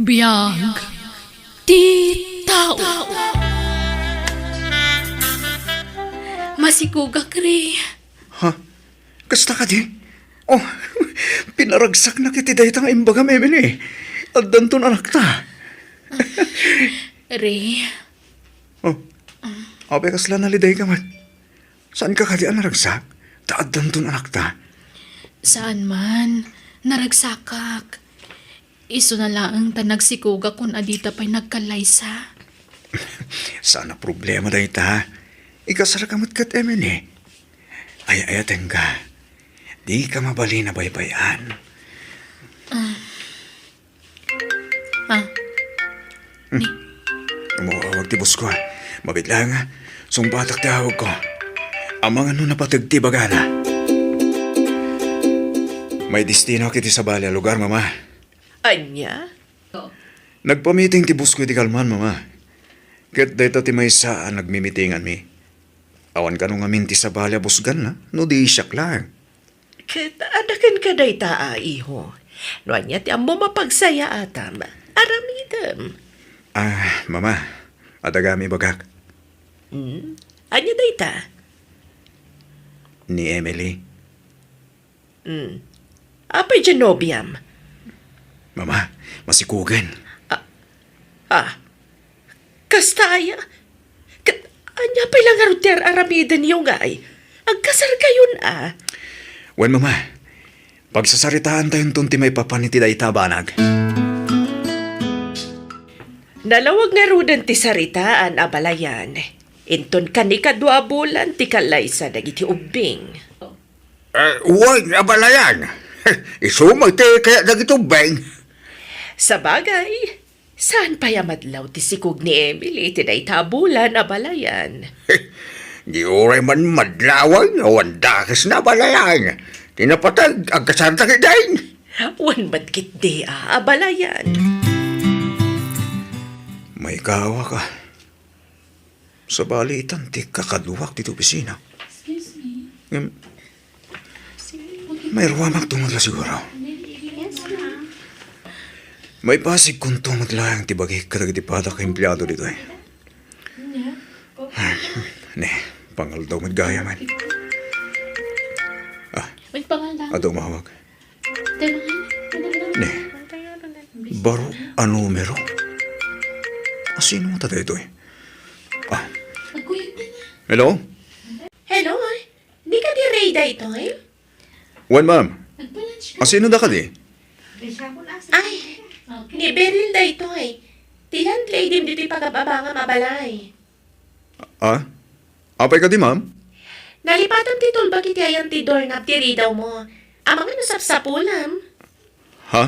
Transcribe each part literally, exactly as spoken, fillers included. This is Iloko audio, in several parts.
Biag ti tao. Masikugak, Ray. Ha? Kasta kadi? Oh, pinaragsaknak iti dayta nga imbagam, Emily. Addanton anakta. Ray. Oh, apay kasla nalidayka met? Saanka kadi a naragsak? Ta addanton anakta. Saan man. Naragsakak. Isuna laeng ta nagsikugak kun adita pay nagkallaysa. Saan a problema dayta. Ikasarka met ket Emily. Ay-ayatenka. Dika mabalin a baybay-an. Ah. Ah. Ni. Umawag ti boss ko, ah. Mabiit laeng, ah. Sungbatak ti awag ko. Amangan no napateg ti bagana. May destino iti sabali a lugar, Mama. Ania? Nagpamiting ti boss ko iti kalman, Mama. Ket dayta ti maysa a nagmimitinganmi. Awan kano ngamin ti sabali a busganna, no di siak laeng. Ket adda kenka dayta a iho. No ania ti ammom a pagsayaatam, aramidem. Ah, Mama, adda gayam ibagak. Hmm? Ania dayta? Ni Emily. Hmm. Apay diay nobiam? Mama, masikugen. Ah, ah. Kasta aya? Ket ania pay la ngarud ti ar-aramidenyo ngay? Agkasarkayon a. Wen, Mama, pagsasaritaantayonton ti maipapan iti dayta a banag. Nalawag ngaruden ti saritaan, abalayan. Inton kanikadua a bulan ti kallaysa dagiti ubbing. Eh, wen, abalayan. Isu met ti kayat dagiti ubbing. Sabagay, saan pay a madlaw ti sikog ni Emily iti dayta a bulan, abalayan. Di uray man madlawan, awan dakesna, abalayan. Ti napateg, agkasarda ketdin. Wen met ketdi a, abalayan. Maikawak a. Sabali itan ti kakaduak ditoy opisina. Excuse me. Ngem, mairuamak tungod la siguro. Yes, ma'am. Maipasigkon tungod laeng ti bagik kadagiti padak a empleado ditoy. Ne, pangaldaw met gayam. Ah, adu umawag. Ne, baro a numero. Asino ngata daytoy? Ah. Hello? Hello? Ni kadi Ray daytoy? Wen, ma'am. Asino da kadi? Ay, ni Beryl daytoy. Ti landlady ditoy pagababangam a balay. Ah? Apay kadi, ma'am? Nalipatam ti tulbak iti ayan ti doorknob ti ridawmo. Amangan no sapsapulam. Ha?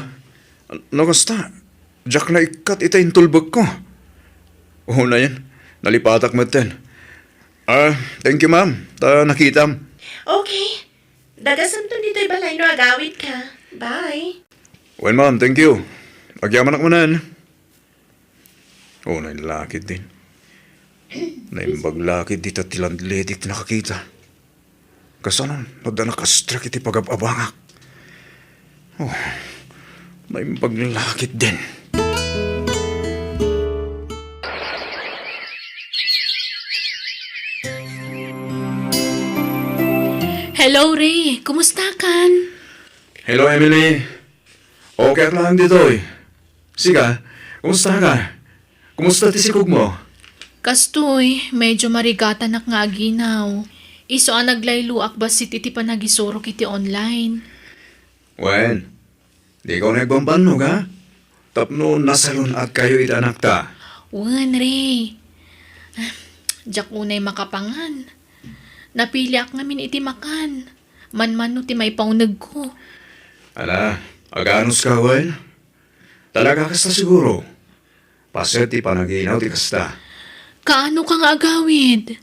No kasta, diak naikkat ita intulbekko. Unayen, nalipatak metten. Ah, thank you, ma'am. Ta nakitam. Okay. Dagasanton ditoy balay no agawidka. Bye. Well, ma'am, thank you. Agyamanak manen. Oh, nailakid din. Naimbag lakid dita ti landlady ti nakakita. Kasano, no adda nakastrek iti pagab-abangak? Oh, naimbag lakid din. Hello, Ray. Kumusta kan? Hello, Emily. Okay ak lang ditoy. Sika, kumusta ka? Kumusta ti sikogmo? Kastoy, medyo marigatanak nga aginaw. Isu a naglayloak bassit iti panagisurok iti online. Wen, dika unay agbambannog, ha? Tapno nasalun-atkayo iti anakta. Wen, Ray. Ah, diak unay makapangan. Napiliak ngamin iti makan. Manmano ti maipaunegko. Ala, aganuska, wen? Talaga kasta siguro. Paset ti panaginaw ti kasta. Kaano ka nga agawid?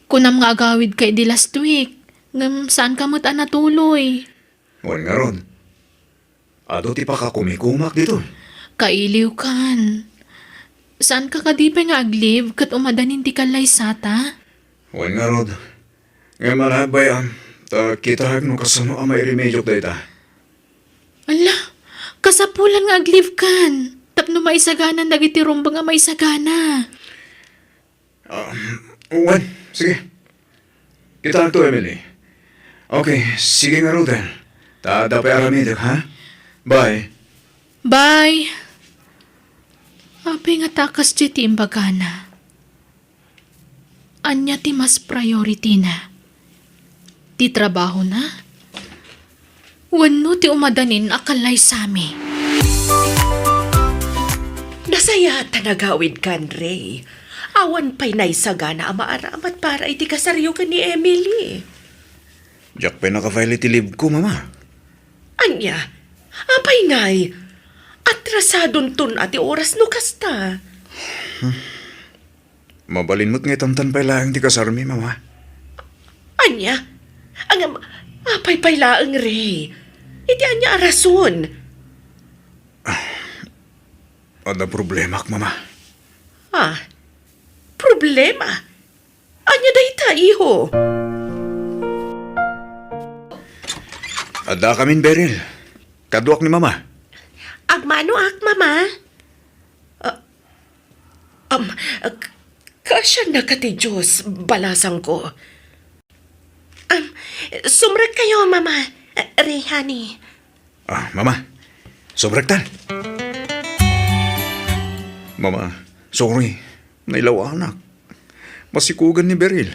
Kunam nga agawid ka idi last week, ngem saan ka met a natuloy. Wen ngarud, adu ti pakakumikumak ditoy. Kailiw kan. Saan ka kadi pay nga ag-leave ket umadanin ti kallaysata? Wen ngarud, ngem ala, bay-am, ta kitaek no kasano a mairemediok dayta. Ala, kasapulan nga ag-leave kan. Ta No maisaganan dagiti rumbeng a maisagana. Um, wen, sige. Kitaento, Emily. Okay, sige ngaruden. Ta adda pay aramidek, ha? Bye. Bye. Apay ngata a kasdiay ti imbagana? Ania ti mas priority-na? Ti trabahona? Wenno ti umadanin a kallaysami? Nasayaat ta nagawidkan, Ray. Awan pay naisagana a maaramat para iti kasaryo ken ni Emily. Diak pay naka-file iti leave ko, Mama. Ania? Apay ngay? Atrasadonton a ti oras no kasta. Mabalin met nga itantan pay laeng ti kasarmi, Mama. Ania? Ngem, apay pay laeng, Ray? Iti ania a rason? Adda problemak, Mama. Ah, problema? Ania dayta, iho? Addakamin, Beryl. Kaduak ni Mama. Agmanoak, Mama. Ah, um, k-, kaasiannaka ti Diyos, balasangko. Um, sumrekkayo, Mama. Ray, honey. Ah, Mama, sumrektan. Mama, sorry. Nailawanak. Masikugan ni Beryl.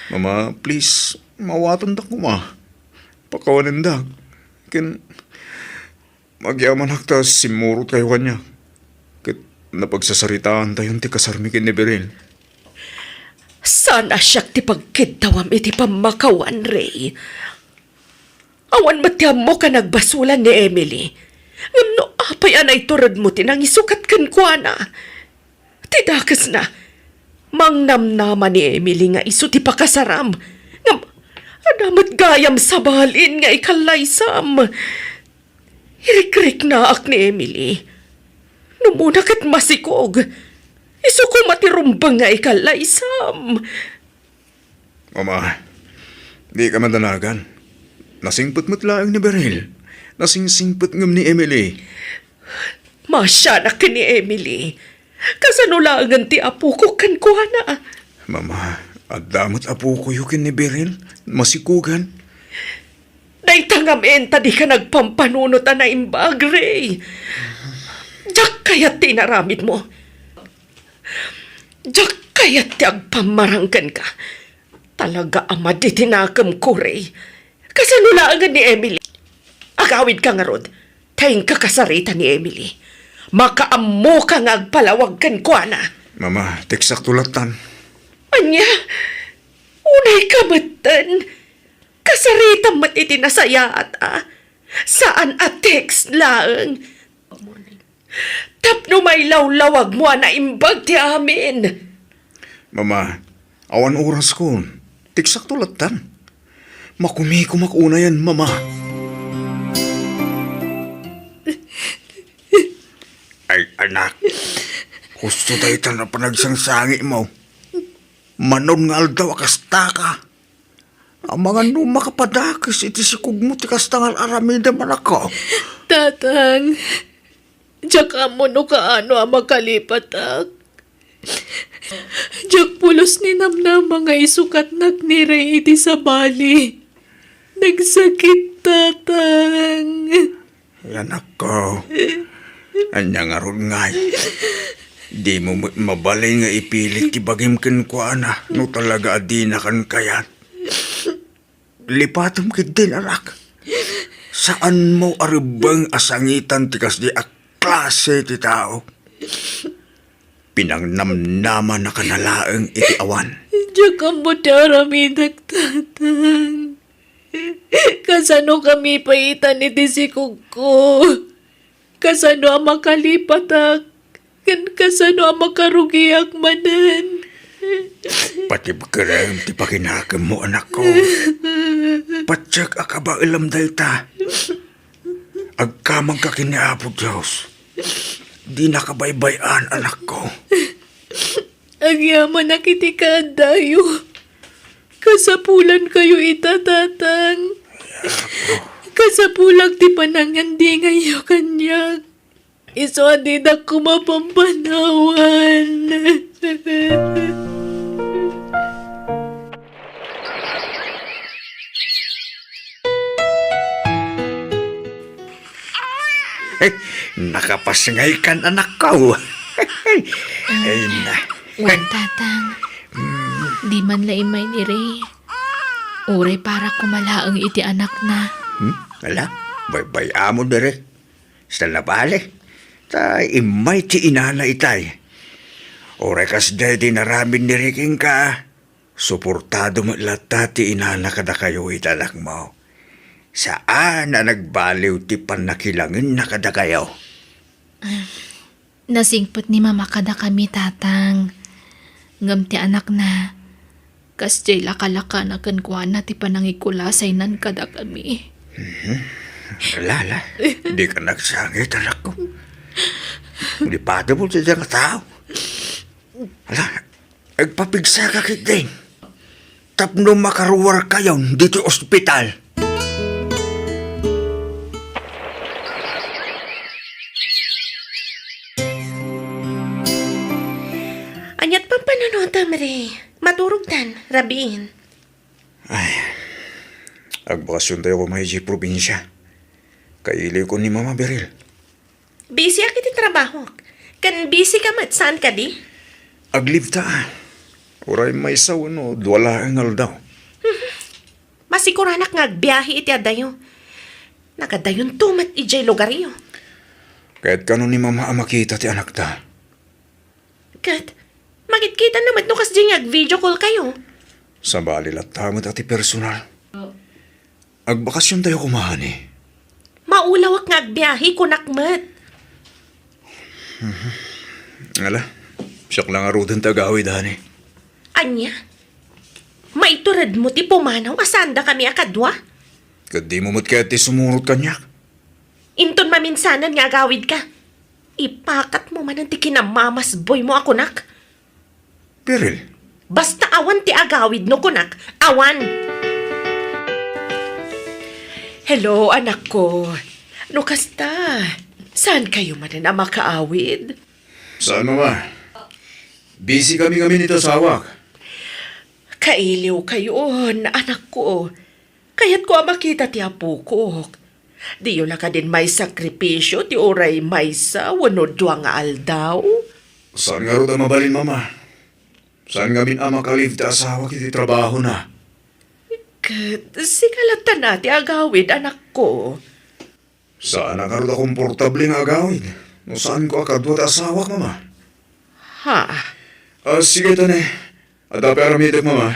Mama, please, maawatandak koma. Pakawanendak. Ken, agyamanak ta simmurotkayo kaniak. Ket napagsasaritaantayon ti kasarmi ken ni Beryl. Saan a siak ti pagkiddawam iti pammakawan, Ray. Awan met ti ammok a nagbasolan ni Emily. Ngem no apay a naituredmo ti nangisukat kenkuana? Ti dakesna, mangnamnama ni Emily nga isu ti pakasaram. Ngem adda met gayam sabalin nga ikallaysam. Irikriknaak ni Emily. Numona ket masikog. Isu koma ti rumbeng nga ikallaysam. Mama, dika madanagan. Nasingpet met laeng ni Beryl. Nasingsingpet ngem ni Emily. Maasianak ken ni Emily. Kasano laengen ti apoko kenkuana? Mama, adda met apokoyo ken ni Beryl. Masikugan. Dayta ngamin ta dika nagpampanunot a naimbag, Ray. Diak kayat ti inaramidmo. Diak kayat ti agpammarang kenka. Talaga a madi ti nakemko, Ray. Kasano laengen ni Emily? Agawidka ngarud, ta inka kasarita ni Emily. Makaammoka nga agpalawag kenkuana. Mama, tekstakto lattan. Ania? Unayka metten? Kasaritam met iti nasayaat a. Saan a text laeng. Tapno mailawlawagmo a naimbag ti amin. Mama, awan oraskon. Tekstakto lattan. Makumikomak unayen, Mama. Ay, anak. Husto dayta a panagsangsangitmo. Manon nga aldaw a kastaka. Amangan no makapadakes iti sikogmo ti kasta nga ar-aramidem, anakko. Tatang, diak ammo no kaano a makalipatak. Diak pulos ninamnama nga isukatnak ni Ray iti sabali. Nagsakit, Tatang. Ay, anakko, ania ngarud ngay? Dimo met mabalin nga ipilit ti bagim kenkuana no talaga a dina kan kayat. Lipatem ketdin, anak. Saanmo a rebbeng a sangitan ti kasdi a klase ti tao. Pinangnamnamanakana laeng iti awan. Diak ammo ti aramidek, Tatang. Kasanokami paitan iti sikogko? Kasano a makalipatak? Ken kasano a makarugiak manen? Patibkerem ti pakinakemmo, anakko. Patiek a kabaelem dayta. Agkamangka ken ni Apo Dios. Dinaka baybay-an, anakko. Agyamanak iti kaaddayo. Kasapulankayo ita, Tatang. Kasapulak ti panangandingayyo kaniak. Isu a dinak koma pampanawan. Nakapasngaykan, anakko. Ay na. Wen, Tatang. Di man la immay ni Ray. Uray para koma laeng iti anakna. Hmm? Ala, baybay-am diri. Sa nabali, ta immay ti inana itay. Uray kasdiay ti inaramid ni Ray kenka, suportado met latta ti inana kadakayo iti anakmo. Saan a nagbaliw ti pannakilangenna kadakayo. Nasingpet ni Mama kadakami, Tatang. Ngem ti anakna, kasdiay lakalakana kenkuana ti panangikulasaynan kadakami. Mhm. Ala, ala. Dika nagsangit, anakko. Di pati mo ti nga tao. Ala, agpapigsaka ketdin tapno makaruarkayon ditoy ospital. Aniat pampanunutam, Ray? Maturogtan, rabiin. Ay, agbakasiontayo koma idiay probinsia. Kailiwko ni Mama, Beryl. Busyak iti trabahok. Ken busy ka met, saan kadi? Ag-leave ta. Uray maysa wenno dua laeng nga aldaw. Masikuranak nga agbiahe iti adayo. Nagadayonto met idiay lugaryo. Ket kano ni Mama a makita ti anakta? Ket, makitkitana met no kasdiay nga ag-video call kayo. Sabali latta met a ti personal. Agbakasiontayo koma, honey. Maulawak nga agbiahe, kunak met. Mhm. Ala, siak la ngaruden ti agawid, honey. Ania? Maituredmo ti pumanaw a saandakami a kadua? Ket dimo met kayat ti sumurot kaniak? Inton maminsanan nga agawidka, ipakatmo manen ti kinamamasboymo a kunak. Beryl. Basta awan ti agawid no kunak, awan! Hello, anakko. No kasta, saan kayo manen a makaawid? Saan, Mama? Busy kami ngamin iti asawak. Kailiw kayon, anakko. Kayatko a makita ti apokok. Diyo la kadin maisakripisio ti uray maysa wenno dua nga aldaw? Saan ngarud a mabalin, Mama. Saan ngamin a makalive ti asawak iti trabahona. Ket sika latta ti agawid, anakko. Saanak ngarud a komportable nga agawid no saanko a kadua ti asawak, Mama. Ha? Ah, sige, ta ne. Adda pay aramidek, Mama.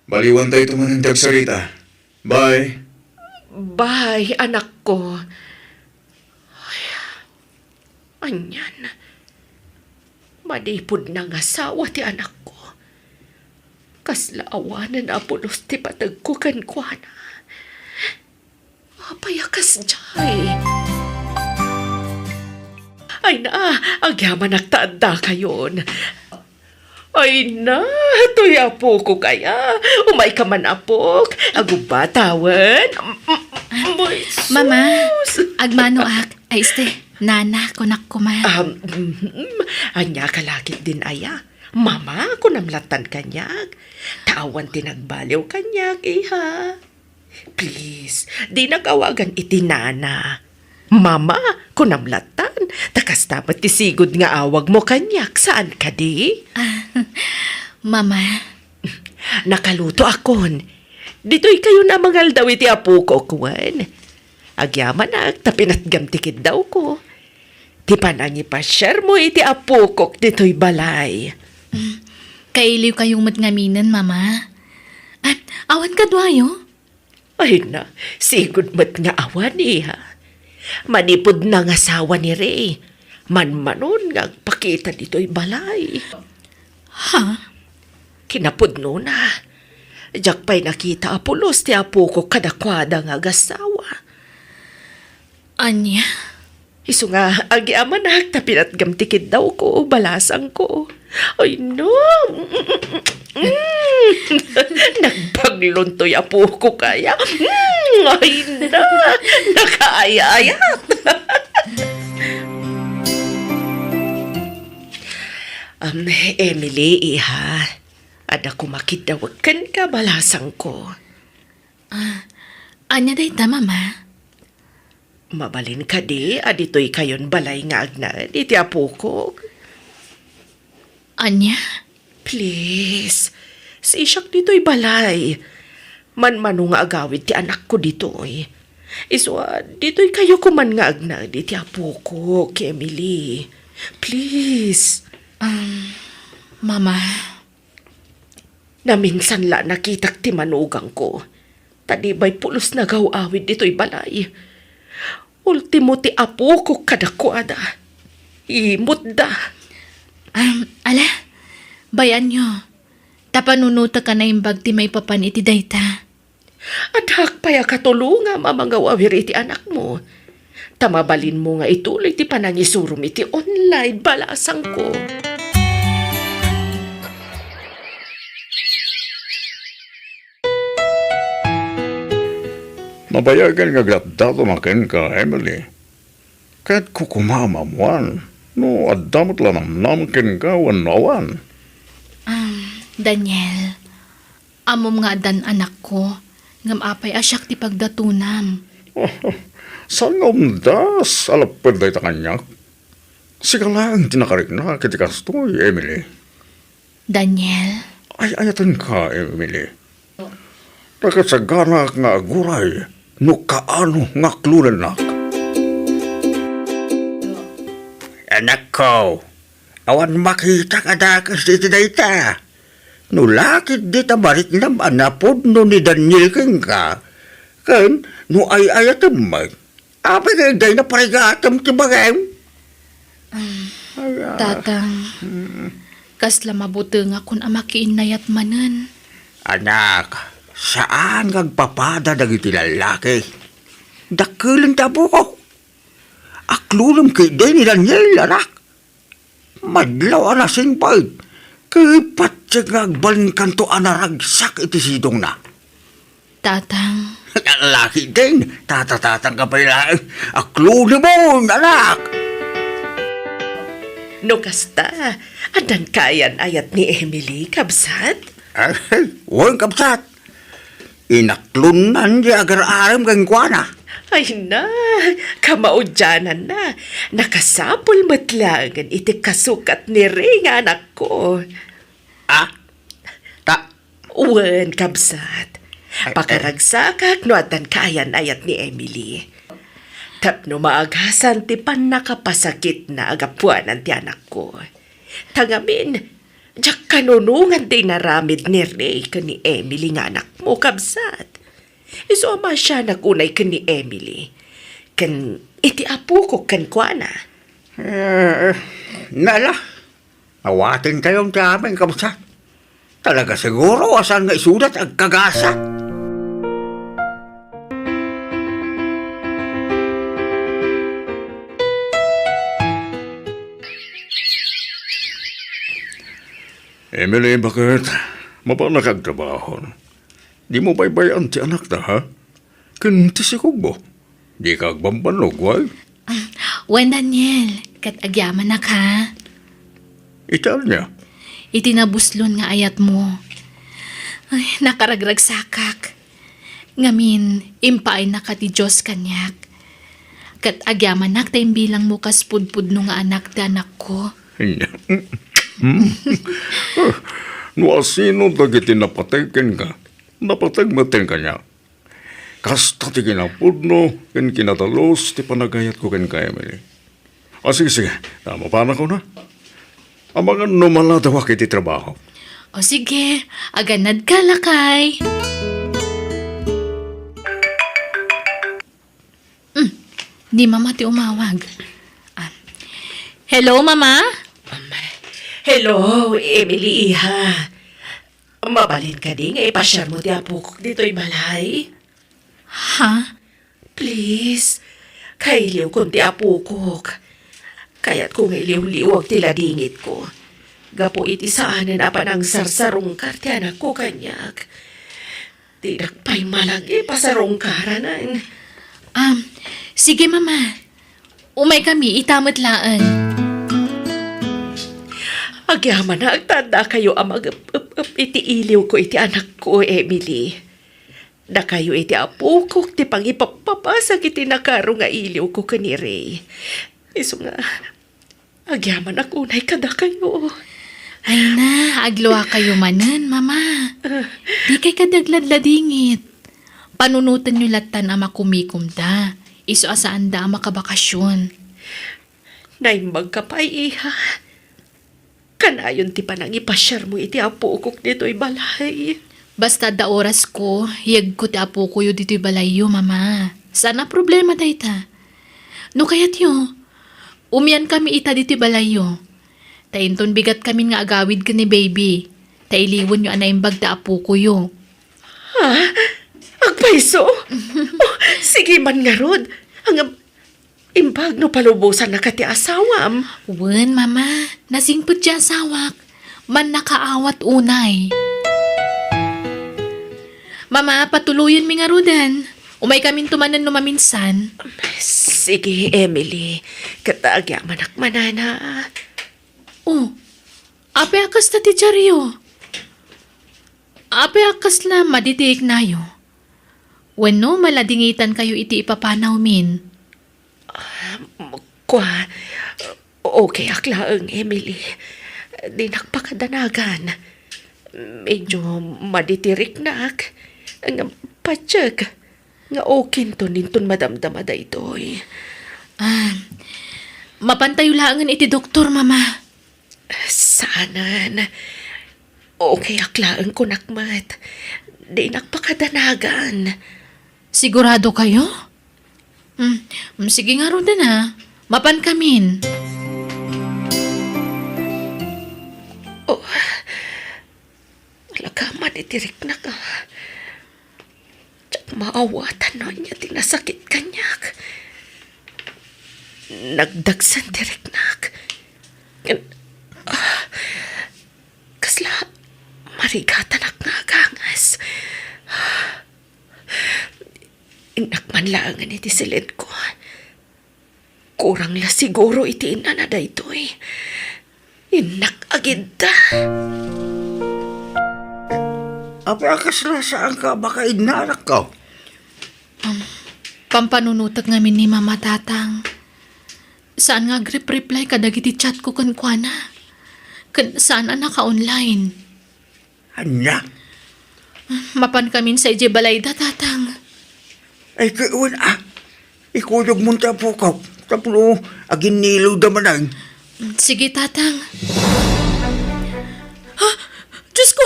Baliwantayto manen ti agsarita. Bye. Bye, anakko. Ay, anian? Manipud nangasawa ti anakko, kasla awanen a pulos ti pategko kenkuana. Apay a kasdiay? Ay na, agyamanak ta addakayon. Ay na, toy apokok aya. Umayka man, apok. Agubbatawen. Mama, agmanoak. Ay, este, nana, kunak koma. Um, mhm. Ania ka la ketdin aya? Mama, kunam lattan kaniak. Ta awan ti nagbaliw kaniak, iha. Please, dinak awagan iti nana. Mama, kunam lattan, ta kasta met ti sigud nga awagmo kaniak, saan kadi? Ah, Mama. Nakalutoakon. Ditoy kayon a mangaldaw iti apokok, wen. Agyamanak ta pinatgam ti kiddawko. Ti panangipasiarmo iti apokok ditoy balay. Mm. Kailiw kayo met ngaminen, Mama. Ah, awan kaduayo? Ay na, sigud met nga awan, iha. Manipud nangasawa ni Ray, manmanon nga agpakita ditoy balay. Ha? Kinapudnona, diak pay nakita a pulos ti apokok kadakuada nga agasawa. Ania? Isu nga, agyamanak ta pinatgam ti kiddawko, balasangko. Ay, no. Mm. Nagbaglon toy apokok aya. Mm. Ay, na. Nakaayayat. Emily, iha, adda kumakiddaw kenka, balasangko. Ah, ania dayta, Mama? Mabalin kadi a ditoy kayon balay nga agnaed iti apokok? Ania? Please, sisiak ditoy balay. Manmano nga agawid ti anakko ditoy. Isu a, ditoy kayo koman nga agnaed iti apokok, Emily. Please. Um, Mama. Naminsan la nakitak ti manugangko. Ta di bay pulos nagaw-awid ditoy balay. Ultimo ti apokok kadakuada. Imutda. Um, ala, bay-anyo. Ta panunotek a naimbag ti maipapan iti dayta. Addaak pay a katulongam a mangaw-awir iti anakmo. Ta mabalinmo nga ituloy ti panangisurom iti online, balasangko. Nabayagen nga agdatdaton a kenka, Emily. Ket kukumaam a ammoan no adda met la namnam kenka wenno awan. Um, Daniel, ammom nga addan anakko, ngem apay a siak ti pagdatonam? Saan nga umdas a lapped dayta kaniak? Sika laeng ti nakariknak iti kastoy, Emily. Daniel? Ay-ayatenka, Emily. Nakasaganak nga aguray no kaano nga aklonennak. Anakko, awan makitak a dakes iti dayta. No la ketdi ta mariknam a napudno ni Daniel kenka, ken no ay-ayatem met, apay nga dayta parigatem ti bagim? Ay, ah. Tatang, mm, kasla mabutengakon a makiinnayat manen. Anak, saan nga agpapada dagiti lallaki. Dakkelon ti apokok. Aklonem ketdi ni Daniel, anak. Madlaw a nasinpet, ket patse nga agbalinkanto a naragsak iti sidongna. Tatang. Laki din, tatatatang ka pay laeng. Aklonimon, anak! No kasta, addan kaayan-ayat ni Emily, kabsat? Ay, wen, kabsat. Inaklonnan ti agar-arem kenkuana. Ay na, kamaudiananna. Nakasapul met laengen iti kasukat ni Ray nga anakko. Ah? Ta- Wen, kabsat. Ay, ay. Pakaragsakak no addan kaayan-ayat ni Emily. Tapno maagasan ti pannakapasakitna a gapuanan ti anakko. Ta ngamin, diak kanunongan ti inaramid ni Ray ken ni Emily nga anakmo, kabsat. Isu a maasianak unay ken ni Emily. Ken iti apokok kenkuana. Eh, nala. Awatentayon ti amin, kabsat. Talaga siguro a saan nga isuda ti agkagasa. Emily, baket? Mapanak agtrabaho. Dimo baybay-an ti anakta, ha? Ken ti sikogmo. Dika agbambannog, wen? Ah, wen, Daniel, ket agyamanak, ha? Iti ania? Iti nabuslon nga ayatmo. Ay, nakaragragsakak. Ngamin, impaaynaka ti Dios kaniak. Ket agyamanak ta imbilangmo kas pudpudno nga anak ti anakko. No asino dagiti napateg kenka, napateg met kaniak. Kasta ti kinapudno ken kinadalus ti panagayatko kenka, Emily. O, sige, sige. Ta mapanakon a. Amangan no maladawak iti trabaho. O, sige. Aganadka, lakay. Mm, ni Mama ti umawag. Ah. Hello, Mama? Hello, Emily, iha. Mabalin kadi nga ipasiarmo ti apokok ditoy balay? Ha? Please, kailiwkon ti apokok. Kayatko nga iliwliwag ti ladingitko. Gapu iti saanen a panangsarsarungkar ti anakko kaniak. Dinak pay malagi pasarungkaranen. Um, sige, Mama. Umaykami ita met laeng. Agyamanak ta addakayo a mag-ep-ep-ep iti iliwko iti anakko, Emily. Dakayo iti apokok ti pangipappapasak iti nakaro nga iliwko ken ni Ray. Isu nga, agyamanak unay kadakayo. Ay na, agluakayo manen, Mama. Ah. Dikay kadi agladladingit. Panunotenyo lattan a makumikomda. Isu a saanda a makabakasyon. Naimbagka pay, iha. Kanayon ti panangipasiarmo iti apokok ditoy balay. Basta adda orasko, yegko ti apokoyo ditoy balayyo, Mama. Saan a problema dayta. No kayatyo, umiankami ita ditoy balayyo. Ta inton bigatkamin nga agawid ken ni baby, ta iliwenyo a naimbag ti apokoyo. Ha? Agpayso? Oh, sige man ngarud. Ngem, imbag no palubosannaka ti asawam. Wen, Mama. Nasingpet ti asawak. Mannakaawat unay. Mama, patuloyenmi ngaruden. Umaykaminto manen no maminsan. Sige, Emily. Ket agyamanak manana. Oh, apay a kasta ti diaryo? Apay a kasla madi ti riknayo? Wenno maladingitankayo iti ipapanawmin? Ah, kua, okayak laeng, Emily. Dinak pakadanagan. Medyo madi ti riknak. Ngem patiek nga okinton inton madamdama daytoy. Ah, mapantayo laengen iti doktor, Mama. Saanen. Okayak laeng kunak met. Dinak pakadanagan. Sigurado kayo? Mm, mm, sige ngaruden a. Mapankamin. Oh, alagad man iti riknak a. Diak maawatan no ania ti nasakit kaniak. Nagdagsen ti riknak. Ngem, ah, kasla marigatanak nga aganges. Innak man laengen iti siledko. Kurang la siguro iti innana daytoy. Innak agidda. Apay a kasla saanka a makainna, anakko? Um, pampanunotek ngamin ni Mama, Tatang. Saan nga agrep-reply kadagiti chatko kenkuana. Ken saan a naka-online. Ania? Mapankamin sa idiay balayda, Tatang. Ay, ket wen a. Ikuyogmon ti apokak tapno aginnilewda manen. Sige, Tatang. Ha? Diosko!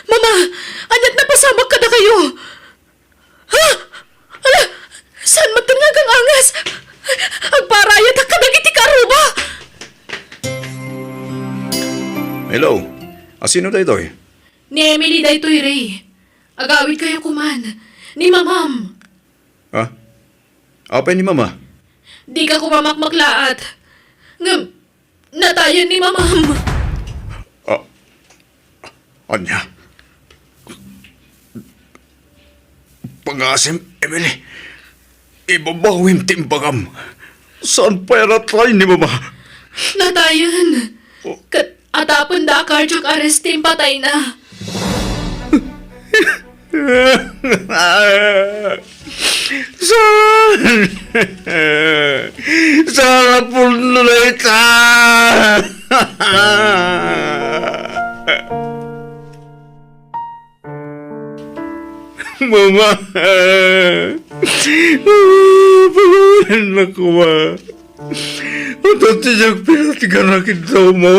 Mama! Ania't napasamak kadakayo? Ha? Ala, saan met nga aganges? Agparayatak kadagiti karuba! Hello? A, sino daytoy? Ni Emily daytoy, Ray. Agawidkayo koman. Ni Mamam. Ha? Apay ni Mama? Dika koma makmaklaat. Ngem, natayen ni Mamam. Ah, ania? Pagasim, Emily. Ibabawim ti imbagam. Saan pay a natay ni Mama? Natayen. Oh. Ket atapenda a cardiac arrest ti impatayna. Saan? Saan a pudno dayta? Mama! Mama, pagawanan koma. Adu ti diak pinatgan a kidawmo.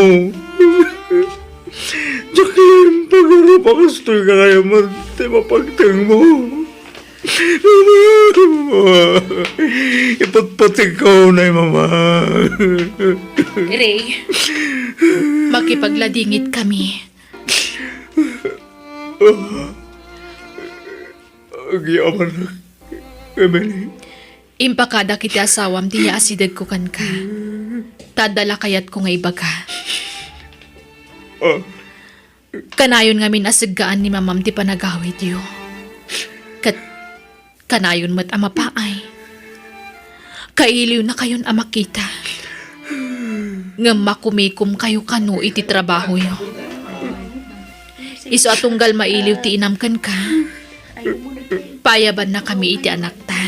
Diak laeng pagarup a kastoy nga kayat met ti mapagtengmo. Mama! Ipatpategko unay, Mama. Ray, makipagladingitkami. Agyamanak, Emily. Impakadak iti asawam ti yaasidegko kenka. Ta adda la kayatko nga ibaga. Ah. Kanayon ngamin a seggaan ni Mamam ti panagawidyo. Ket kanayon met a mapaay. Kailiwnakayon a makita. Ngem makumikomkayo kano iti trabahoyo. Isu a tunggal mailiw ti inam kenka, paayabannakami iti anakta.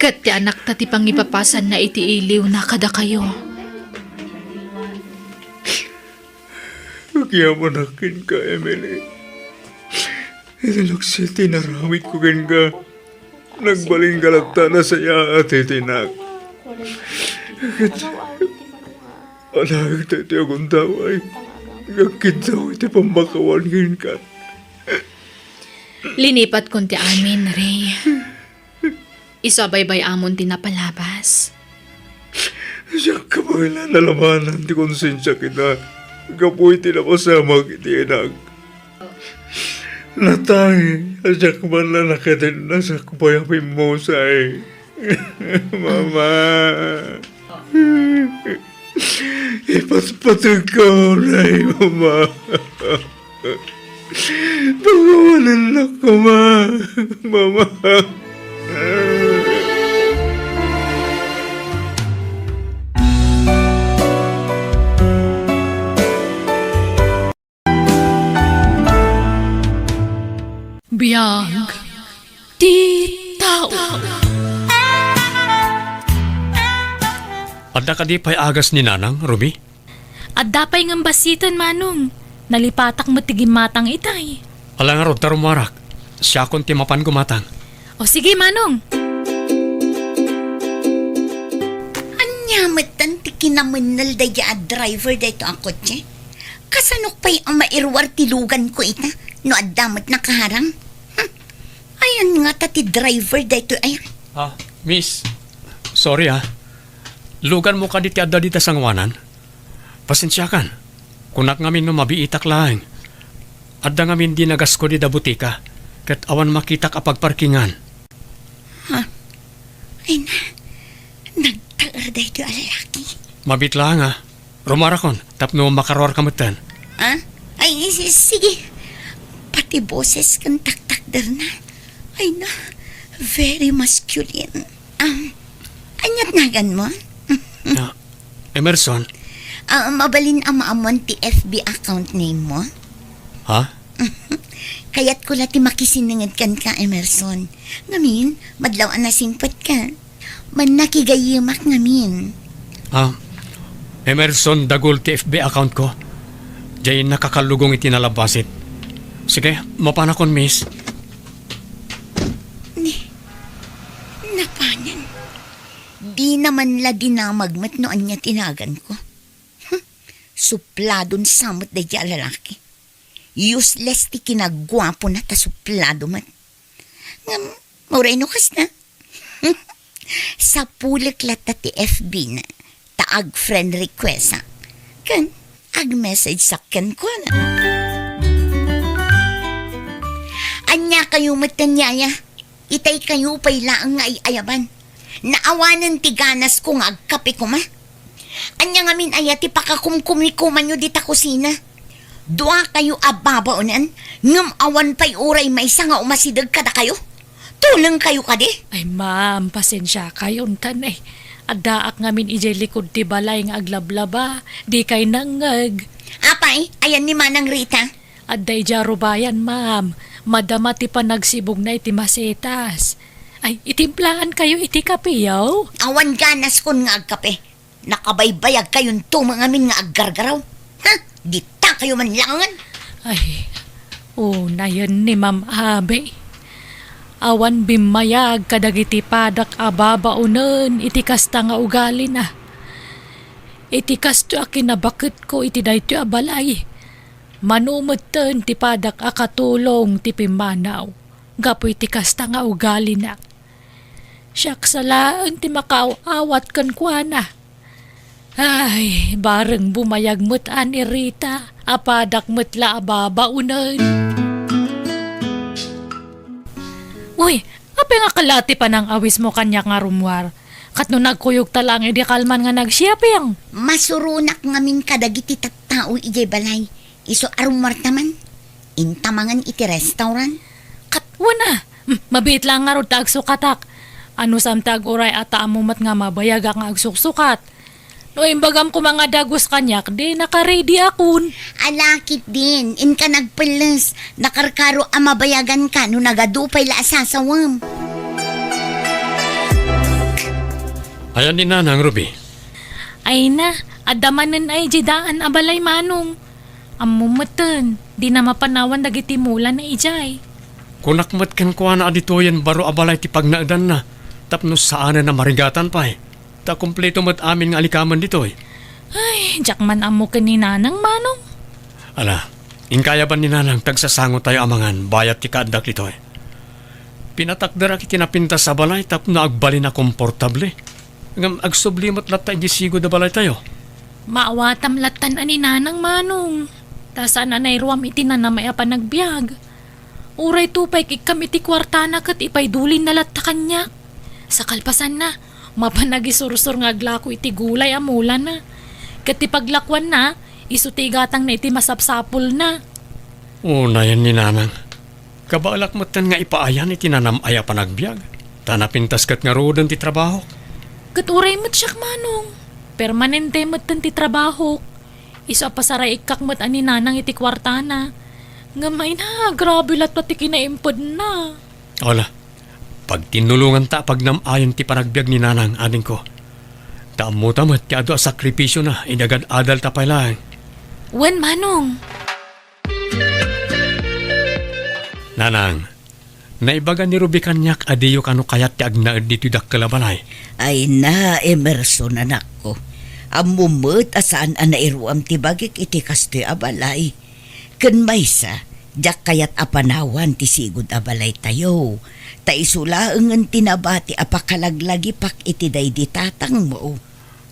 Ket ti anakta ti pangipapasanna iti iliwna kadakayo. Agyamanak kenka, Emily. Iti laksid ti inaramidko kenka, nagbalin ka latta a nasayaat iti inak. Ket alaek daytoy a gundaway nga agkiddaw iti pammakawan kenka. Linipatkon ti amin, Ray. Isu a baybay-amon ti napalabas. Diak kabaelan a labanan ti konsensiak ita gapu iti napasamak iti inak. Natay a diak man la nakatenna sakbay a pimmusay. Mama. Ipatpategko, Nay, Mama. Pakawanennak koma, Mama. Biag ti tao. Adda kadi pay agas ni Nanang, Ruby? Adda pay ngem bassiten, Manong. Nalipatak met ti gimmatang itay. Ala ngarud ta rumuarak. Siakon ti mapan gumatang. O sige, Manong. Ania metten ti kinamennel daydi a driver daytoy a kotse? Kasanok pay a mairuar ti luganko ita no adda met nakaharang? Hmm. Ayan ngata ti driver daytoy aya? Ah, miss. Sorry, ah. Luganmo kadi ti adda dita sangoanan? Pasensiakan. Kunak ngamin no mabiitak laeng. Adda ngamin di nagasko dida butika, ket awan makitak a pagparkingan. Ha? Ay na, nagtaer daytoy a lalaki. Mabiit laeng, ah. Rumuarakon, tapno makaruarka metten. Ah? Ay, si-, sige. Pati boses ken taktakderna. Ay na, very masculine. Um, aniat naganmo? Ah, Emerson. Ah, mabalin a maammuan ti F B account name mo? Ha? Kayatko la ti makisinenged kenka, Emerson. Ngamin, madlaw a nasingpetka. Mannakigayyemak ngamin. Ah, Emerson Dagul ti F B account ko. Diay nakakallugong iti nalabbasit. Sige, mapanakon, miss. Ni, napanen. Dina man la dinamag met no ania ti naganko. Hmm, supladon sa met daydi a lalaki. Useless ti kinaguapona ta suplado met. Ngem, uray no kasta. Sapulek latta ti F B na, ta ag-friend request-ak. Ken, ag-message-ak kenkuana. Ania kayo met ken yaya? Itay kayo pay laeng nga ay-ayaban. Naawanen ti ganasko nga agkape koma. Ania ngamin aya ti pakakumkumikumanyo dita kusina? Dua kayo a babaonen, ngem awan pay uray maysa nga umasideg kadakayo? Tuleng kayo kadi? Ay, ma'am, pasensia kayo, untan, eh. Addaak ngamin idiay likud ti balay nga aglablaba, di kay nangngeg. Apay, ayan ni Manang Rita? Adda idiay rubayan, ma'am. Madama ti panagsibugna iti masetas. Ay, itimplaan kayo iti kape, yaw? Awan ganaskon nga agkape. Nakabaybayag kayonto met ngamin nga aggargaraw. Ha? Dita kayo man langen? Ay, unayen ni Ma'am Abe. Awan bimmayag kadagiti padak a babaonen iti kasta nga ugalina. Iti kastoy a kinabaketko iti daytoy a balay, mano metten ti padak a katulong ti pimmanaw gapu iti kasta nga ugalina. Siak sa laeng ti makaaw-awat kenkuana. Ay, bareng bumayag met ni Rita, a padak met la a babaonen. Uy, apay nga kala ti panang-awismo kaniak nga rummuar? Ket no nagkuyogta laeng idi kalman nga nag-shopping? Masuronak ngamin kadagiti tattao idiay balay. Isu a rummuarta man, inta mangan iti restaurant. Ket wen a, hmm, mabiit laeng ngarud ta agsukatak. Anusam ti aguray a ta ammo met nga mabayagak nga agsuksukat. No imbagam koma nga dagus kaniak, di naka-ready akon. Ala, ketdin, inka nagpelles. Nakarkaro a mabayaganka no nagadu pay la a sasawem. Ayan ni Nanang, Ruby. Ay na, adda manen ay di daan a balay, Manong. Ammom metten, dina mapanawan dagiti mula na idiay. Kunak met kenkuana a ditoyen baro a balay ti pagnaedanna, tapno saanen a marigatan pay. Ta kumpleto met amin nga alikamen ditoy. Ay, diak man ammo ken ni Nanang, Manong. Ala, inkayaban ni Nanang tagsasangotayo amangan bayat ti kaaddak ditoy. Pinatakderak iti napintas a balay tapno agbalin a komportable. Ngem agsubli met latta iti sigud a balaytayo. Maawatam lattan a ni Nanang, Manong. Ta saan a nairuam iti nanamay a panagbiag. Uray tupay ikkam iti kuartana ket ipaidulinna latta kaniak. Sa kalpasanna, mapan agisursor nga aglako iti gulay a mulana. Ket ti paglakuanna, isu ti igatangna iti masapsapulna. Unayen ni Nanang. Kabaelak metten nga ipaayan iti nanam-ay a panagbiag. Ta napintas ket ngaruden ti trabahok. Ket uray met siak, Manong. Permanente metten ti trabahok. Isu a pasaraikkak met a ni Nanang iti kuartana. Ngem ay na, grabe latta ti kinaimpedna. Ala, pagtinnulonganta a pagnam-ayen ti panagbiag ni Nanang, adingko. Ta ammota met ti adu a sakripisiona idi agad-adalta pay laeng. Wen, Manong. Nanang, naibaga ni Ruby kaniak a diyo kano kayat ti agnaed ditoy dakkel a balay. Ay na, Emerson, anakko. Ammom met a saan a nairuam ti bagik iti kastoy a balay. Ken maysa, diak kayat a panawan ti sigud a balaytayo. Ta isu laengen ti nabati a pakalaglagipak iti daydi tatangmo.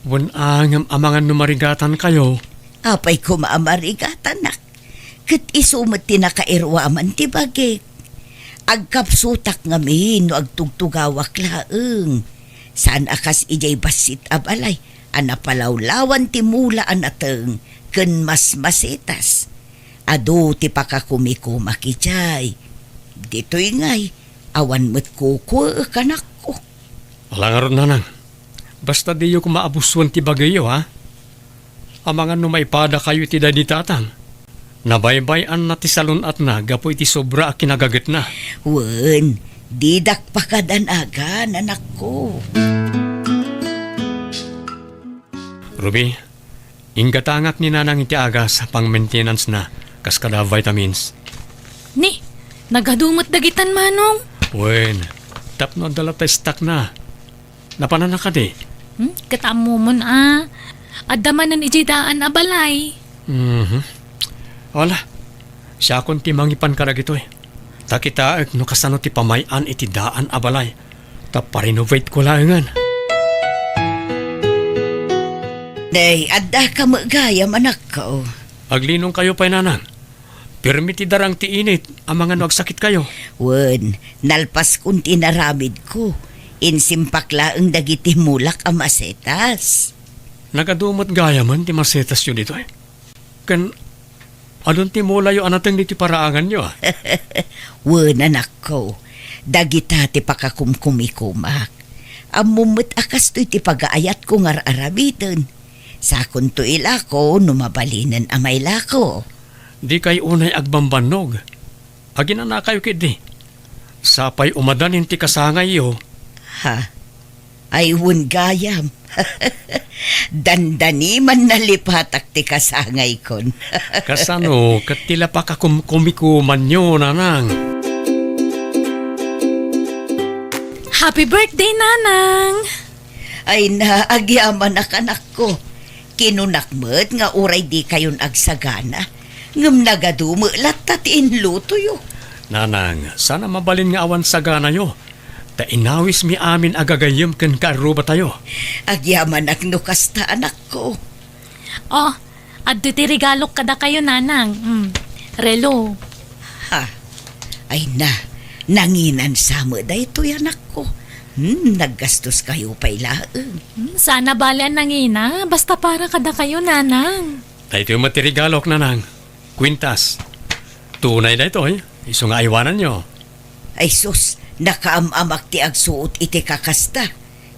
Wen a, ngem amangan no marigatankayo. Apay koma a marigatanak? Ket isu met ti nakairuaman ti bagik. Agkapsutak ngamin no agtugtugawak laeng. Saan a kas idiay bassit a balay a napalawlawan ti mula a nateng ken masmasetas. Adu ti pakakumikumak idiay. Ditoy ngay, awan met kukuek, anakko. Ala ngarud, Nanang. Basta diyo koma abusoen ti bagiyo, ha? Amangan no maipadakayo iti daydi tatang. Nabaybay-anna ti salun-atna gapu iti sobra a kinagagetna. Wen, didak pakadanagan, anakko. Ruby, inggatangak ni Nanang iti agas a pang-maintenance-na kas kada vitamins. Ni, nagadu met dagitan, Manong? Wen, tapno adda latta stock-na. Napananna kadi? Hmm? Ket ammomon a, adda manen idiay daan a balay. Mhm. Wala. Siakon ti mangipan kadagitoy. Ta kitaek no kasano ti pamay-an iti daan a balay. Ta pa-renovate-ko laengen. Nay, adda ka met gayam, anakko. Aglinongkayo pay, Nanang. Pirmi ti darang ti init, amangan no agsakitkayo. Wen, nalpaskon ti inaramidko. Insimpak laeng dagiti mulak a masetas. Nagadu met gayamen ti masetasyo ditoy. Ken adun ti mulayo a nateng ditoy paraanganyo, a? Wen, anakko, dagita ti pakakumkumikumak. Ammom met a kastoy ti pagaayatko nga ar-aramiden. Sakonto ilako no mabalinen a mailako. Dikay unay agbambannog. Aginanakayo ketdi. Sapay umadanin ti kasangayyo. Ha? Ay, wen gayam. Dandani man nalipatak ti kasangaykon. Kasano ket ti la pakakumkumikumanyo, Nanang? Happy birthday, Nanang! Ay na, agyamanak, anakko. Kinunak met nga uray dikayon agsagana, ngem nagadu met latta ti inlutoyo. Nanang, saan a mabalin nga awan saganayo, ta inawismi amin a gagayyem ken kaarrubatayo. Agyamanak no kasta, anakko. Oh, adda ti regalok kadakayo, Nanang. Mm, relo. Ha? Ay na, nanginan sa met daytoy, anakko. Hmm, naggastoskayo pay laeng. Hmm, saan a bale a nangina, basta para kadakayo, Nanang. Daytoy met ti regalok, Nanang. Kwintas. Tunay daytoy, isu nga aywananyo. Ay sus, nakaam-amak ti agsuot iti kakasta.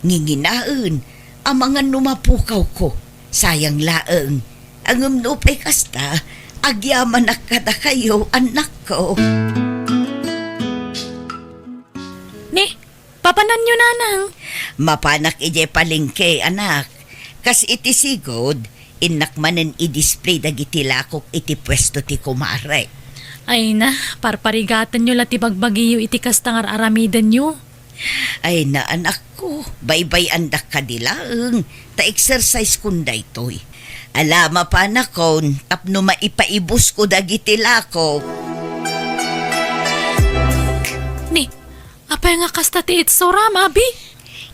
Nginginaen, amangan no mapukawko. Sayang laeng. Ngem no pay kasta, agyamanak kadakayo, annakko. Ni, papananyo, nanang? Mapanak idiay palengke, anak. Kas iti sigud, innak manen i-display dagiti lakok iti puesto ti kumarek. Ay na, parparigatenyo la ti bagbagiyo iti kasta nga ar-aramidenyo. Ay na, anakko, baybay-andak kadi laeng, ta exercise-kon daytoy. Ala, mapanakon, tapno maipaibusko dagiti lakok. Ni, apay nga kasta ti itsuram, abi?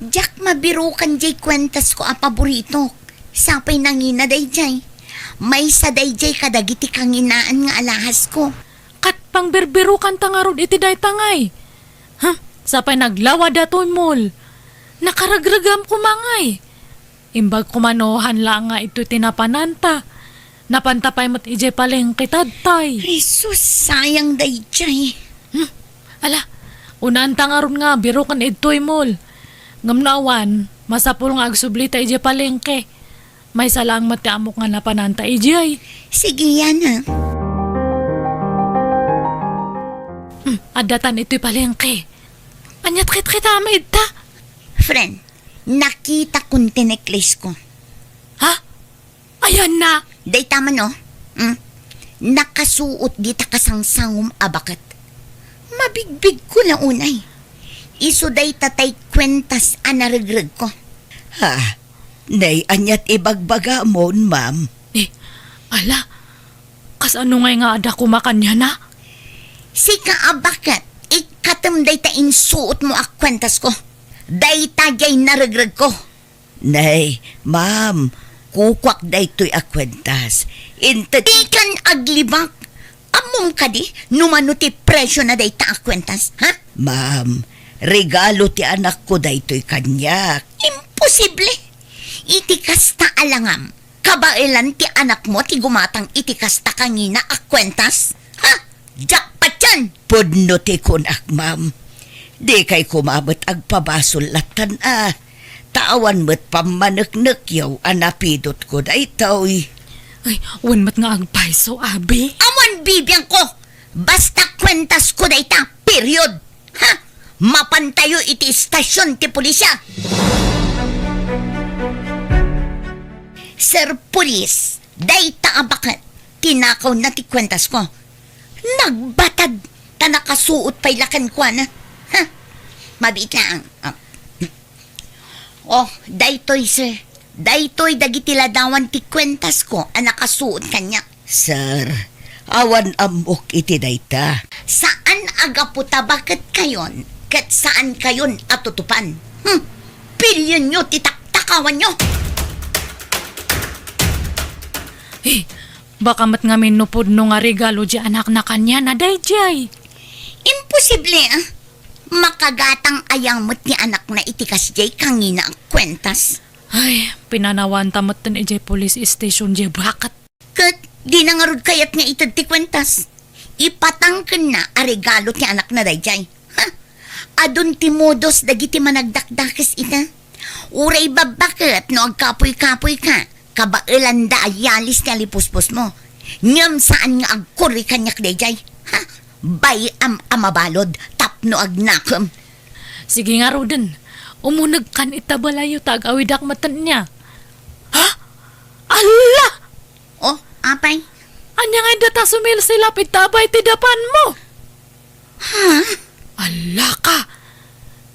Diak mabirukan diay kuentasko a paboritok. Sapay nangina daydiay. Maysa daydiay kadagiti kanginaan nga alahasko. Ket pangbirbirukanta ngarud iti dayta ngay. Huh, sapay naglawad datoy mall. Nakaregregam koma ngay. Imbag koma no han laeng nga idtoy ti napananta. Napanta pay met idiay palengke ta adtoy. Jesus, sayang daydiay. Hmm, ala, unanta ngarud nga biruken idtoy mall. Ngem no awan, masapul nga agsublita idiay palengke. Maysa laeng met ti ammok nga napananta idiay. Sige, Yana. Hmm, addatan itoy palengke. Aniat kitkita met ita? Friend, nakitakon ti necklace-ko. Ha? Ayanna? Dayta man, oh. Hmm? Nakasuot dita kasangsangom a baket. Mabigbigko la unay. Isu dayta tay kuentas a naregregko. Ha? Nay, aniat ibagbagamon, ma'am? Eh, ala, kasano ngay nga adda koma kaniana? Sika a baket, ikkatem dayta insuotmo a kuentasko. Dayta diay naregregko. Nay, ma'am, kukuak daytoy a kuentas. Inted- Dikan aglibak. Ammom kadi no mano ti presio na dayta a kuentas, ha? Ma'am, regalo ti anakko daytoy kaniak. Imposible! Iti kasta a langam, kabaelan ti anakmo ti gumatang iti kasta kangina a kuentas? Ha? Diak patien! Pudno ti kunak, ma'am. Dikay koma met agpabasol lattan a. Ta awan met pammaneknekyaw a napidotko daytoy. Ay, wen met nga agpayso, abi. Awan bibiangko! Basta kuentasko dayta, period! Ha? Mapantayo iti istasion ti pulisya! Sir Police, dayta a baket, tinakawna ti kuentasko. Nagbatad, ta nakasuot pay la kenkuana. Ha? Mabiit laeng. Ah. Oh, daytoy, sir. Daytoy dagiti ladawan ti kuentasko a nakasuot kaniak. Sir, awan ammok iti dayta. Saan a gapu ta baketkayon ket saankayon a tutupan. Hmm. Pilionyo ti taktakawanyo! Eh, baka met ngamin no pudno nga regalo ti anakna kaniana daydiay. Imposible, ah. Makagatang aya met ti anakna iti kasdiay kangina a kuentas. Ay, pinanawanta metten idiay police station diay baket. Ket dina ngarud kayat nga ited ti kuentas. Ipatangkenna a regalo ti anakna daydiay. Ha? Adun ti modus dagiti managdakdakes ita. Uray babbaket no agkapuy-kapuyka, kabaelanda a yalis ti alipuspusmo. Ngem saan nga agkurri kaniak daydiay. Ha? Bay-am a mabalud tapno agnakem. Sige ngaruden, umunegkan ita balayyo ta ag-awidak metten inia. Ha? Alla! Oh, apay? Ania nga adda ta sumilsilap ita abay ti dapanmo? Ha? Alla ka!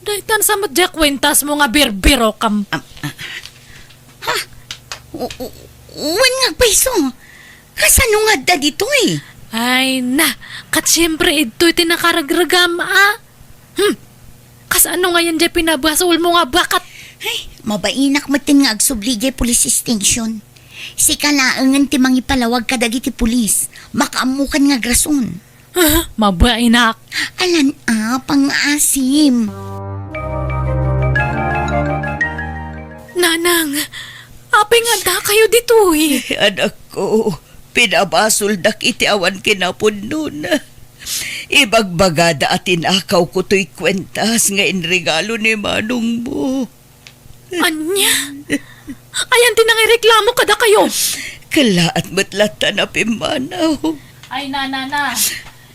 Daytan sa met diay kuentasmo nga birbirokam. Ah, ah. Ha? U-, u-, wen nga agpayso. Kasano nga adda ditoy? Ay na, ket siempre idtoy ti nakaregregam, a? Hmm. Kasano ngayen diay pinabasolmo nga baket? Ay, mabainak metten nga agsubli diay police station. Sika laengen ti mangipalawag kadagiti pulis. Makaammokan nga agrason. Ah, mabainak. Alan a, pangngaasim. Nanang, apay nga addakayo ditoy? Anakko, pinabasoldak iti awan kinapudnona. Ibagbagada a tinakawko toy kuentas nga inregalo ni manongmo. Ania? Ayan ti nangireklamo kadakayo. Kellaat met latta a pimmanaw. Ay, nanana.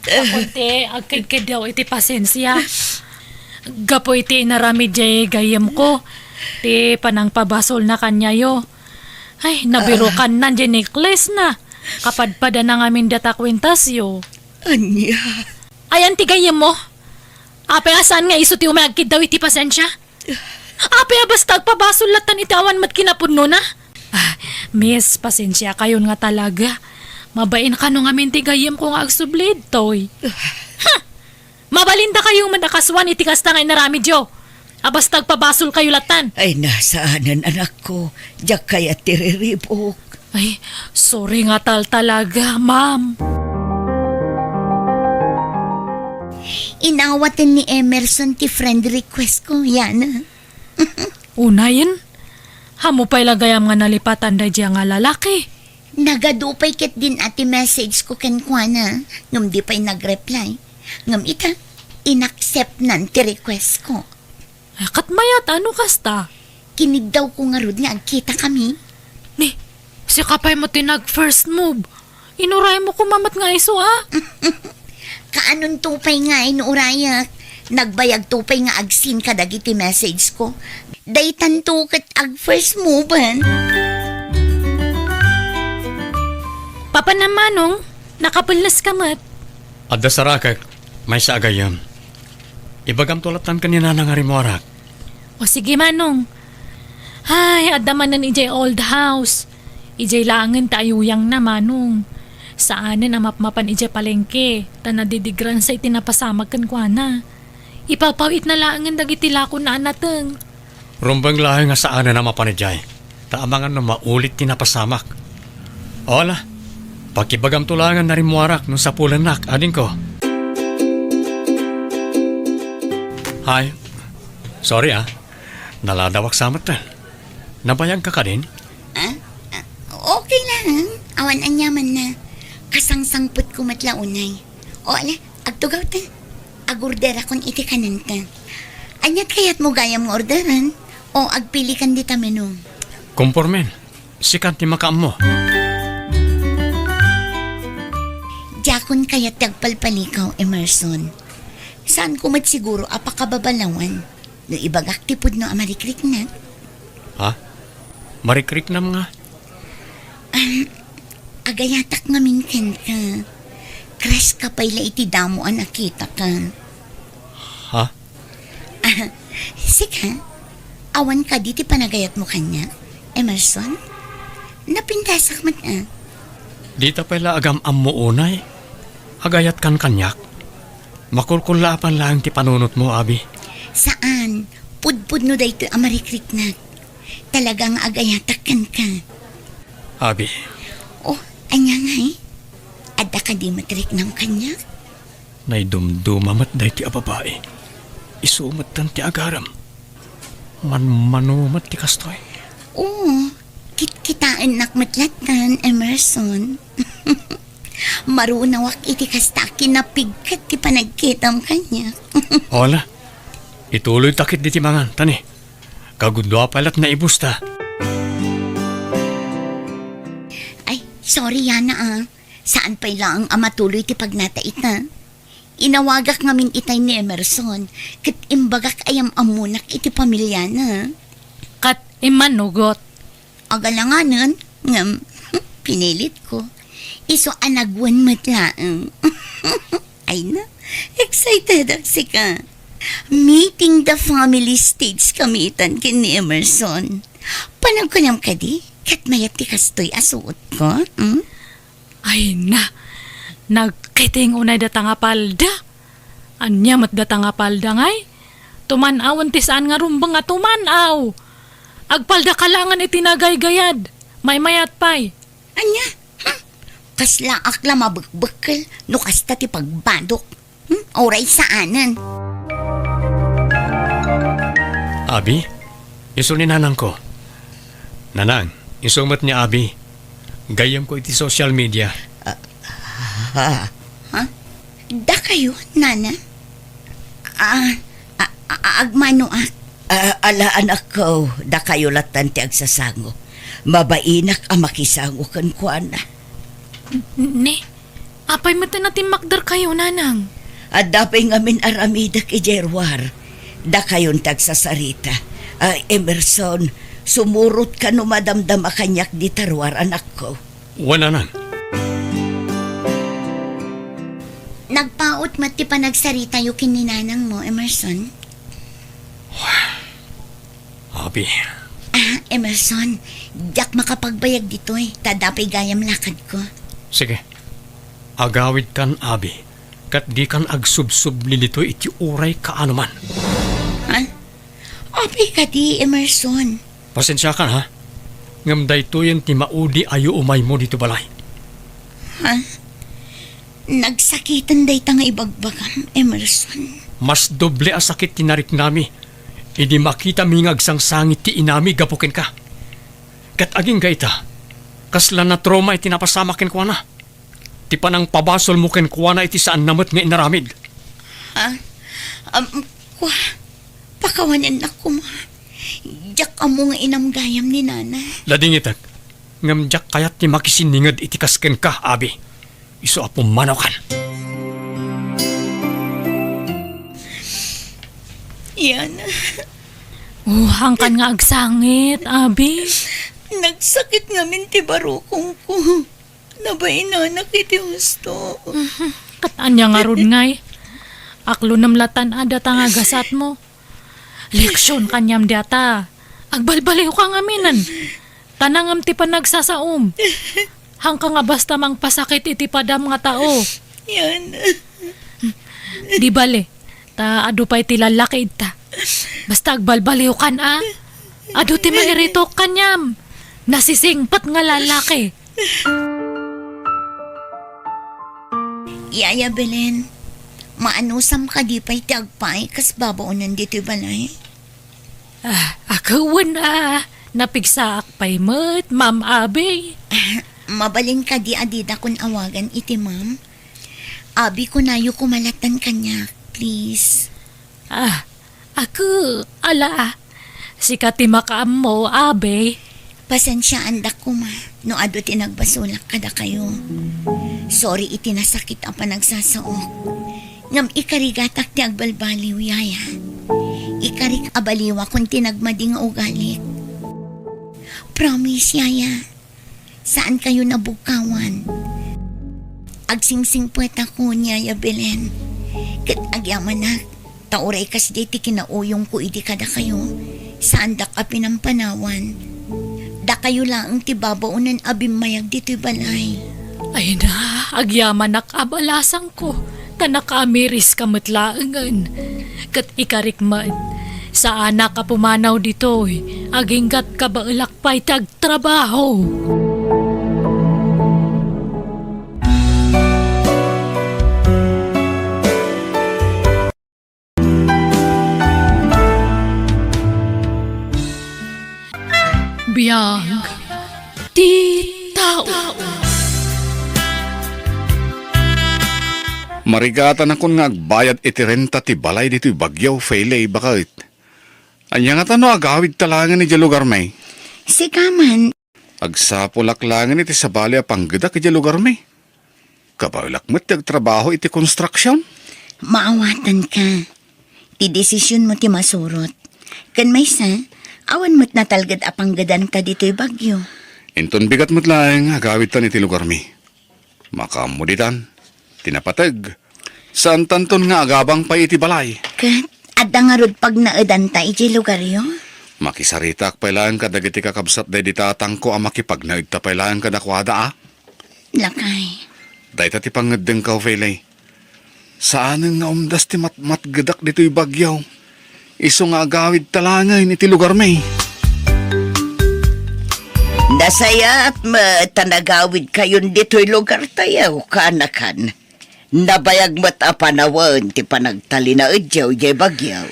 Ako ti agkedkeddaw iti pasensia. Gapu iti inaramid jay gayyemko, ti panangpabasolna kaniayo. Ay, nabirukanna jay necklace na. Kapadpadana ngamin data kuentasyo. Ania? Ayan ti gayyemmo? Apay a saan nga isu ti umay agkiddaw iti pasensia? Apay a basta agpabasol lattan iti awan met kinapudnona? Ah, miss, pasensiakayon nga talaga. Mabain kano ngamin ti gayyemko nga agsubli ditoy. Ha! Mabalindakayo met a kasuan iti kasta nga inaramidyo. A basta agpabasolkayo lattan. Ay, na, saanen, anakko. Diak kayat ti riribuk. Ay, sorry nga tal talaga, ma'am. Inawaten ni Emerson ti friend request ko, Yana. Unayen, ammo pay la gayam nga nalipatan daydiay nga lalaki. Nagadu pay ketdin a ti message ko kenkuana, ngem di pay nag-reply. Ngem ita, inacceptnan ti request ko. Ay, ket mayat, ano kasta? Kiniddaw ko ngarud nga agkitakami. Ni, sika pay met ti nag-first move. Inuraymo koma met nga isu, a? Kaanonto pay nga inurayak? Nagbayagto pay nga ag-seen kadagiti message ko. Daytanto ket ag-first moven. Papanam, Manong, nakapelneska met. Adda sarakek, maysa a gayyem. Ibagamto lattan ken ni Nana nga rimmuarak. O sige, Manong. Ay, adda manen idiay old house. Idiay laengen ti ayuyangna, Manong. Saanen a mapmapan idiay palengke, ta nadidigransa iti napasamak kenkuana. Ipawpaw-itna laengen dagiti lakonna a nateng. Rumbeng laeng nga saanen a mapan idiay, ta amangan no maulit ti napasamak. O ala, pakibagamto laengen a rimmuarak no sapulennak, adingko. Hay, sorry, a. Naladawak sa metten. Nabayagka kadin? Ah? Ah, okay lang. Awan aniamanna. Kasangsangpetko met la unay. O, ala, agtugawta. Agorderakon iti kanenta. Aniat kayatmo gayam nga orderen? O agpilikan dita menu? Kompormen. Sikan ti makaammo. Diakon kayat ti agpalpalikaw, Emerson. Saanko met siguro a pakababalawan no ibagak ti pudno a marikriknak. Ha? Marikriknam nga? Am, agayatak ngamin kenka. Crush ka pay la iti damo a nakitaka. Ha? Ah, sika, awan kadi ti panagayatmo kaniak, Emerson? Napintasak met, a. Dita pay la agam-ammo unay. Agayatkan kaniak. Makulkullaapan laeng ti panunotmo, Abi. Saan. Pudpudno daytoy a marikriknak. Talaga nga agayatak kenka. Abi. Oh, ania ngay? Adda kadi met riknam kaniak? Naidumduma met daytoy a babai. Isu metten ti agaram. Manmano met ti kastoy. Oo, kitkitaennak met lattan, Emerson. Marunawak iti kasta a kinapigket ti panagkitam kaniak. Ala, ituloyta ketdi ti mangan, tani. Kagudua pay lat naibusta. Ay, sorry, Yana, a. Saan pay laeng a matuloy ti pagnata ita. Inawagak ngamin itay ni Emerson, ket imbagak a yam-ammonak iti pamiliana. Ket immanugot. Agalanganen, ngem, pinilitko. Isu a nagwen met laeng. Ay na, excitedak sika. Meeting the family stage kami itan ken ni Emerson. Panagkunam kadi, ket mayat ti kastoy a suotko, hmm? Ay na, nagkiting unay data nga palda. Ania met data nga palda ngay? Tuman-awen ti saan nga rumbeng a tuman-aw. Agpaldaka laengen iti nagaygayad. Maymayat pay. Ania? Hmm? Kaslaak la mabekbekkel no kasta ti pagbadok. Hmm? Uray saanen. Abi, isu ni nanangko. Nanang, isu met ni Abi. Gayyemko iti social media. Ah, ha? Ha? Dakayo, Nana? Ah, a-, a-, agmanoak. Ah, ala, anakko, dakayo lattan ti agsasango. Mabainak a makisango kenkuana. N-, ne? Apay met a natimmakderkayo, nanang? Adda pay ngamin aramidek idiay ruar. Dakayon ti agsasarita. Ah, Emerson, sumurotka no madamdama kaniak dita ruar, anakko. Wen, nanang. Nagpaut met ti panagsaritayo ken ni nanangmo, Emerson. Abi. Ah, Emerson, diak makapagbayag ditoy, ta adda pay gayam lakadko. Sige. Agawidkan, Abi, ket dikan agsubsubli ditoy iti uray kaano man. Ha? Abi kadi, Emerson? Pasensiakan, ha? Ngem daytoyen ti maudi a yuumaymo ditoy balay. Ha? Nagsakiten dayta nga ibagbagam, Emerson. Mas doble a sakit ti nariknami idi makitami nga agsangsangit ti inami gapu kenka. Ket agingga ita, kasla natrauma iti napasamak kenkuana. Ti panangpabasolmo kenkuana iti saanna met nga inaramid. Ha? Um, kua, pakawanennak koma. Diak ammo nga inam gayam ni Nana. Ladingitek, ngem diak kayat ti makisinninged iti kas kenka, Abi. Isu a pummanawkan. Yana. Oh, haankan nga agsangit, Abi. Nagsakit ngamin ti barukongko. Nabainanak iti husto. Mhm. Ket ania ngarud ngay? Aklonem lattan a data nga gasatmo. Leksion kaniam dayta. Agbalbaliwka ngaminen. Ta nangem ti panagsasaom. Haanka nga basta mangpasakit iti padam nga tao. Yan. Di bale, ta adu pay ti lallaki idta. Basta agbalbaliwkan a. Adu ti mairitok kaniam. Nasisingpet nga lallaki. Yaya Belen, maanusam kadi pay ti agpaay kas babaonen ditoy balay? Ah, a, wen a, napigsaak pay met, Ma'am Abi. Ah, mabalin kadi a didakon awagan iti ma'am? Abi, kunayo koma lattan kaniak, please. Ah, a, ala a. Sika ti makaammo, Abi. Pasensiaandak koma no adu ti nagbasolak kadakayo. Sorry iti nasakit a panagsasaok. Ngem ikarigatak ti agbalbaliw, Yaya. Ikarik a baliwakon ti nagmadi nga ugalik. Promise, Yaya. Saankayo nabugkawan. Agsingsingpetako ni Yaya Belen. Ket agyamanak, ta uray kasdi ti kinauyongko idi kadakayo, saandak a pinampanawan. Dakayo laeng ti babaonen a bimmayag ditoy balay. Ay na, agyamanak a balasangko, ta nakaamiriska met laengen. Ket ikarik met, saanak a pumanaw ditoy, aginggat kabaelak pay ti agtrabaho. Biag ti tao. Marigatanakon nga agbayad iti renta ti balay ditoy Baguio, Fele, baket. Ania ngata no agawidta laengen idiay lugarmi? Sika man. Agsapulak laengen iti sabali a panggedak idiay lugarmi. Kabaelak met ti agtrabaho iti konstruksion. Maawatanka. Ti desisionmo ti masurot. Ken maysa, awan met natalged a panggedanta ditoy Baguio. Inton bigat met laeng, agawidtan iti lugarmi. Makaammo ditan, ti napateg, saantanton nga agabang pay iti balay. Ket adda ngarud pagnaedanta idiay lugaryo? Makisaritaak pay laeng kadagiti kakabsat daydi tatangko a makipagnaedta pay laeng kadakuada a. Lakay. Dayta ti pangngeddengko, Fele. Saanen nga umdas ti matmatgedak ditoy Baguio. Isu nga agawidta laengen iti lugarmi. Nasayaat met ta nagawidkayon ditoy lugartayo, kaanakan. Nabayag met a panawen ti panagtalinaedyo idiay Baguio.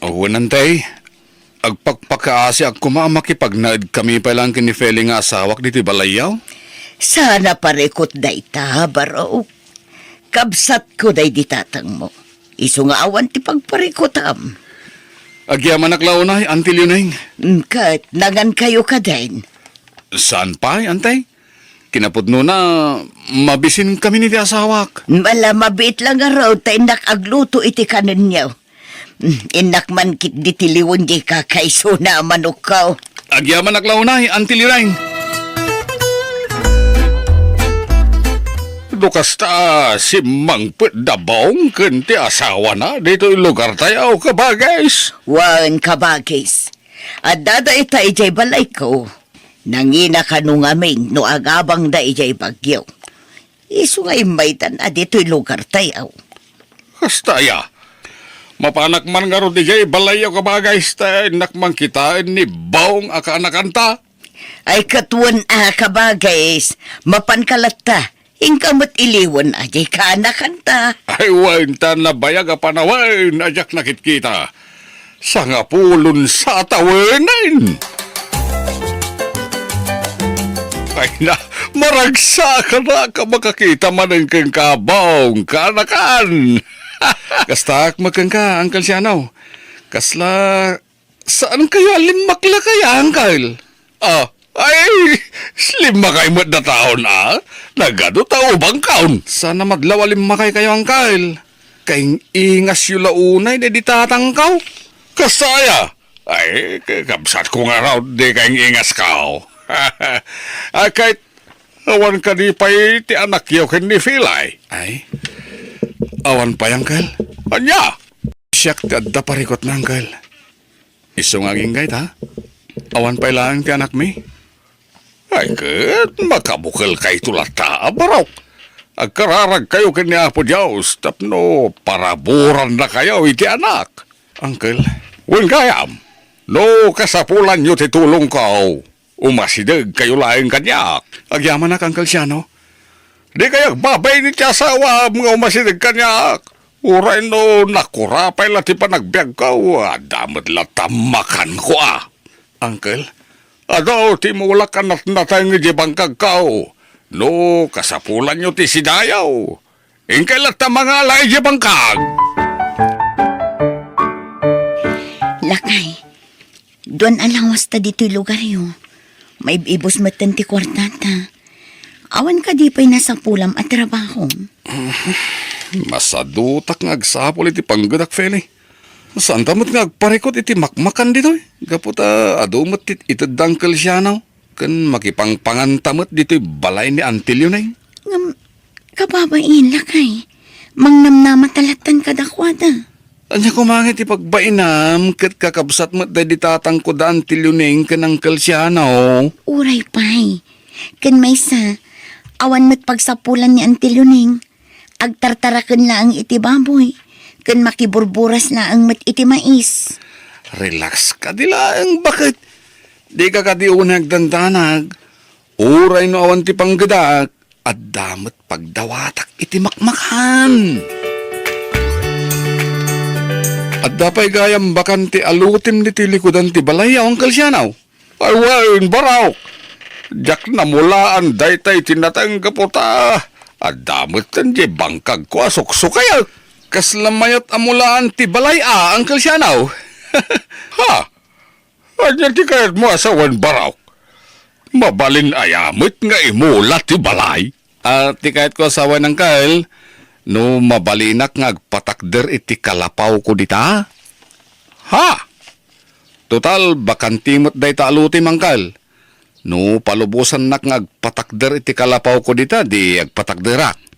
Wen, Antay. Agpakpakaasiak koma a makipagnaedkami pay laeng ken ni Fele nga asawak ditoy balayyo. Saan a parikut dayta, Barok. Kabsatko daydi tatangmo. Isu nga awan ti pagparikutam. Agyamanak la unay, Auntie Leoning. Mm, ket, nangankayo kadin? Saan pay, Ante? Kinapudnona, mabisinkami ni ti asawak. Mala, mabiit la ngarud ta innak agluto iti kanenyo. Mm, innak man ketdi ti liwen diay kakaisuna a manokko. Agyamanak la unay, Auntie Leoning. No kasta, simmangpet da Bong ken ti asawana ditoy lugartayo, kabagis? Wen, kabagis. Adda dayta idiay balayko. Nangina kano ngamin no agabangda idiay bagyo. Isu nga immaydan a ditoy lugartayo. Kasta aya. Mapanak man ngarud idiay balayyo, kabagis, ta innak man kitaen ni Bong a kaanakanta. Ay, ket wen a, kabagis, mapanka latta. Inka met iliwen a diay kaanakanta. Ay, wen, ta nabayag a panawen a diak nakitkita. Sangapulon sa a tawenen. Ay na, maragsakan a makakita manen kenka, Bong, kaanakan. Kastak met kenka, Uncle Siano. Kasla, saankayo a limmakla kaya, Uncle? Ah, ay, limmakay met dataon, a? Nagadu ta ubangkaon. Saan a madlaw a limmakaykayo, Uncle. Kaing-ingasyo la unay daydi tatangko. Kasta aya? Ay, kabsatko ngarud, di kaing-ingasko. Ay, ket, awan kadi pay ti anakyo ken ni Pilay? Ay, awan pay, Uncle. Ania? Siak ti adda parikutna, Uncle. Isu nga agingga ita, awan pay laeng ti anakmi. Ay, ket makabukelkayto latta a barok. Agkararagkayo ken ni Apo Dios tapno paraburannakayo iti anak. Uncle. Wen gayam, no kasapulanyo ti tulongko, umasidegkayo laeng kaniak. Agyamanak, Uncle Siano. Dikay agbabain iti asawaam nga umasideg kaniak. Uray no nakurapay la ti panagbiagko, adda met latta makanko a. Uncle? Adu ti mulak a natnateng idiay bangkagko. No kasapulanyo ti sidayo, inkay latta mangala idiay bangkag. Lakay, duan a lawasta ditoy lugaryo. Maib-ibus metten ti kuartata. Awan kadi pay nasapulam a trabaho? Masadutak nga agsapul iti panggedak, Feli. Saanta met nga agparikut iti makmakan ditoy, gapu ta adu met ti ited da Uncle Siano ken makipangpanganta met ditoy balay ni Auntie Leoning. Ngem, kababain, lakay, mangnamnamata lattan kadakuada. Ania koma nga iti pagbainam ket kakabsat met daydi tatangko da Auntie Leoning ken Uncle Siano? Uray pay. Ken maysa, awan met pagsapulan ni Auntie Leoning. Agtartaraken laeng iti baboy, ken makiburburas laeng met iti mais. Relax kadi laeng, baket? Dika kadi unay agdandanag? Uray no awan ti panggedak, adda met pagdawatak iti makmakan. Adda pay gayam bakante a lutim ditoy likudan ti balay, Uncle Siano? Ay wen, barok. Diak namulaan dayta iti nateng gapu ta adda metten diay bangkagko a suksukayek. Kasla mayat a mulaan ti balay a, Uncle Siano? Ha? Ania ti kayatmo a sawen, barok? Mabalin aya met nga imula ti balay? A, ti kayatko a sawen, Uncle, no mabalinak nga agpatakder iti kalapawko dita? Ha? Total, bakante met dayta a lutim, Uncle. No palubosannak nga agpatakder iti kalapawko dita, di agpatakderak.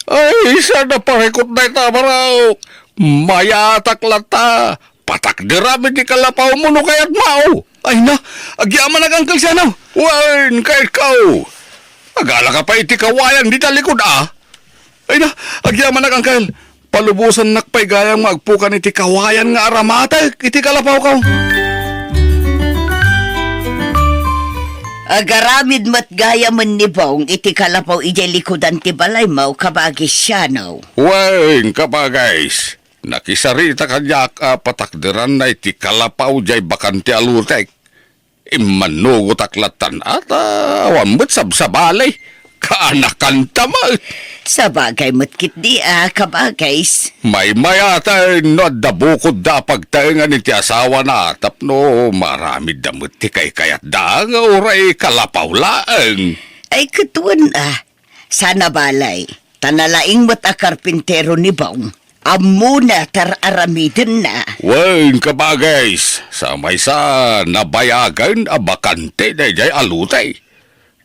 Ay, saan a parikut dayta, barok? Mayatak latta. Patakderam iti kalapawmo no kayatmo. Ay na, agyamanak, Uncle Siano. Wen, kayatko. Agalaka pay iti kawayan dita likud, a? Ay na, agyamanak, Uncle. Palubosannak pay gayam nga agpukan iti kawayan nga aramatek iti kalapawko. Agaramid met gayamen ni Bong iti kalapaw idiay likudan ti balaymo, kabagis Siano. Wen, kabagis, nakisarita kaniak a patakderanna iti kalapaw diay bakante a lutek. Immannugotak lattan a ta awan met sabsabali. Kaanakanta met. Sabagay met ketdi a, kabagays. Maymayaten no adda bukodda a pagtaengan iti asawana tapno maaramidda met ti kaykayatda nga uray kalapaw laeng. Ay, ket wen a, sana balay, ta nalaing met a karpintero ni Bong. Ammona ti ar-aramidenna. Wen, kabagays, sa maysa nabayagen a bakante daydiay a lote.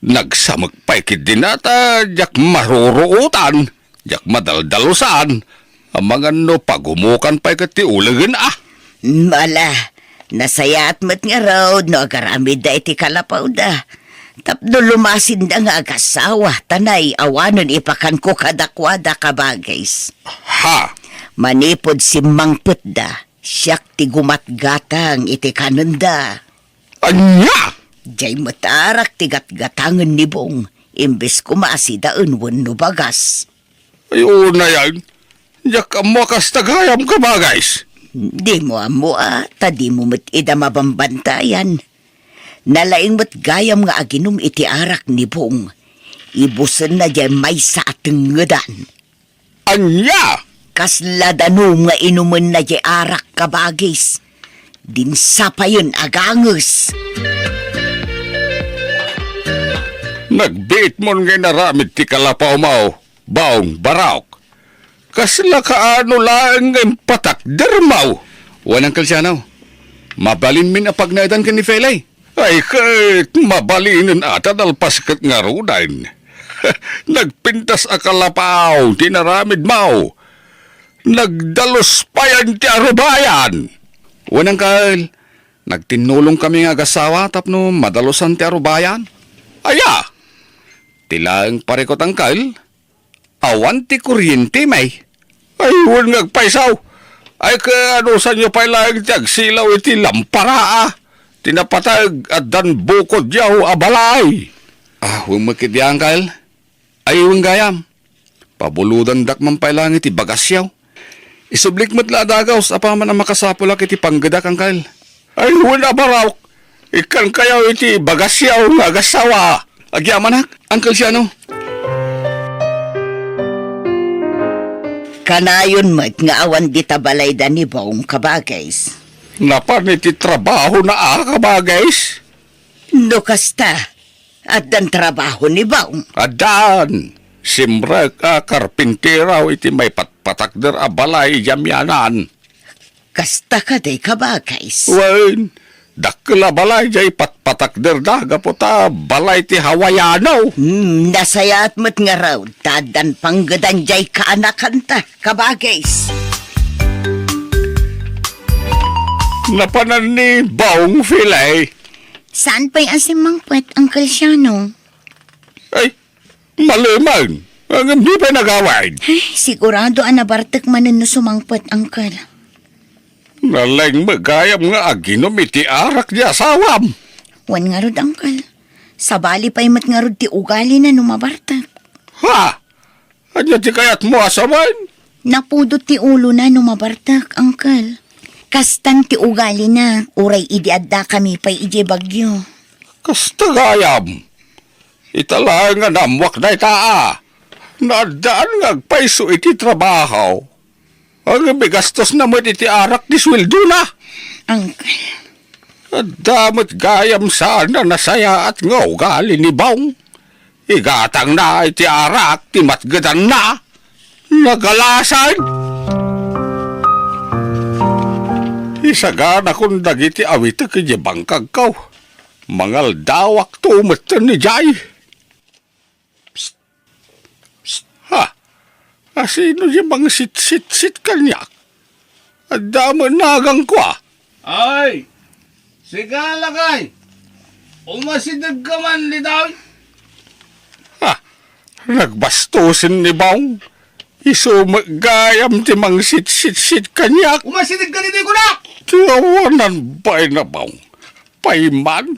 Nagsamek pay ketdin a ta diak maruruotan, diak madaldalusan, amangan no pagumukan pay ket ti ulegen a. Ala, nasayaat met ngarud no agaramidda iti kalapawda. Tapno lumasinda nga agasawa, ta nay awanen ipakanko kadakuada, kabagays. Ha? Manipud simmangpetda, siak ti gumatgatang iti kanenda. Ania? Diay met arak ti gatgatangen ni Bong, imbes koma a sidaen wenno bagas. Ay, unayen. Diak ammo a kasta gayam, kabagays. Dimo ammo a, ta dimo met ida mabambantayan. Nalaing met gayam nga aginum iti arak ni Bong. Ibusenna diay maysa a tengngedan. Ania? Kasla danum nga inumenna diay arak, kabagays. Dinsa payen aganges. Nagbiitmon nga inaramid ti kalapawmo, Baong Baraok. Kasla kaano laeng nga impatakdermo? Wen, Uncle Siano, mabalinmin a pagnaedan ken ni Felay. Ay, ket mabalinen a ta nalpas ket ngaruden. Nagpintas a kalapaw ti inaramidmo. Nagdalus payen ti arubayan. Wen, Uncle, nagtinnulongkami nga agasawa tapno madalusan ti arubayan. Aya? Ti laeng parikut, Uncle, awan ti kuryente, may. Ay, wen nga agpayso. Ay, kaanusanyo pay laeng ti agsilaw iti lampara, a? Ti napateg, addan bukodyo a balay. Ah, wen met ketdi, Uncle. Ay, wen gayam. Pabulodandak man pay laeng iti bagasyo. Isublik met la a dagaus apaman a makasapulak iti panggedak, Uncle. Ay, wen a Baraok, ikkankayo iti bagasyo nga agasawa. Agyamanak, Uncle Siano. Kanayon met nga awan dita balayda ni Bong, kabagays. Napan iti trabahona a, kabagays? No kasta, addan trabaho ni Bong? Addan. Simrek a karpintero iti maipatpatakder a balay idiay amianan. Kasta kadi, kabagays? Wen, dakkel a balay diay patpatakderda gapu ta balay ti Hawaiano. Hmm, nasayaat met ngarud ta addan panggedan diay kaanakanta, kabagays. Napanan ni Bong, Felay. Saan pay a simmangpet, Uncle Siano? Ay, maleman. Ngem di pay nagawid. Ay, sigurado a nabartek manen no sumangpet, Uncle. Nalaing met gayam nga aginum iti arak ti asawam. Wen ngarud, Uncle. Sabali pay met ngarud ti ugalina no mabartek. Ha? Ania ti kayatmo a sawen? Napudot ti ulona no mabartek, Uncle. Kastan ti ugalina, uray idi addakami pay idiay Baguio. Kasta gayam. Ita laeng nga naammoak dayta a. Naaddaan nga agpayso iti trabaho. Ngem igastosna met iti arak ti sueldona. Uncle. Adda met gayam saan a nasayaat nga ugali ni Bong. Igatangna iti arak ti matgedanna. Nagalasan! Isaganakon dagiti awitek idiay bangkagko. Mangaldawakto metten idiay. Psst! Psst! Ha? Asino diay mangsitsitsit kaniak? Adda met nagangko a. Ay! Sika, lakay! Umasidegka man ditoy? Ha? Nagbastosen ni Bong. Isu met gayam ti mangsitsitsit kaniak. Umasidegka ditoy, kunak! Ti awanan pay na, Bong. Payman.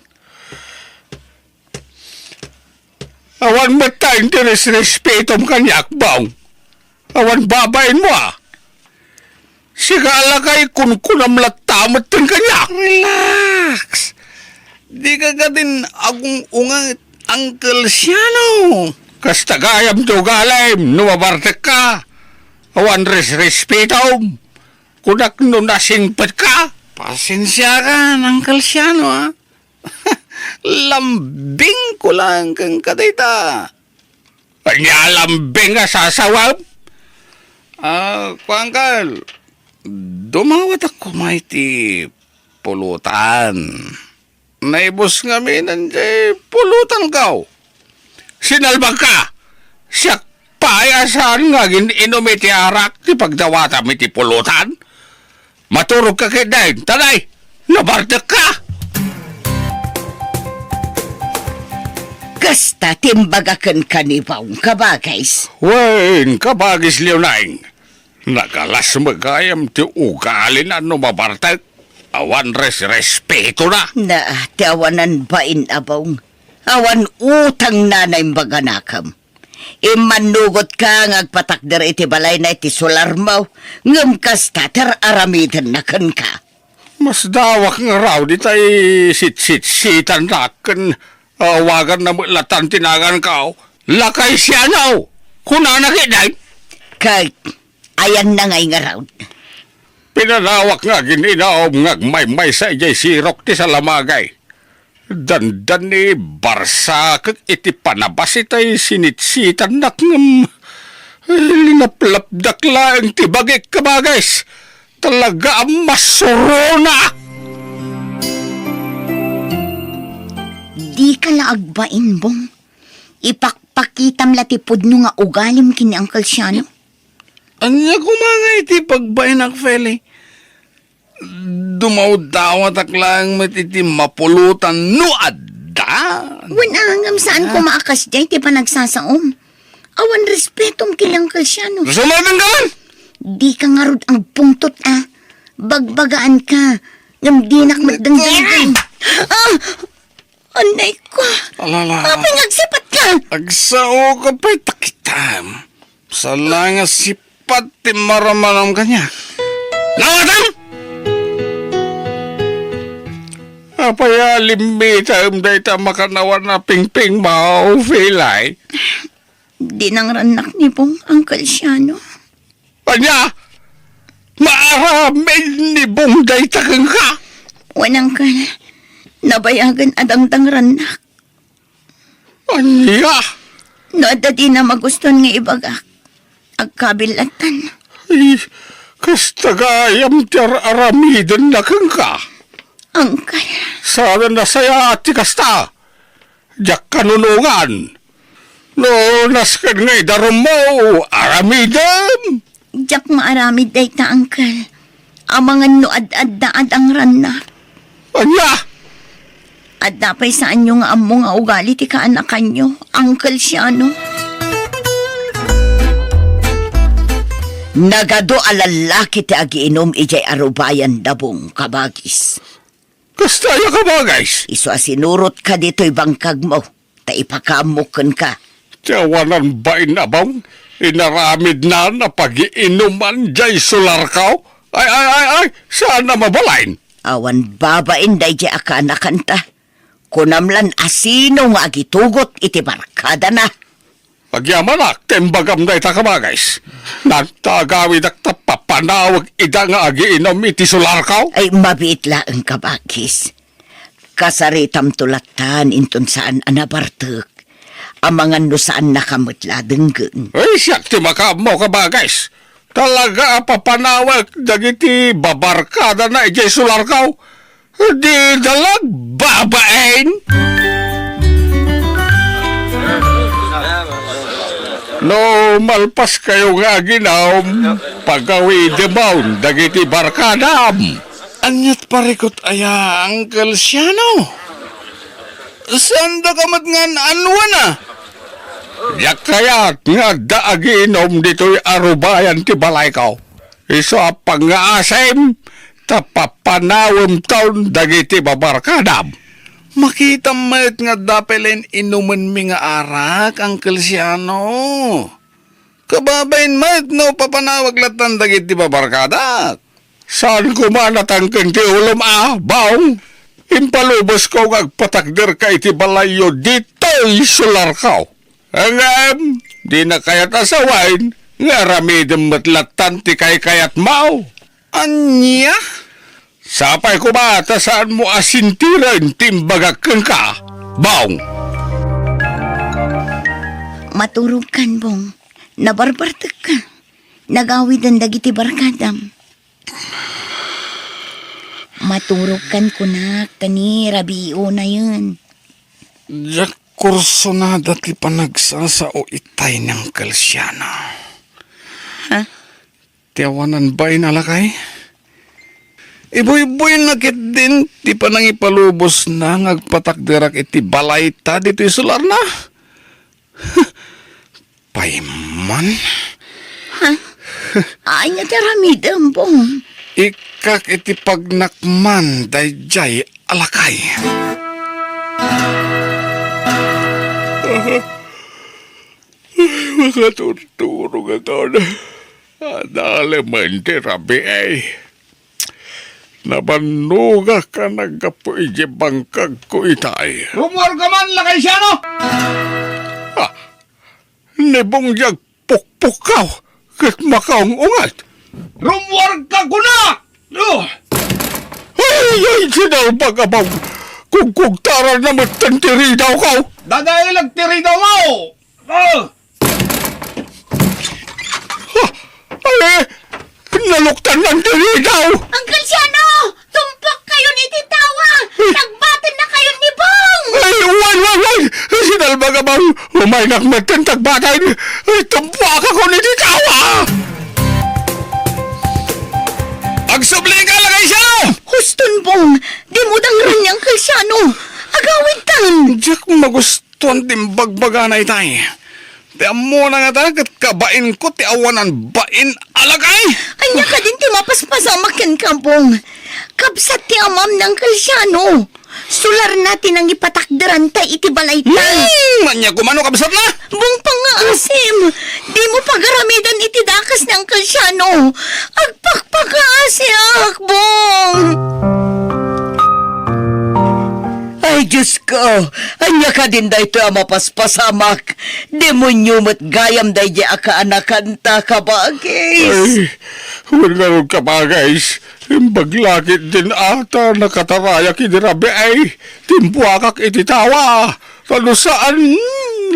Awan met ta iti resrespetom kaniak, Bong. Awan babainmo a. Sika, lakay, kunkunam latta metten kaniak. Relax. Dika kadin agung-unget, Uncle Siano. Kasta gayam ti ugalim no mabartekka. Awan resrespetom. Kunak no nasingpetka. Pasensiakan, Uncle Siano, a. Lambingko laeng kenka dayta. Ania lambing a sasawem? A, kua, Uncle, dumawatak koma iti pulutan. Naibus ngamin diay pulutanko. Sinalbagka! Siak pay a saan nga agin-inum iti arak ti pagdawatam iti pulutan? Maturogka ketdin, ta nay, nabartekka! Kasta ti imbaga kenka ni Baong, kabagis. Wen, kabagis Leonine, nagalas met gayam ti ugalina no mabartek. Awan resrespetona. Na, ti awanan bain a Baong. Awan utangna naimbaganakem. Immannugotka nga agpatakder iti balayna iti solarmo, ngem kasta ti ar-aramidenna kenka. Masdawak ngarud itay sitsitsitannak ken awaganna met latta ti naganko. Lakay Siano, kunana ketdin. Ket ayanna ngay ngarud? Pinanawak nga agin-inum nga agmaymaysa idiay sirok ti salamagay. Dandani barsakek iti panabas itay sinitsitannak ngem linaplapdak laeng ti bagik, kabagis. Talaga a masurona! Dika la agbain, Bong. Ipakpakitam la ti pudno nga ugalim ken ni Uncle Siano. Ania koma nga iti pagbaenak, Feli? Dumawdawatak laeng met iti mapulutan no adda. Wen, a, ngem saan koma a kasdiay ti panagsasaom. Awan respetom ken ni Uncle Siano. Sumabing ka man! Dika ngarud agpungtot, a. Bagbagaanka, ngem dinak met dengdenggen. A! Anay ko. Alala. Apay nga agsipatka? Agsaoka pay ta kitam. Saan la nga sipat ti maramanam kaniak. Nawatam! Apay a limmitem dayta makannawan a pingpingmo, Felay? Dinangrannak ni Bong, Uncle Siano. Ania? Maaramid ni Bong dayta kenka? Wen, Uncle. Nabayagen a dangdangrannak. Ania? No adda dina magustuan nga ibagak, agkabil lattan. Ay, kasta gayam ti ar-aramidenna kenka. Uncle. Saan a nasayaat ti kasta. Diak kanunongan. No nasken nga idarummo, aramidem. Diak maaramid dayta, Uncle. Amangan no ad-adda a dangrannak. Ania? Adda pay saanyo nga ammo nga ugali ti kaanakanyo, Uncle Siano. Nagadu a lallaki ti agiinum idiay arubayan da Bong, kabagis. Kasta aya, kabagis? Isu a sinurotka ditoy bangkagmo, ta ipakaammok kenka. Ti awanan bain a Bong, inaramidna a pagiinuman diay solarko. Ay, ay, ay, ay, saan a mabalin? Awan babain daydiay a kaanakanta. Kunam lan a sino nga agitugot iti barkadana. Agyamanak ta imbagam dayta, kabagis. Nagtagawidak ta papanawek ida nga agiinum iti solarko. Ay, mabiit laeng, kabagis. Kasaritamto lattan inton saan a nabartek. Amangan no saannaka met la a denggen. Ay, siak ti makaammo, kabagis. Talaga a papanawek dagiti babarkadana idiay solarko. Dida la agbabain. No malpaskayo nga aginum, pagawidemon dagiti barkadam. Aniat parikut aya, Uncle Siano? Saandaka met nga an-anwana? Diak kayat nga adda agiinum ditoy arubayan ti balayko. Isu a pangngaasim ta papanawemton dagiti babarkadam. Makitam met nga adda pay laeng inumenmi nga arak, Uncle Siano. Kababain met no papanawek lattan dagiti babarkadak. Saan koma natangken ti ulom a, Bong? Impalubosko nga agpatakderka iti balayyo ditoy solarko. Ngem, dina kayat a sawen nga aramidem met lattan ti kaykayatmo. Ania? Sapay koma ta saanmo a sintiren ti imbagak kenka, Bong. Maturogkan, Bong. Nabarbartekka. Nagawiden dagiti barkadam. Maturogkan kunak, kani, rabii unayen. Diak kursunada ti panagsasao itay ni Uncle Siano. Ha? Ti awanan bain a lakay. Ibuyboyna ketdin ti panangipalubosna nga agpatakderak iti balayta ditoy solarna. Pay man. Ha? Ania ti aramidem, Bong? Ikkak iti pagnakman daydiay a lakay. Ay, makaturturog a taon. Adalemen ti rabii. Nabannogak a naggapu iti bangkagko itay. Rummuarka man, Lakay Siano! Ah, ni Bong diay agpukpukkaw ket makaung-unget. Rummuarka kuna! Oh! Ay, ay, sinalbag a Bong! Kugkugtaranna metten ti ridawko! Dadaelag ti ridawmo! Oh! Ah! Ay, naluktannan ti ridaw! Uncle Siano! Tumpokkayon iti tawa! Tagbatennakayon ni Bong! Ay, wen, wen, wen! Sinalbag a Bong! Umaynak metten tagbaten! Ay, tumpuakakon iti tawa! Agsubli ka, Lakay Siano! Huston, Bong! Dimo dangran ni Uncle Siano! Agawidtan! Diak magustuan ti imbagbagana itay. Ti ammona ngata ket kabainko ti awanan bain a lakay. Ania kadin ti mapaspasamak kenka, Bong? Kabsat ti amam ni Uncle Siano. Solarna ti nangipatakderanta iti balayta. Hmm, ania koma no kabsatna? Bong, pangngaasim. Dimo pagaramiden iti dakes ni Uncle Siano. Agpakpakaasiak, Bong. Ay, Diosko, ania kadin daytoy a mapaspasamak? Demonio met gayam daydiay a kaanakanta, kabagis. Ay, wen ngarud, kabagis, imbag la ketdin a ta nakatarayak idi rabii, timpuakak iti tawa, ta no saan,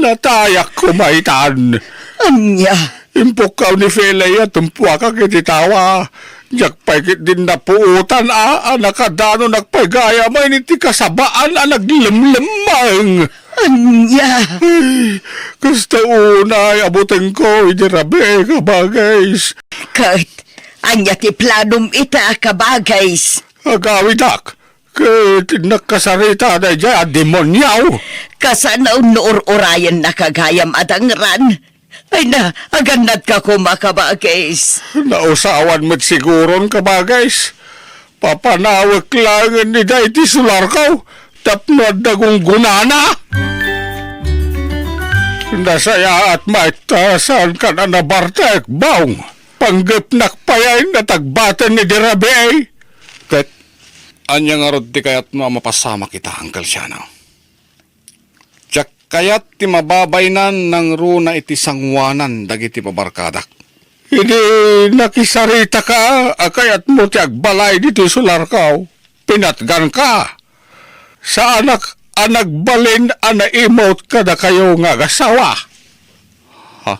natayak koma itan. Ania? Impukkaw ni Felay a timpuakak iti tawa. Diak pay ketdin napuotan a, a nakadanonak pay gayam iti kasabaan a naglemlemmeng. Ania? Ay, kasta unay a butengko idi rabii, kabagis. Ket ania ti planom ita, kabagis? Agawidak ket nakasarita daydiay a demonio. Kasano no ur-urayennaka gayam a dangran? Ay na, agannadka koma, kabagis. Nausawan met siguron, kabagis. Papanawek laengen ni daydi solarko tapno adda gunggonana. Nasayaat met ta saankan a nabartek, Bong. Panggepnak pay a tagbaten idi rabii. Ket ania ngarud ti kayatmo a mapasamak ita, Uncle Siano? Diak kayat ti mababaynan nangruna iti sangoanan dagiti pabarkadak. Idi nakisaritaka a kayatmo ti agbalay ditoy solarko, pinatganka. Saanak a nagbalin a naimut kadakayo nga agasawa. Ha?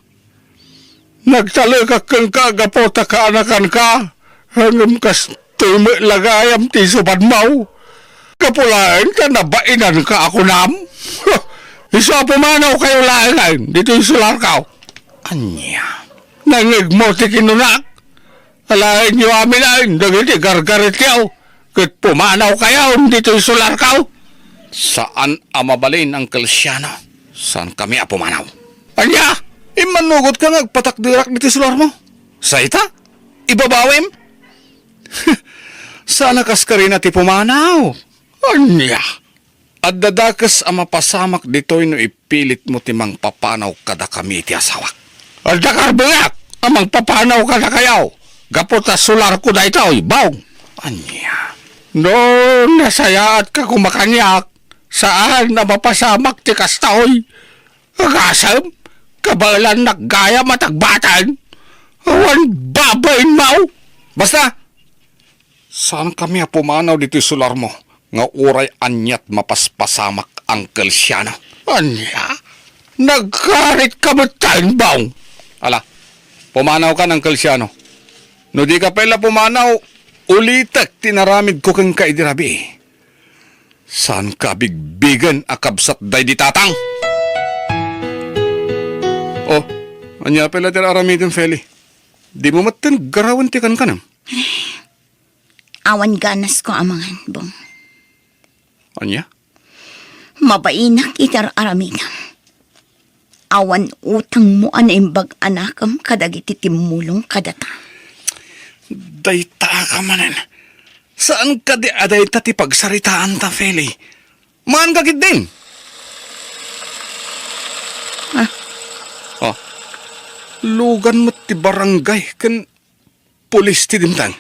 Nagtalekak kenka gapu ta kaanakanka, ngem kastoy met la gayam ti isupadmo. Gapu laeng ta nabainanka a kunam. Isu a pumanawkayo laengen ditoy solarko. Ania? Nangngegmo ti kinunak? Alaenyo amin dagiti gargaretyo. Ket pumanawkayo ditoy solarko? Saan a mabalin, Uncle Siano. Saankami a pumanaw. Ania? Immannugotka nga agpatakderak ditoy solarmo? Sa ita? Ibabawim? Saan a kaskarina ti pumanaw? Ania? Adda dakes a mapasamak ditoy no ipilitmo ti mangpapanaw kadakami iti asawak. Adda karbuyak a mangpapanaw kadakayo gapu ta solarko daytoy, Bong. Ania? No nasayaatka koma kaniak, saan a mapasamak ti kastoy. Agasem, kabaelannak gayam a tagbaten. Awan babain mao. Basta, saankami a pumanaw ditoy solarmo nga uray aniat mapaspasamak, Uncle Siano. Ania? Nagkaritka metten, Bong? Ala, pumanawkan, Uncle Siano. No dika pay la pumanaw, ulitek ti inaramidko kenka idi rabii. Saanka a bigbigen a kabsat daydi tatang? Oh, ania pay la ti aramidem, Feli? Dimo metten garawen ti kankanam? Awan ganasko a mangan, Bong. Ania? Mabainak iti ar-aramidem. Awan utangmo a naimbag a nakem kadagiti timmulong kadata. Dayta ka manen. Saan kadi a dayta ti pagsaritaanta, Feli? Maanka ketdin? Ah. Oh. Lugan met ti barangay ken pulis ti dimteng.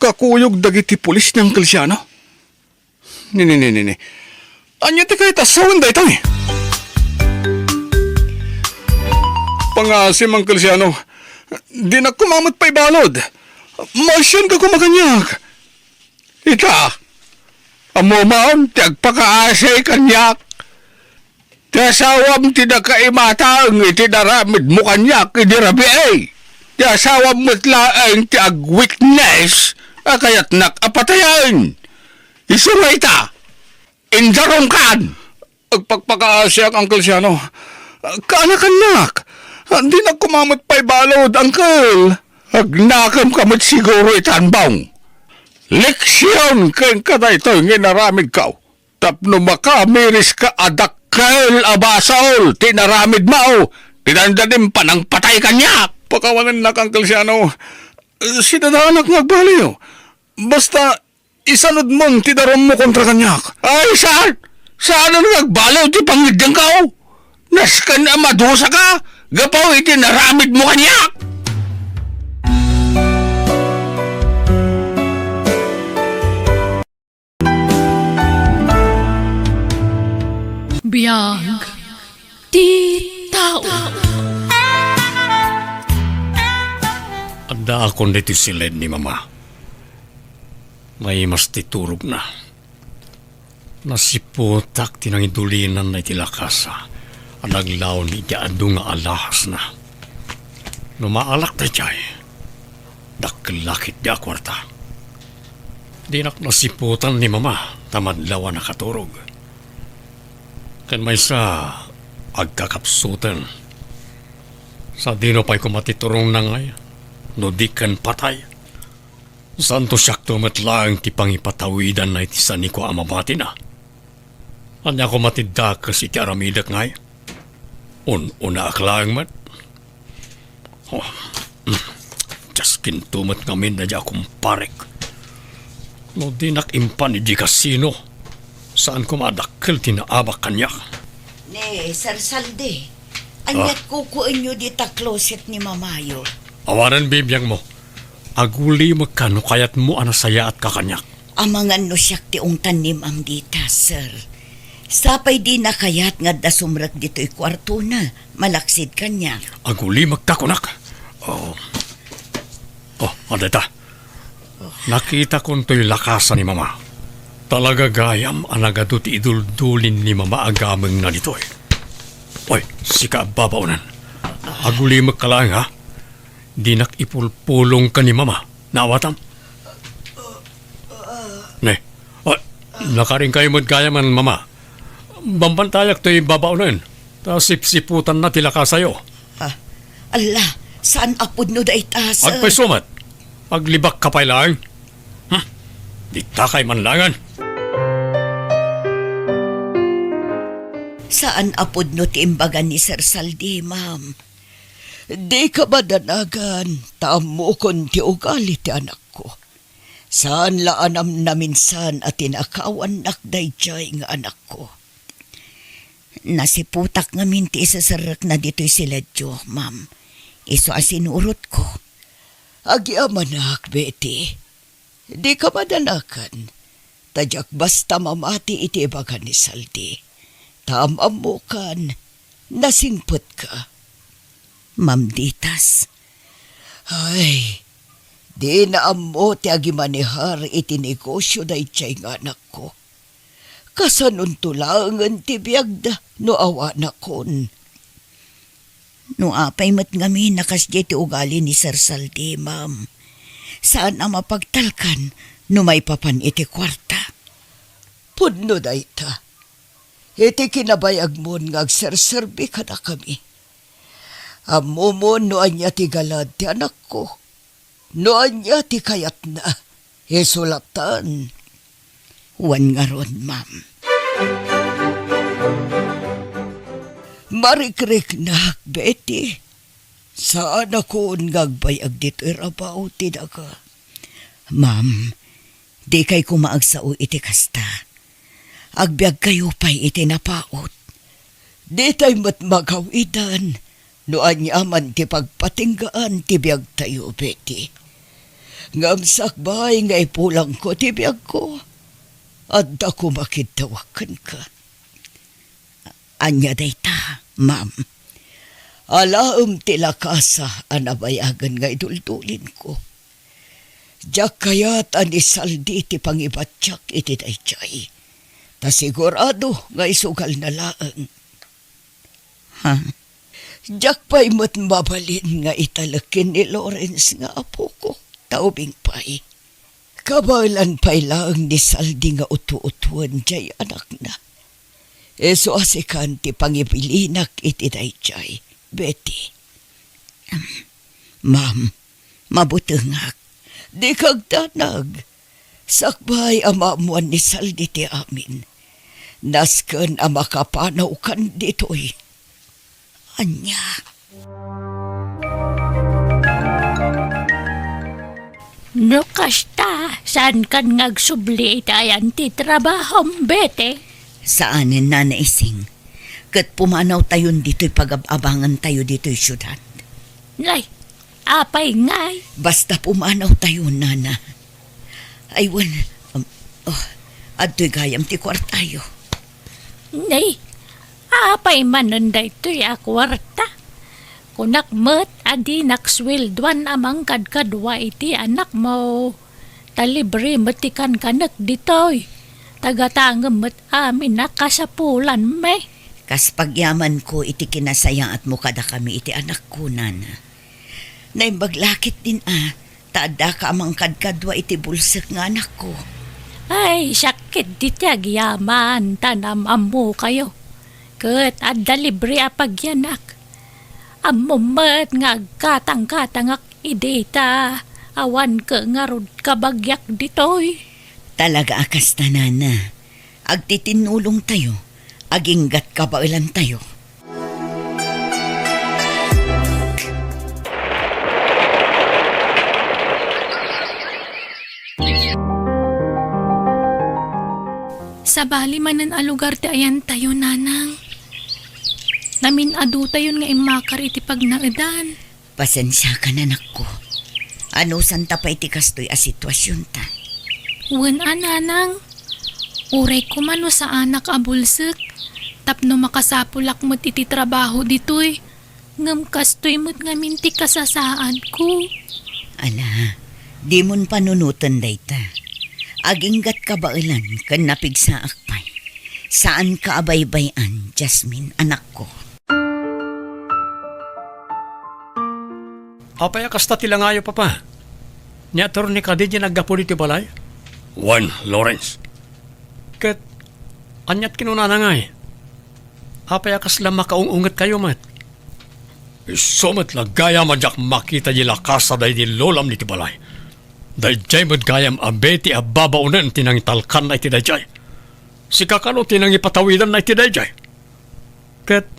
Kakuyog dagiti pulis ni Uncle Siano. Ni, ni, ni, ni, ni. Ania ti kayat a sawen daytoy? Pangaasim, Uncle Siano. Dinak koma met pay balud. Maasianka koma kaniak. Ita, ammom ti agpakaasi kaniak. Ti asawam ti nakaimataeng iti naramidmo kaniak idi rabii. Ti asawam met laeng ti agwitness a kayatnak a patayen. Isu nga ita, indarumkan! Agpakpakaasiak, Uncle Siano. Kaanakannak. Dinak koma met pay balud, Uncle. Agnakem ka met siguro itan, Bong. Leksion kenka daytoy nga inaramidko. Tapno makamiris ka a dakkel a basol ti inaramidmo, ti dandanim panangpatay kaniak. Pakawanennak, Uncle Siano. Sidadaanak nga agbaliw. Basta, isanudmon ti darummo kontra kaniak. Ay, saan? Saan a nagbaliw ti pangiddengko? Nasken a madusaka gapu iti naramidmo kaniak. Biag ti tao. Addaakon ditoy siled ni Mama. Naimas ti turogna. Nasiputak ti nangidulinanna iti lakasa a naglaon iti adu nga alahasna. No maalak daydiay, dakkel la ketdi a kuarta. Dinak nasiputan ni Mama ta madlaw a nakaturog. Ken maysa, agkakapsuten. Sadino pay koma ti turongna ngay, no di ken patay? Santo siakto met laeng ti pangipatawidanna iti saniko a mabatina. Ania koma ti dakes iti aramidek ngay? Un-unaak laeng met. Oh, mm. Diaskinto met ngamin daydi a kumparek. No dinak impan idi kasino, saan koma a dakkel ti naabak kaniak. Ni Sir Saldi, aniat kukuenyo dita closet ni Mamayo? Awanen bibiangmo. Agulimekka no kayatmo a nasayaatka kaniak. Amangan no siak ti ungtan ni Ma'am dita, sir. Sapay dina kayat nga adda sumrek ditoy kuartona, malaksid kaniak. Agulimekka kunak. Oh. Oh, adda ita. Nakitakon toy lakasa ni Mama. Talaga gayam a nagadu ti iduldulin ni Mama a gamengna ditoy. Oy, sika a babaonen. Agulimekka laeng, ha? Dinak ipulpulong ken ni Mama. Naawatam? Ne, ah, nakarinkayo met gayamen, Mama. Bambantayak toy babaonen, ta sipsiputanna ti lakasayo. Ah, ala, saan a pudno dayta, sir? Agpayso met. Aglibakka pay laeng. Hmm? Ditakay man laengen. Saan a pudno ti imbaga ni Sir Saldi, ma'am. Dika madanagan, ta ammokon ti ugali ti anakko. Saan la a namnaminsan a tinakawannak daydiay nga anakko. Nasiputak ngamin ti iseserrekna ditoy siledyo, ma'am. Isu a sinurotko. Agyamanak, Betty. Dika madanagan, ta diak basta mamati iti ibaga ni Saldi. Am-ammokan, nasingpetka. Ma'am Ditas. Ay, dina ammo ti agimanehar iti negosio daydiay nga anakko. Kasanonto laengen ti biagda no awanakon? No apay met ngamin a kasdiay ti ugali ni Sir Saldi, ma'am, saan a mapagtalkan no maipapan iti kuarta. Pudno dayta. Iti kinabayagmon nga agserserbi kadakami. Ammomon no ania ti galad ti anakko. No ania ti kayatna, isulatan. Wen ngarud, ma'am. Marikriknak, Betty. Saanakon nga agbayag ditoy rabaw ti daga. Ma'am, dikay koma agsao iti kasta. Agbiagkayo pay iti napaut. Ditay met magawidan no aniaman ti pagpatinggaan ti biagtayo, Betty. Ngem sakbay nga ipulangko ti biagko, adda koma kiddawak kenka. Ania dayta, ma'am? Alaem ti lakasa a nabayagen nga iduldulinko. Diak kayat a ni Saldi ti pangibatiak iti daydiay. Ta sigurado nga isugalna laeng. Ha? Diak pay met mabalin nga italek ken ni Lawrence nga apoko, ta ubing pay. Kabaelan pay laeng ni Saldi nga utu-utuen diay anakna. Isu a sikan ti pangibilinak iti daydiay, Betty. Ma'am, mabutengak. Dika agdanag. Sakbay a maammoan ni Saldi ti amin, nasken a makapanawkan ditoy. Ania? No kasta, saankan nga agsubli iti ayan ti trabahom, Betty? Saanen, Nana Ising. Ket pumanawtayon ditoy pagab-abangantayo ditoy siudad. Nay, apay ngay? Basta pumanawtayo, Nana. Ay, wen, um, oh, adtoy gayam ti kuartayo. Nay, apay manen daytoy a kuarta? Kunak met a dinak sueldoan a mangkadkadua iti anakmo. Ta libre met ti kankanek ditoy. Tagatangem met amin a kasapulanmi. Kas pagyamanko iti kinasayaatmo kadakami iti anakko, Nana. Naimbag la ketdin a, ta addaka a mangkadkadua iti bulsek nga anakko. Ay, siak ketdi ti agyaman, ta naam-ammokayo. Ket adda libre a pagyanak. Ammom met nga agkatangkatangak idi ta awan ket ngarud kabagiak ditoy. Talaga a kasta, Nana. Agtitinnulongtayo, aginggat kabaelantayo. Sabali manen a lugar ti ayantayo, Nanang. Namin-adutayon nga immakar iti pagnaedan. Pasensiakan, anakko. Anusanta pay ti kastoy a situasionta. Wen a, Nanang. Uray koma no saanak a bulsek, tapno makasapulak met iti trabaho ditoy. Ngem kastoy met ngamin ti kasasaadko. Ala, dimon panunoten dayta. Aginggat kabaelan ken napigsaak pay. Saanka a baybay-an, Jasmine, anakko. Apay a kasta ti langayo, Papa? Ni Attorney kadi diay naggapu ditoy balay? Wen, Lawrence. Ket aniat kinunana ngay? Apay a kasla makaung-ungetkayo met? Isu met la gayam a diak makita di lakasa daydi lolam iti balay. Daydiay met gayam a Betty a babaonen ti nangitalkanna iti daydiay. Sika kano ti nangipatawidanna iti daydiay. Ket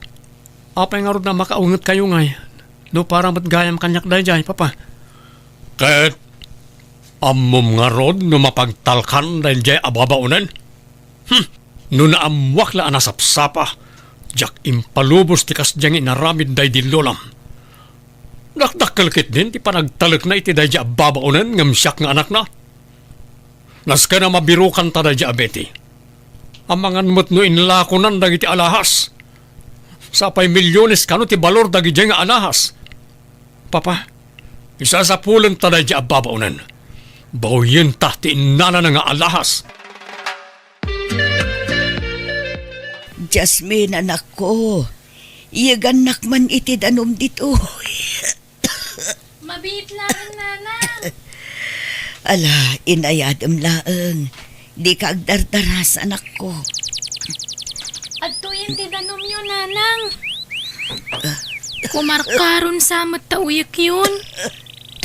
apay ngarud a makaungetkayo ngay no para met gayam kaniak daydiay, Papa? Ket ammom ngarud no mapagtalkan daydiay a babaonen? Hmm, no naammoak la a nasapsapa, diak impalubos ti kasdiay nga inaramid daydi lolam. Dakdakkel ketdin ti panagtalekna iti daydiay a babaonen ngem siak nga anakna. Nasken a mabirokanta daydiay a Betty. Amangan met no inlakonan dagiti alahas. Sapay milyones kano ti balor dagidiay nga alahas. Papa, isasapulenta daydiay a babaonen. Bawyenta ti innalana nga alahas. Jasmine, anakko, iyegannak man iti danum ditoy. Mabiit laeng, Nanang. Ala, inayadem laeng. Dika agdardaras, anakko. Adtoyen ti danumyo, Nanang. Kumarkaron sa met ta uyekyon.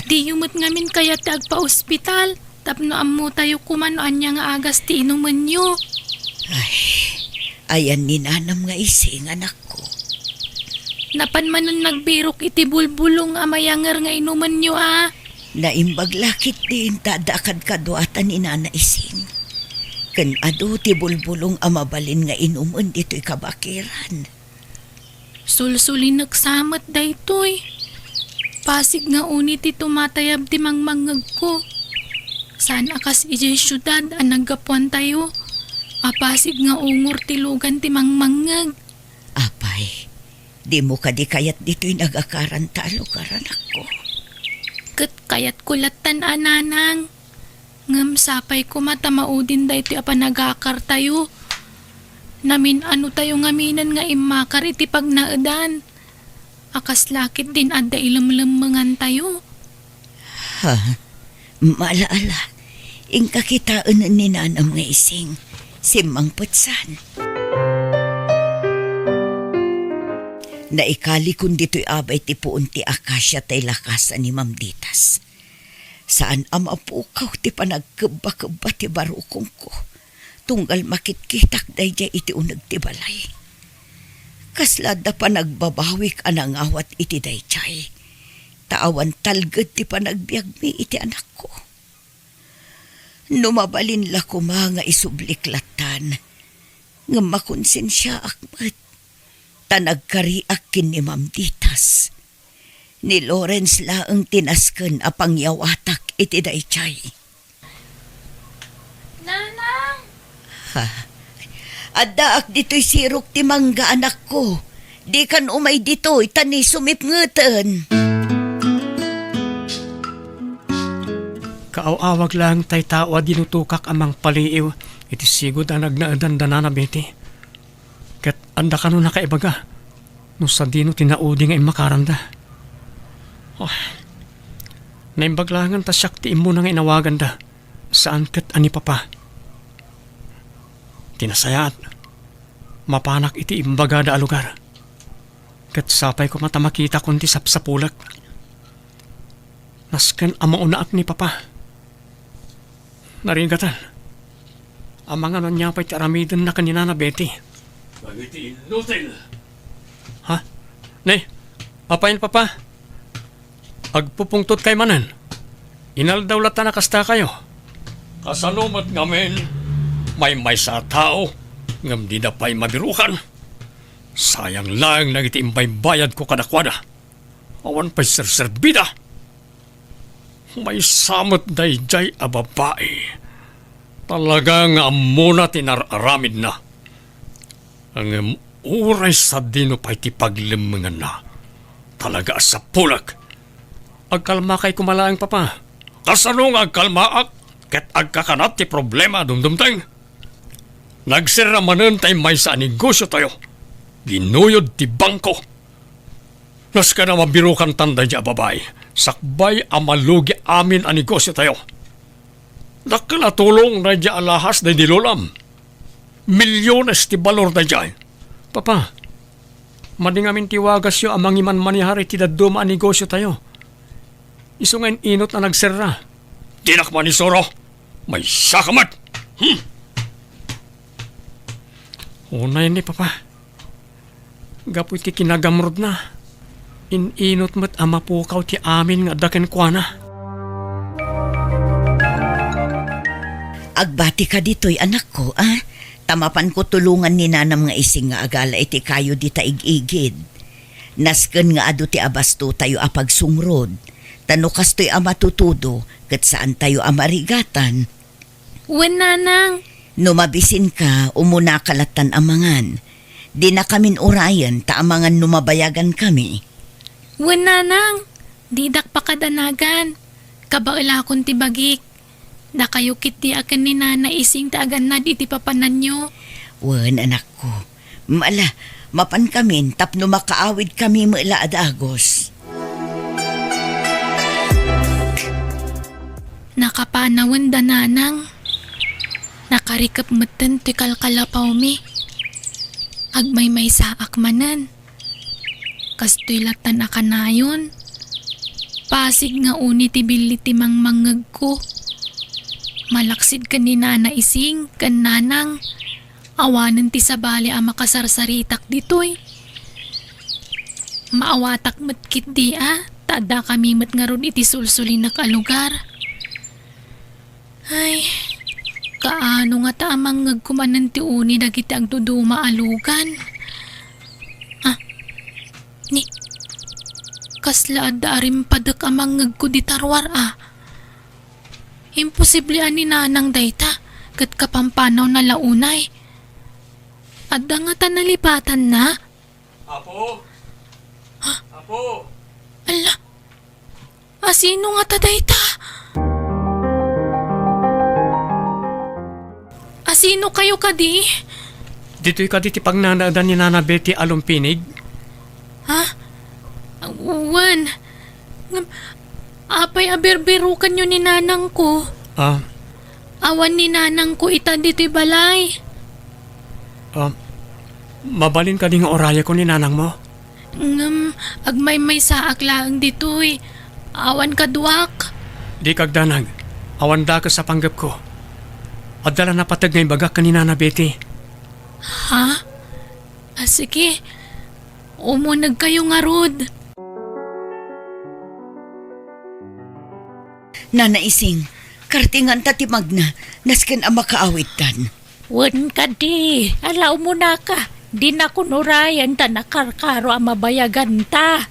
Diyo met ngamin kayat ti agpaospital tapno ammotayo koma no ania nga agas ti inumenyo. Ay, ayan ni Nanam nga Ising, anakko. Napan manen nagbirok iti bulbulong a mayanger nga inumenyo a. Naimbag la ketdin ta adda kadkaduatan ni Nana Ising. Ken adu ti bulbulong a mabalin nga inumen ditoy kabakiran. Sulsulinek sa met daytoy. Pasig nga uni ti tumatayab ti mangmangngegko. Saan a kas idiay siudad a naggapuantayo, a pasig nga ungor ti lugan ti mangmangngeg. Apay, dimo kadi kayat ditoy nagakaranta a lugar, anakko? Ket kayatko lattan a, Nanang. Ngem sapay koma ta maudin daytoy a panagakartayo. Namin-anotayo ngaminen nga immakar iti pagnaedan. A kasla ketdin adda ilemlemmengantayo. Ha? Ala, ala. Inka kitaen ni Nanam nga Ising. Simmangpetsan. Naikalikon ditoy abay ti puon ti akasia tay lakasan ni Mamditas. Saan a mapukaw ti panagkebbakebba ti barukongko, tunggal makitkitak daydiay iti uneg ti balay. Kasla adda panagbabawik a nangawat iti daydiay, ta awan talged ti panagbiagmi iti anakko. No mabalin la koma nga isublik lattan, ngem makonsensiaak met, ta nagkariak ken ni Mamditas. Ni Lawrence laeng ti nasken a pangyawatak iti daydiay. Nanang! Ha? Addaak ditoy sirok ti mangga, anakko. Dikan umay ditoy, ta ni sumipngeten. Kaaw-awag laeng tay tao a dinutokak a mangpaliiw iti sigud a nagnaedan da Nana Betty. Ket adda kano nakaibaga no sadino ti naudi nga immakaranda. Oh, naimbag laengen ta siak ti immuna nga inawaganda, saan ket a ni Papa. Ti nasayaat, mapanak iti imbagada a lugar. Ket sapay koma ta makitakon ti sapsapulek. Nasken a maunaak ni Papa. Narigatan. Amangan no ania pay ti aramidenna ken ni Nana Betty. Dagiti inutil! Ha? Ne, apay, Papa? Agpupungtotkay manen. Inaldaw latta a kastakayo. Kasano met ngamin, maymaysa a tao, ngem dida pay mabirukan. Sayang laeng dagiti imbaybayadko kadakuada. Awan pay serserbida. Maysa met daydiay a babai. Talaga nga ammona ti nar-aramidna. Ngem uray sadino pay ti paglemmenganna, talaga a sapulek. Agkalmakay koma laeng, Papa. Kasano nga agkalmaak ket agkakanat ti problema a dumdumteng? Nagserra manen tay maysa a negosiotayo. Ginuyod ti bangko. Nasken a mabirukantan daydiay a babai, sakbay a malugi amin a negosiotayo. Dakkel a tulong daydiay a lahas daydi lolam. Milyones ti balor daydiay. Papa, madi ngamin ti wagasyo a mangimanmanehar iti dadduma a negosiotayo. Isu nga in-inot a nagserra. Dinak manisuro. Maysaka met. Hmm. Unay ni Papa. Gapu iti kinagamrudna, in-inot met a mapukaw ti amin nga adda kenkuana. Agbatika ditoy, anakko, a? Ta mapanko tulongan ni Nanam nga Ising nga agala iti kayo dita ig-igid. Nasken nga adu ti abastotayo a pagsungrod, ta no kastoy a matutudo, ket saantayo a marigatan. Wen, Nanang, No mabisinka, umunaka lattan a mangan. Dinakamin urayen ta amangan no mabayagankami. Wen, nanang, didak pakadanagan. Kabaelakon ti bagik. Dakayo ketdi a ken ni Nana Ising ti agannad iti papananyo. Wen, anakko. Ala, mapankamin tapno makaawidkami met la a dagus. Nakapanawen da, nanang. Nakarikep metten ti kalkalapawmi. Agmaymaysaak manen. Kastoy lattan a kanayon. Pasig nga uni ti billi ti mangmangngegko. Malaksid ken ni Nana Ising ken Nanang. Awanen ti sabali a makasarsaritak ditoy. Maawatak met ketdi a, ta addakami met ngarud iti sulsulinek a lugar. Ay, kaano ngata a mangngegko manen ti uni dagiti agduduma a lugan? Ah, ni, kasla adda a rimpadek a mangngegko dita ruar a. Imposible a ni Nanang dayta, ket kapampanawna la unay. Adda ngata nalipatanna? Apo? Ha? Apo? Ala, asino ngata dayta? Asino kayo kadi? Ditoy kadi ti pagnanaedan ni Nana Betty a lumpinig? Ha? Wen, ngem, apay a birbirokanyo ni nanangko? Ah. Awan ni nanangko ita ditoy balay. Ah, mabalin kadi nga urayeko ni nanangmo? Ngem, agmaymaysaak laeng ditoy. Awan kaduak. Di kagdanag. Awan dakes a panggepko. Adda la napateg nga ibagak ken ni Nana Betty. Ha? Ah, sige. Umunegkayo ngarud. Nana Ising, kartinganta ti magna, nasken a makaawidtan. Wen kadi, ala umunaka, dinakon urayen ta nakarkaro a mabayaganta.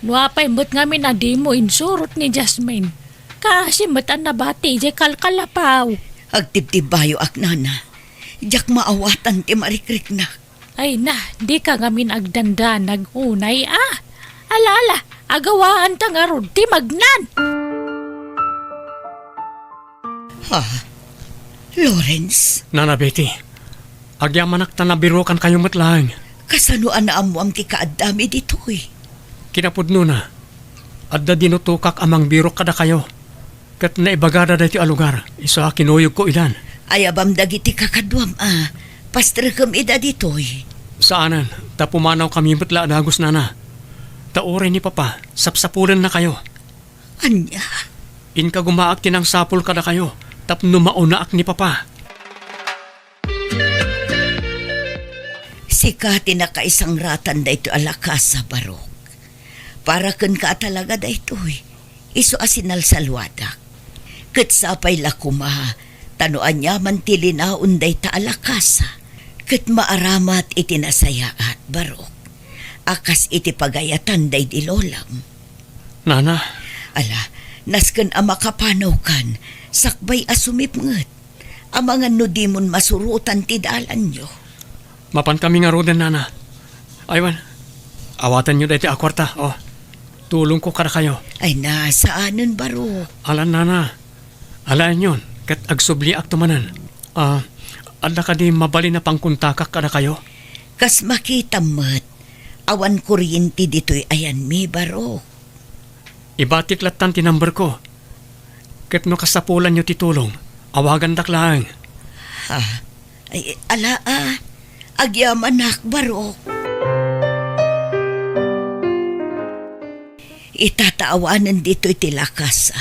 No apay met ngamin a dimo insurot ni Jasmine, kaasi met a nabati idiay kalkalapaw. Agtibtibbayoak, nana. Diak maawatan ti marikriknak. Ay na, dika ngamin agdandanag unay a. Ala, ala, agawaanta ngarud ti magnan. Ha? Lawrence? Nana Betty, agyamanak ta nabirokankayo met laeng. Kasano a naammoam ti kaaddami ditoy? Kinapudnona, adda dinutokak a mangbirok kadakayo. Ket naibagada daytoy a lugar, isu a kinuyogko idan. Ayabam dagiti kakaduam a pastrekem ida ditoy. Saanen, ta pumanawkami met la a dagus, nana. Ta uray ni Papa, sapsapulennakayo. Ania? Inkagumaak ti nangsapul kadakayo, tapno maunaak ni Papa. Sika ti nakaisangratan daytoy a lakasa, Barok. Para kenka a talaga daytoy, isu a sinalsaluadak. Ket sapay la koma, ta no aniaman ti linaon dayta a lakasa, ket maaramat iti nasayaat, Barok, a kas iti pagayatan daydi lolam. Nana. Ala, nasken a makapanawkan, sakbay a sumipnget. Amangan no dimon masurotan ti dalanyo. Mapankami ngaruden, nana. Aywan, awatenyo daytoy a kuarta, o. Tulongko kadakayo. Ay na, saanen, Barok. Alan, nana. Alaenyon, ket agsubliakto manen. Ah, adda kadi mabalin a pangkontakak kadakayo? Kas makitam met, awan kuryente ditoy ayanmi, Barok. Ibatik lattan ti numberko. Ket no kasapulanyo ti tulong, awagandak laeng. Ha? Ay, ala a. Agyamanak, Barok. Ita ta awanen ditoy ti lakasa.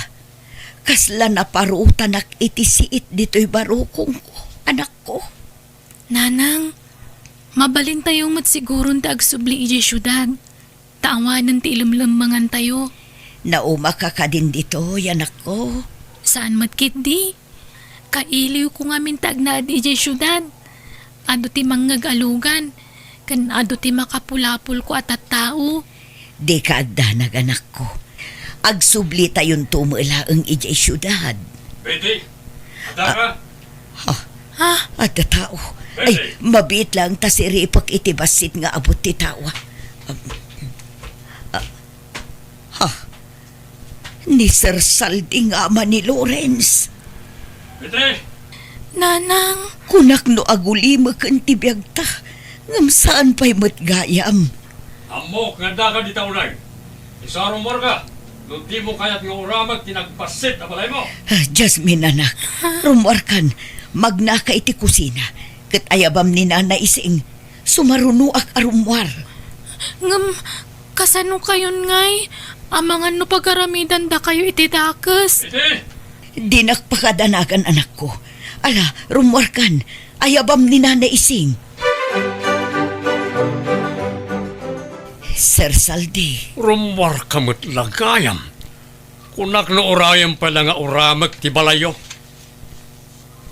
Kasla naparutanak iti siit ditoy barukongko, anakko. Nanang, mabalintayo met siguron ti agsubli idiay siudad. Ta awanen ti ilemlemmengantayo. Naumaka kadin ditoy, anakko? Saan met ketdi. Kailiwko ngamin ti agnaed idiay siudad. Adu ti mangngeg a lugan, ken adu ti makapulapulko a tattao. Dika agdanag, anakko. Agsublitayonto met laeng idiay siudad. Betty, adda ka? Ah, ha? Ha? Adda tao. Ay, mabiit lang ta siripek iti bassit nga abut ti tao. Um, ah, ha? Ni Sir Saldi nga ama ni Lawrence. Iti! Nanang! Kunak no agulimeken ti biagta, ngem saan pay met gayam. Ammok nga addaka dita unay. Isu a rummuarka, no dimo kayat nga urameg ti nagbassit a balaymo. Ah, Jasmine, anak, rummuarkan, magnaka iti kusina, ket ayabam ni Nana Ising, sumarunoak a rummuar. Ngem, kasano kayon ngay? Amangan no pagaramidandakayo iti dakes. Iti! Dinak pakadanagan, anakko. Ala, rummuarkan, ayabam ni Nana Ising. Sir Saldi. Rummuarka met la gayam. Kunak no urayem pay la nga urameg ti balayyo.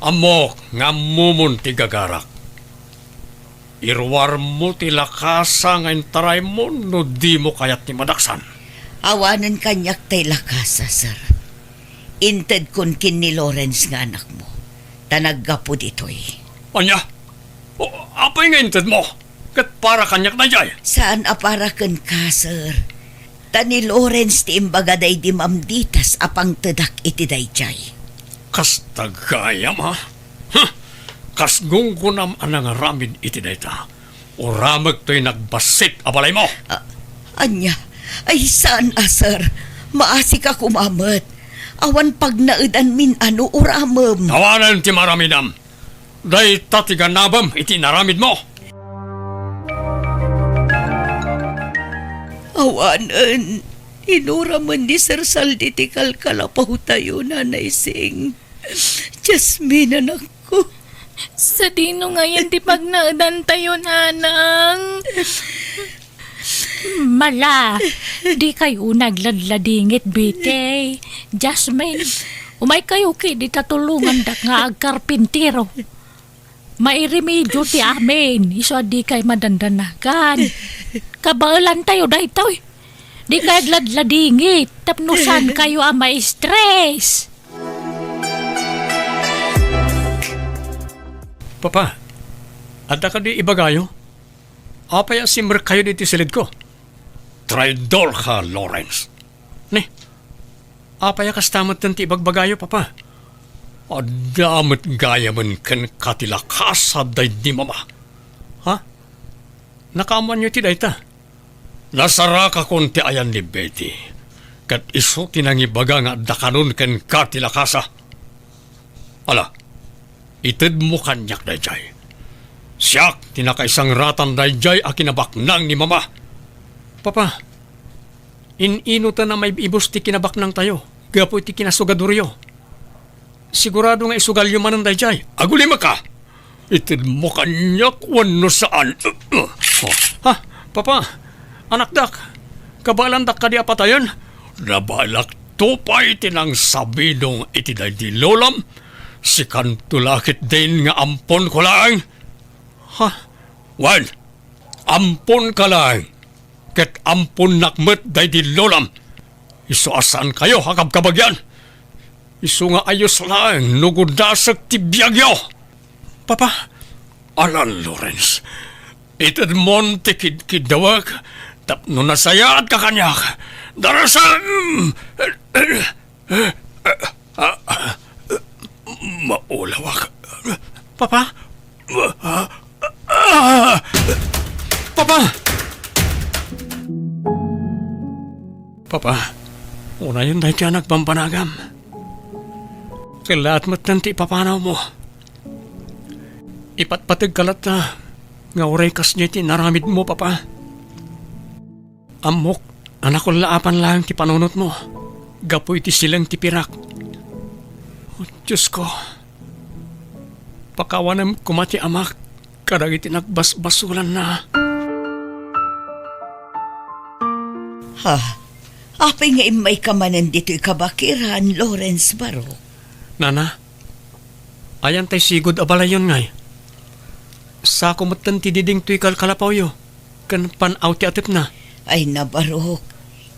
Ammok nga ammomon ti gagarak. Iruarmo ti lakasa nga intaraymo no dimo kayat ti madaksan. Awanen kaniak tay lakasa, sir. Intedkon ken ni Lawrence nga anakmo, ta naggapu ditoy. Ania? O, apay nga intedmo? Ket para kaniak daydiay? Saan a para kenka, sir. Ta ni Lawrence ti imbaga daydi mamditas a pangtedak iti daydiay. Kasta gayam, ha? Huh! Kas gunggonam a nangaramid iti dayta, uramegtoy nagbassit a balaymo. A-, ania? Ay, saan a, sir. Maasika koma met. Awan pagnaedanmin a no uramem. Awanen ti maramidam. Dayta ti ganabem iti inaramidmo. Awanen, inuramen ni Sir Saldi ti kalkalapawtayo, Nanay Sing. Jasmine, anakko. Sadino ngayen ti pagnaedantayo, nanang? Mala, dikay unay agladladingit, Betty. Jasmine, umaykayo ketdi ta tulongandak nga agkarpintero. Mairemedio ti amin, isu a dikay madandanagan. Kabaelantayo daytoy. Dikay agladladingit, tapno saankayo a ma-stress. Papa, adda kadi ibagayo? Apay a simrekkayo ditoy silidko? Traidorka, Lawrence. Ni, apay a kasta metten ti ibagbagayo, Papa? Adda met gayamen kenka ti lakasa daydi Mama. Ha? Nakaammoanyo ti dayta? Nasarakakon ti ayan ni Betty, ket isu ti nangibaga nga adda kanon kenka ti lakasa. Ala, itedmo kaniak daydiay. Siak ti nakaisangratan daydiay a kinabaknang ni Mama. Papa, in-inoten a maib-ibus ti kinabaknangtayo gapu iti kinasugadoryo. Sigurado nga isugalyo manen daydiay. Agulimekka! Itedmo kaniak wenno saan? Ha? Papa, anakdak, kabaelandak kadi a patayen? Nabaelakto pay ti nangsabidong iti daydi lolam. Sikanto la ketdin nga amponko laeng. Ha? Wen, amponka laeng. Ket amponnak met daydi lolam. Isu a saankayo a kabkabagian. Isu nga ayos laeng no gudasek ti biagyo. Papa, alan, Lawrence. Itedmon ti kidkiddawek tapno nasayaat ka kaniak. Darasem! Maulawak. Papa? Papa! Papa, unayen daytoy a nagbambanagam. Kellaat metten ti ipapanawmo. Ipatpategka latta nga uray kasdiay ti inaramidmo, Papa. Ammok a nakullaapan laeng ti panunotmo gapu iti sileng ti pirak. O Diosko, pakawanem koma ti amak kadagiti nagbasbasolanna. Ha? Apay nga immayka manen ditoy kabakiran, Lawrence Barok? Nana, ayan tay sigud a balayyon ngay? Sako metten ti diding toy kalkalapawyo ken pan-aw ti atepna. Ay, nabarok,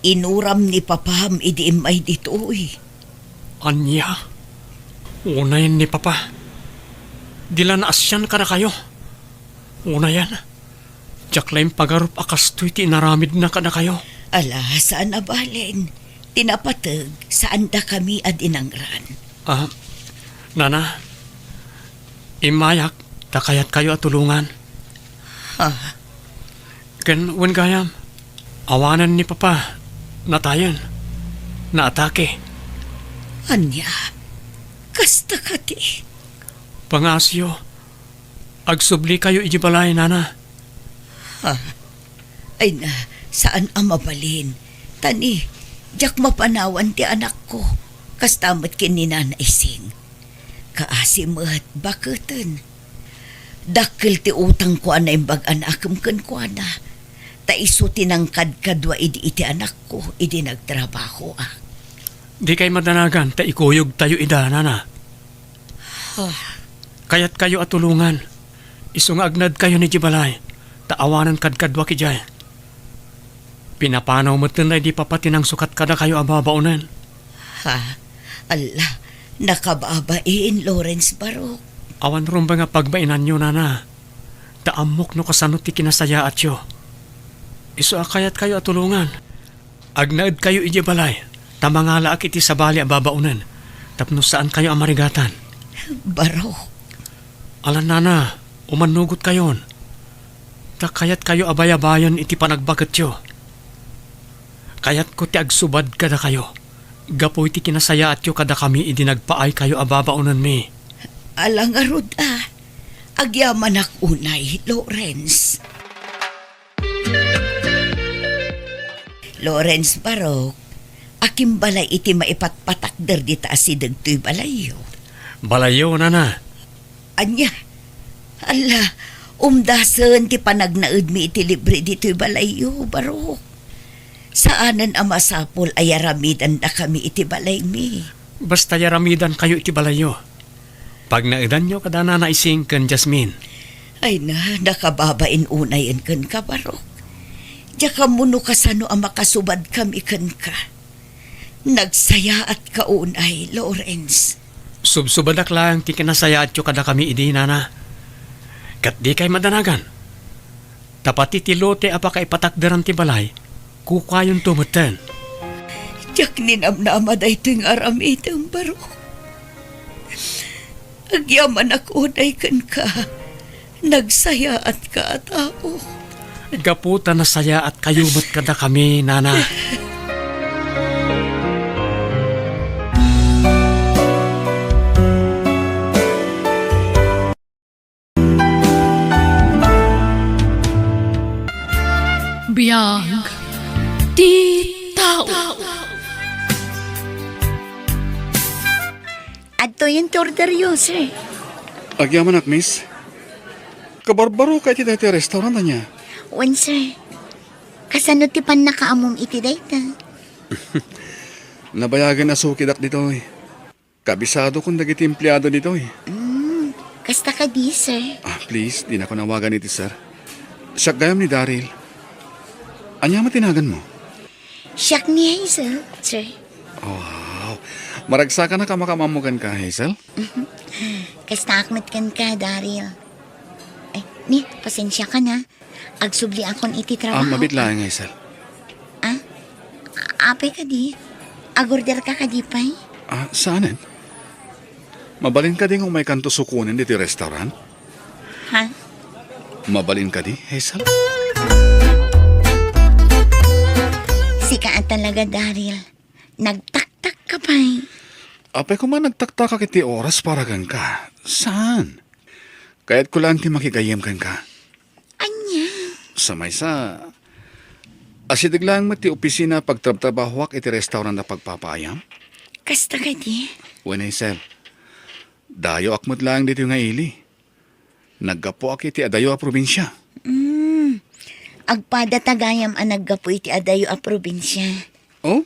inuram ni papam idi immay ditoy. Ania? Unayen ni papa. Di la naasian kadakayo. Unayen, diak la impagarup a kastoy ti inaramidna kadakayo. Ala, saan a balen. Ti napateg, saandakami a dinangran. Ah, Nana, immayak ta kayatkayo a tulongan. Ha? Ken wen gayam, awanen ni Papa, natayen, naatake. Ania? Kasta kadi? Pangaasiyo, agsublikayo idiay balay, Nana. Ha? Ay na, saan a mabalin. Tani, diak mapanawan ti anakko. Kasta met ken ni Nana Ising. Kaasi met, baketen. Dakkel ti utangko a naimbag a naakem kenkuana. Ta isu ti nangkadkadua idi iti anakko, idi nagtrabahoak. Dikay madanagan ta ikuyogtayo ida, Nana. Ah. Kayatkayo a tulongan. Isu nga agnaedkayon idiay balay, ta awanen kadkaduak idiay. Pinapanaw metten daydi Papa ti nangsukat kadakayo a babaonen. Ha? Alla, nakababain, Lawrence Barok. Awan rumbeng a pagbainanyo, Nana. Ta ammok no kasano ti kinasayaatyo. Isu a kayatkayo a tulongan. Agnaedkayo idiay balay, ta mangalaak iti sabali a babaonen, tapno saankayo a marigatan. Barok. Alan, Nana, umannugotkayon. Ta kayatkayo a bayabayen iti panagbaketyo. Kayatko ti agsubad kadakayo, gapu iti kinasayaatyo kadakami idi nagpaaykayo a babaonenmi. Ala ngarud a, agyamanak unay, Lawrence. Lawrence Barok, akin balay iti maipatpatakder dita asideg toy balayyo? Balayyo, Nana. Ania? Alla, umdasen ti panagnaedmi iti libre ditoy balayyo, Barok. Saanen a masapul a yaramidandakami iti balaymi. Basta yaramidankayo iti balayyo. Pagnaedanyo kada Nana Ising ken Jasmine. Ay na, nakababain unayen kenka, Barok. Diak ammo no kasano a makasubadkami kenka. Nagsayaatka unay, Lawrence. Subsubadak laeng ti kinasayaatyo kadakami idi, Nana. Ket dikay madanagan. Ta pati ti lote a pakaipatakderan ti balay, kukuayonto metten. Diak ninamnama daytoy nga aramidem, Barok. Agyamanak unay kenka. Nagsayaatka a tao. Gapu ta nasayaatkayo met kadakami, Nana. Biag ti tao. Adtoyen ti orderyo, sir. Agyamanak, miss. Kabarbaroka iti daytoy restaurant, ania? Wen, sir. Kasano ti pannakaammom iti dayta? Nabayagen a sukidak ditoy. Kabisadokon dagiti empleado ditoy. Mm, kasta kadi, sir? Ah, please, dinakon awagan iti sir. Siak gayam ni Daryl. Ania met ti naganmo? Siak ni Hazel, sir. Wow. Maragsakanak a makaammo kenka, Hazel. Kastaak met kenka, Daryl. Ay, ni, pasensiakan, ha. Agsubliakon iti trabaho. Ah, mabiit laeng, Hazel. Ah? Apay kadi? Agorderka kadi pay? Ah, saanen? Mabalin kadi nga umaykanto sukonen ditoy restaurant? Ha? Mabalin kadi, Hazel? Sika a talaga, Daryl. Nagtaktak ka pay. Apay koma nagtaktakak iti oras para kenka. Saan? Kayatko laeng ti makigayyem kenka. Ania? Sa maysa, asideg laeng met ti opisina a pagtrabtrabahoak iti restaurant a pagpapaayam. Kasta kadi? Wen, Hazel. Dayoak met laeng ditoy nga ili. Naggapuak iti adayo a probinsia. Mm. Agpada ta gayam a naggapu iti adayo a probinsia. Oh?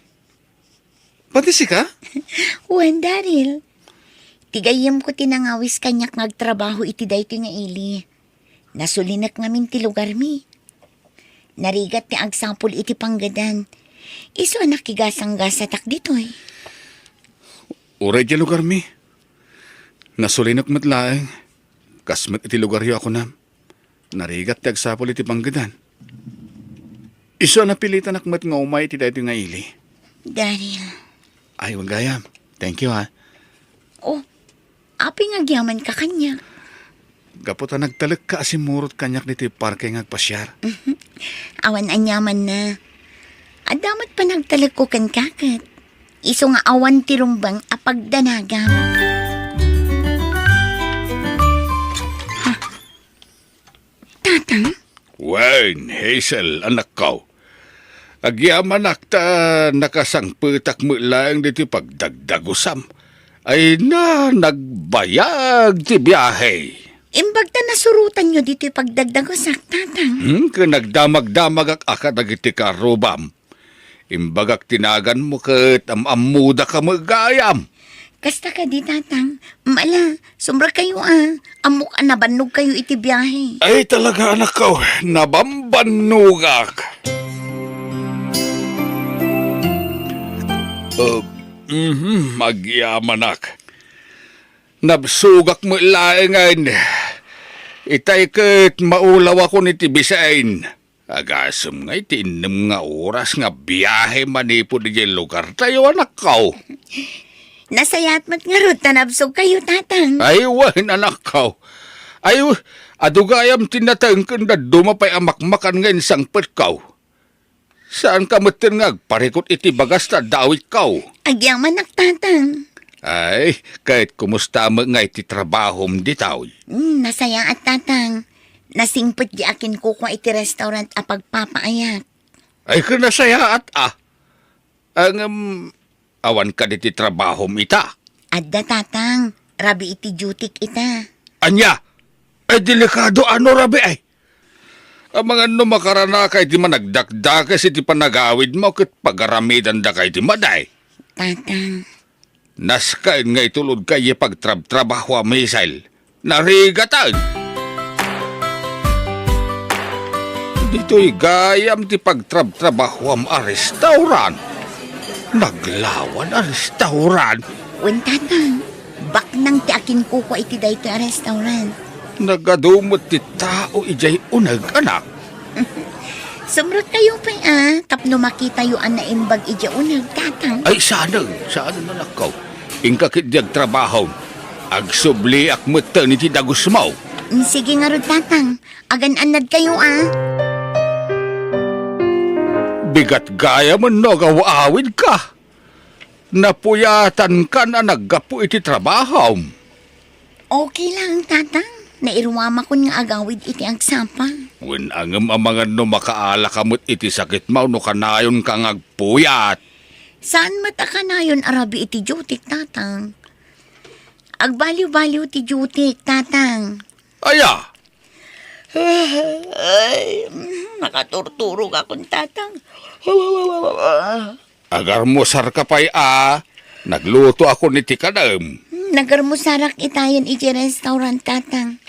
Pati sika? Wen, Daryl. Ti gayyemko ti nangawis kaniak nga agtrabaho iti daytoy nga ili. Nasulinek ngamin ti lugarmi. Narigat ti agsapul iti panggedan. Isu a nakigasanggasatak ditoy. Uray diay lugarmi. Nasulinek met laeng. Kas met iti lugaryo a kunam, narigat ti agsapul iti panggedan. Isu a napilitanak met nga umay iti daytoy nga ili. Daryl. Ay, wen gayam. Thank you, ha. Oh, apay nga agyamanka kaniak? Gapu ta nagtalekka a simmurot kaniak ditoy parke nga agpasiar. Awan aniamanna. Adda met panagtalekko kenka ket. Isu nga awan ti rumbeng a pagdanagam. Ha? Tatang? Wen, Hazel, anakko. Agyamanak ta nakasangpetak met laeng ditoy pagdagdagusam. Ay na, nagbayag ti biahe. Imbag ta nasurotanyo ditoy pagdagdagusak, Tatang. Hmm, ken nagdamagdamagak a kadagiti karrubam. Imbagak ti naganmo ket am-ammodaka met gayam. Kasta kadi, Tatang. Mala, sumrekkayo a. Ammok a nabannogkayo iti biahe. Ay, talaga, anakko, nabambannogak. Uh, mhm, agyamanak. Nabsogak met laengen. Itay ket maulawakon iti bisin. Agasem nga iti innem nga oras nga biahe manipud idiay lugartayo, anakko. Nasayaat met ngarud ta nabsogkayo, Tatang. Ay, wen, anakko. Ay, adu gayam ti nateng ken dadduma pay a makmakan nga insangpetko. Saanka metten nga agparikut iti bagas ta adda awitko. Agyamanak, Tatang. Ay, ket kumusta met nga iti trabahom ditoy? Hmm, nasayaat, Tatang. Nasingpet di akinkukua iti restaurant a pagpapaayak. Ay, ket nasayaat a. Ngem, awan kadi ti trabahom ita? Adda, Tatang. Rabii iti dutyk ita. Ania? Ay, delikado a no rabii. Amangan no makaranaka iti managdakdakes iti panagawidmo ket pagaramidandaka iti madi. Tatang. Nasken nga itulodka idiay pagtrabtrabahoam, Hazel. Narigatan! Ditoy gayam ti pagtrabtrabahoam a restaurant. Naglawan a restaurant. Wen, Tatang. Baknang ti akinkukua iti daytoy a restaurant. Nagadu met ti tao idiay uneg, anak. Sumrekkayo pay a, tapno makitayo a naimbag idiay uneg, Tatang. Ay, saan, saan, anakko. Inka ketdi agtrabaho. Agsubliak metten iti dagusmo. Mm, sige ngarud, Tatang. Agan-annadkayo a. Bigat gayam no agaw-awidka. Napuyatankan a naggapu iti trabahom. Okay lang, Tatang. Nairuamakon nga agawid iti agsapa. Wen, ngem amangan no makaalaka met iti sakitmo no kanayonka nga agpuyat. Saan met a kanayon a rabii iti dutyk, Tatang? Agbaliw-baliw ti dutyk, Tatang. Aya? Ay, mm, nakaturturogakon, Tatang. Agarmusarka pay a, naglutoakon iti kanem. Hmm, nagarmusarak itayen iti restaurant, Tatang.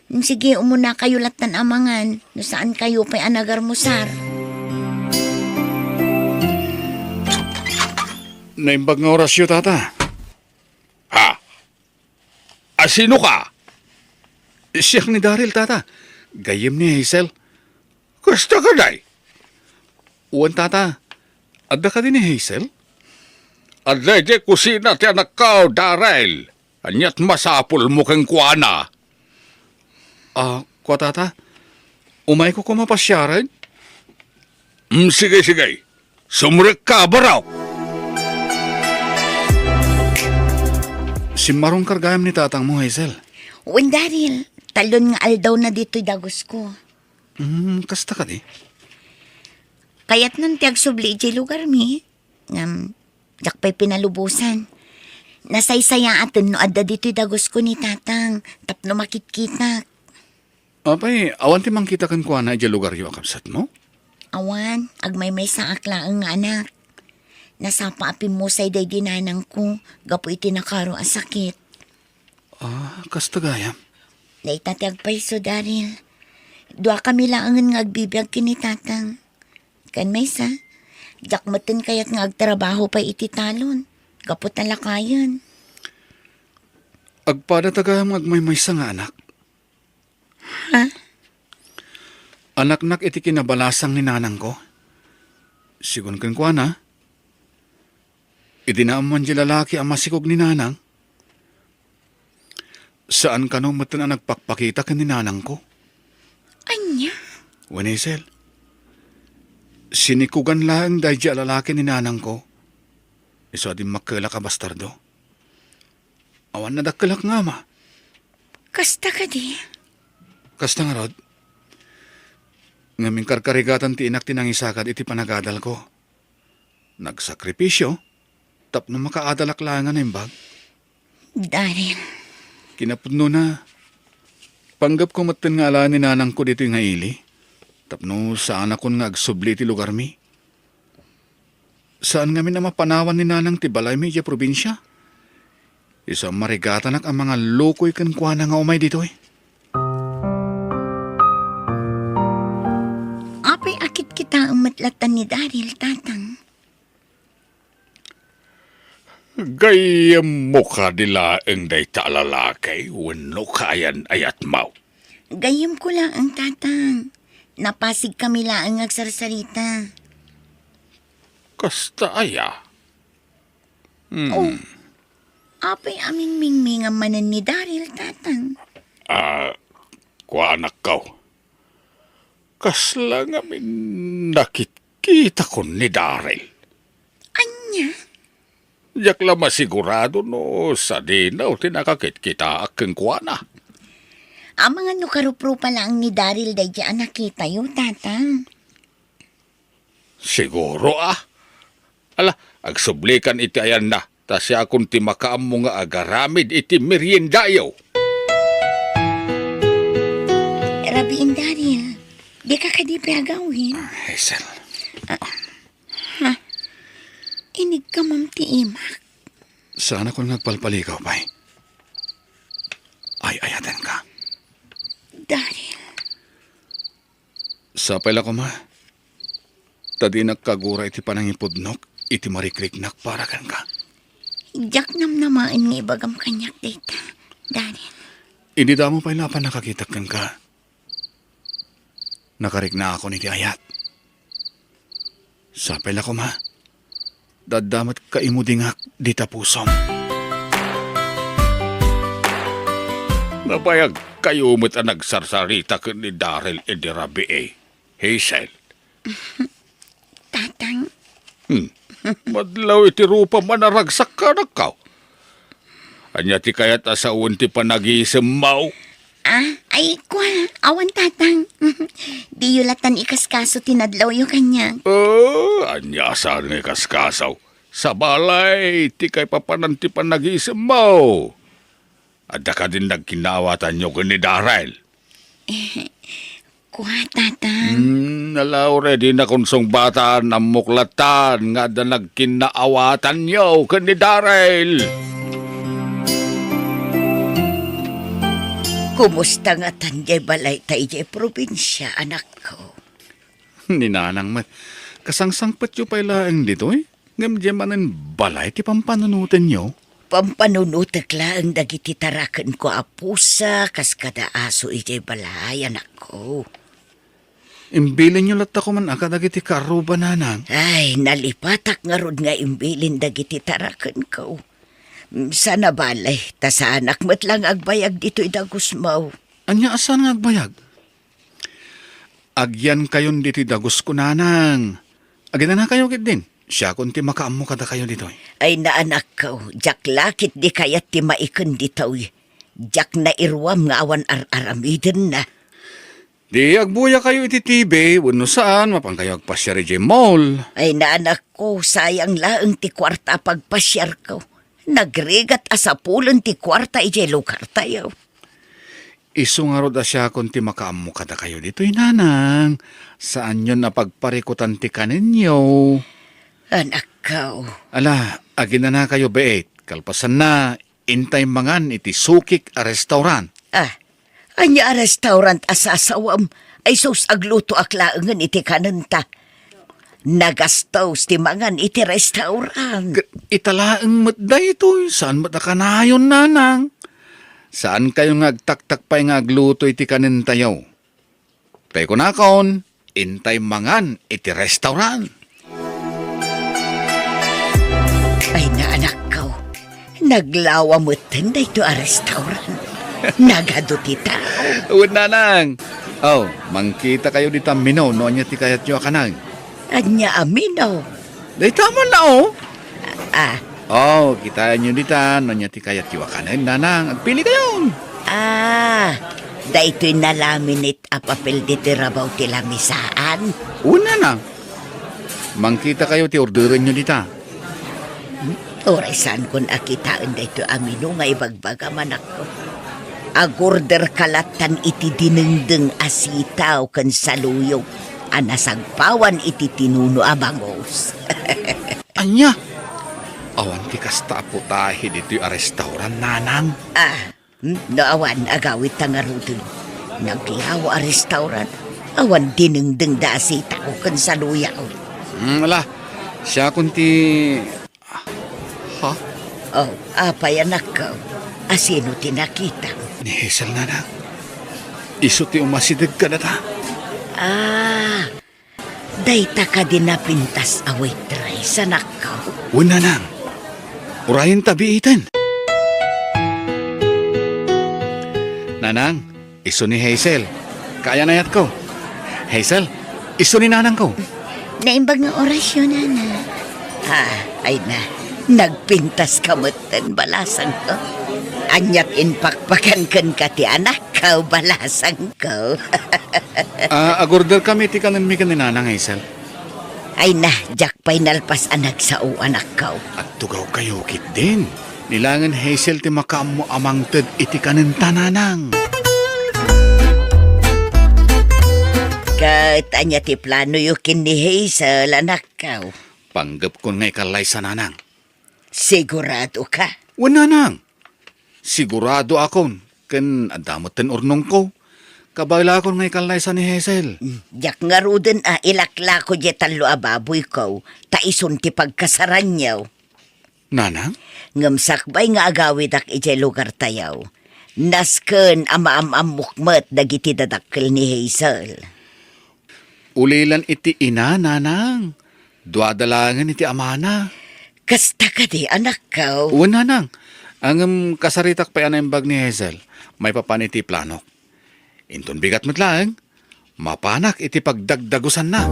Hmm, sige, umunakayo lattan a mangan, no saankayo pay a nagarmusar. Naimbag nga orasyo, Tata. Ha? A, sinoka? Siak ni Daryl, Tata. Gayyem ni Hazel. Kasta kadi? Wen, Tata. Adda kadi ni Hazel? Adda idiay kusina ti anakko, Daryl. Ania't masapulmo kenkuana? A, kua, Tata. Umayko koma pasiaren? Mm, sige, sige. Sumrekka, barok! Simmarongkar gayam ni tatangmo, Hazel. Wen, Daryl, talon nga aldawna ditoy dagusko. Hmm, kasta kadi? Kayatnan ti agsubli idiay lugarmi, ngem diak pay pinalubosan. Nasaysayaaten no adda ditoy dagusko ni Tatang tapno makitkitak. Apay, awan ti mangkita kenkuana idiay lugaryo a kabsatmo? Awan, agmaymaysaak laeng nga anak. Nasapa a pimmusay daydi nanangko gapu iti nakaro a sakit. Ah, kasta gayam. Dayta ti agpayso, Daryl. Duakami laengen nga agbibiag ken ni Tatang. Ken maysa, diak metten kayat nga agtrabaho pay iti talon, gapu ta lakayen. Agpadata gayam nga agmaymaysa nga anak. Ha? Anaknak iti kinabalasang ni nanangko. Sigun kenkuana, idi naammoan diay lalaki a masikog ni nanang, saan kano metten a nagpakpakita ken ni nanangko. Ania? Wen, Hazel, sinikugan laeng daydi a lalaki ni nanangko. Isu a dimmakkelak a bastardo. Awan nadakkelak nga ama. Kasta kadi? Kasta ngarud. Ngem inkarkarigatan ti inak ti nangisakad iti panagadalko. Nagsakripisio tapno makaadalak laeng a naimbag. Daryl. Kinapudnona, panggepko metten nga alaen ni nanangko ditoy nga ili, tapno saanakon nga agsubli iti lugarmi. Saan ngamin a mapanawan ni nanang ti balaymi idiay probinsia. Isu a marigatanak a mangallukoy kenkuana nga umay ditoy. Apay a kitkitaem met latta ni Daryl, Tatang? Gayyemmo kadi laeng dayta a lalaki wenno kayan-ayatmo? Gayyemko laeng, Tatang. Napasigkami laeng nga agsarsarita. Kasta aya? Hmm. Oh, apay a mingmingmingam manen ni Daryl, Tatang? Ah, kuanakkaw. Kasla ngamin nakitkitakon ni Daryl. Ania? Diak la masigurado no sadino ti nakakitkitaak kenkuana. Amangan no karuprupa laeng ni Daryl daydi a nakitayo, Tatang. Siguro, ah. Ala, agsublikan iti ayanna, ta siakon ti makaammo nga agaramid iti meriendayo. Rabiin, Daryl. Dika kadi pay agawid? Ah, Hazel. Ah, ha? Inigkamam ti imak? Saanakon nga agpalpalikaw pay. Ay-ayatenka. Daryl. Sapay la koma, ta dinak kagura iti panangipudnok iti marikriknak para kenka. Diak namnamaen nga ibagam kaniak dayta, Daryl. Idi damo pay la a pannakakitak kenka, nakariknaakon iti ayat. Sapay la koma, adda met kaimudingak dita pusom. Nabayagkayo met a nagsarsarita ken ni Daryl idi rabii, Hazel. Tatang. Hmm. Madlaw iti rupam a naragsak, anakko. Ania ti kayat a sawen ti panagisemmo? Ah, ay, kua, awan, Tatang. Diyo latan ikaskaso ti nadlawyo kaniak. Oh, ania saan nga ikaskaso? Sabali, ti kaipapanan ti panagisemmo. Adda kadin nagkinnaawatanyo ken ni Daryl? Kua, Tatang. Hmm, ala, uray dinak unsungbatan, ammok latan nga adda nagkinnaawatanyo ken ni Daryl. Kumusta ngatan diay balayta idiay probinsia, anakko? Ni Nanang met, kasangsangpetyo pay laeng ditoy? Ngem diay manen balay ti pampanunotenyo? Pampanunotek laeng dagiti tarakenko a pusa kas kada aso idiay balay, anakko. Imbilinyo latta koman a kadagiti kaarrubanan. Ay, nalipatak ngarud nga imbilin dagiti tarakenko. Sana bale, ta saanak met la nga agbayag ditoy dagusmo. Ania a saan nga agbayag? Agyankayon ditoy dagusko, Nanang. Aginanakayo ketdin. Siakon ti makaammo kadakayo ditoy. Ay, naanakko, diak la ketdi kayat ti maiken ditoy. Diak nairuam nga awan ar-aramidenna. Di agbuyakayo iti T V, wenno saan, mapankayo agpasiar idiay mall. Ay, naanakko, sayang laeng ti kuarta a pagpasiarko. Nagrigat a sapulen ti kuarta idiay lugartayo. Isu ngarud a siakon ti makaammo kadakayo ditoy, Nanang. Saanyon a pagparikutan ti kanenyo. Anakko. Ala, aginanakayo, beet. Kalpasanna, intay mangan iti sukik a restaurant. Ah, ania a restaurant a sasawam? Ay sus, aglutoak laengen iti kanenta. Nagastos ti mangan iti restaurant. Ket ita laeng met daytoy, saan met a kanayon, Nanang? Saankayo nga agtaktak pay nga agluto iti kanentayo. Tay kunakon, intay mangan iti restaurant. Ay, naanakko. Naglawa metten daytoy a restaurant. Nagadu ti tao. Wen, nanang. Oh, mangkita kayo dita menu no ania ti kayatyo a kanen. Ania a menu? Dayta man na, oh. Ah. Oh, kitaenyo dita no ania ti kayatyo a kanen, nanang. Agpili kayo. Ah, daytoy nalaminate a papel ditoy rabaw ti lamisaan. Una na. Mangkita kayo ti orderenyo dita. Uray saankon a kitaen daytoy a menu nga ibagbagam, anakko. Agorder ka lattan iti dinengdeng a sitaw ken saluyot a nasagpawan iti tinuno a bangus. Ania? Awan ti kasta a putahe ditoy a restaurant, nanang. Ah, hmm? No awan, agawidta ngaruden. Naglawa a restaurant. Awan dinengdengda a sitaw ken saluyot. Hmm, ala, siakon ti Ha? Oh, apay, anakko? Asino ti nakita? Ni Hazel, nanang. Isu ti umasideg kadata. Ah, dayta kadi napintas a waitress, anakko? Wen, nanang. Urayenta biiten. Nanang, isu ni Hazel. Kaayan-ayatko. Hazel, isu ni nanangko. Naimbag nga orasyo, nana. Ah, ay na. Nagpintas ka metten, balasangko. Aniat impakpakan kenka ti anakko, balasangko. Ah, agorder kami ti kanenmi ken ni nanang, Hazel. Ay na, diak pay nalpas a nagsao, anakko. Agtugawkayo ketdin. Ni laengen Hazel ti makaammo a mangted iti kanenta, nanang. Ket ania ti planoyo ken ni Hazel, anakko? Panggepkon nga ikallaysa, nanang. Sigurado ka? Wen, nanang. Sigurado akon, ken adda metten urnongko. Kabaelakon nga ikallaysa ni Hazel. Mm, diak ngaruden a ilaklako diay tallo a baboyko, ta isun ti pagkasaranyo. Nanang? Ngem sakbay nga agawidak idiay lugartayo, nasken a maam-ammok met dagiti dadakkel ni Hazel. Ulilan iti ina, nanang. Duada laengen iti amana. Kasta kadi, anakko? Wen, nanang. Ngem kasaritak pay a naimbag ni Hazel maipapan iti planok. Inton bigat met laeng, mapanak iti pagdagdagusanna.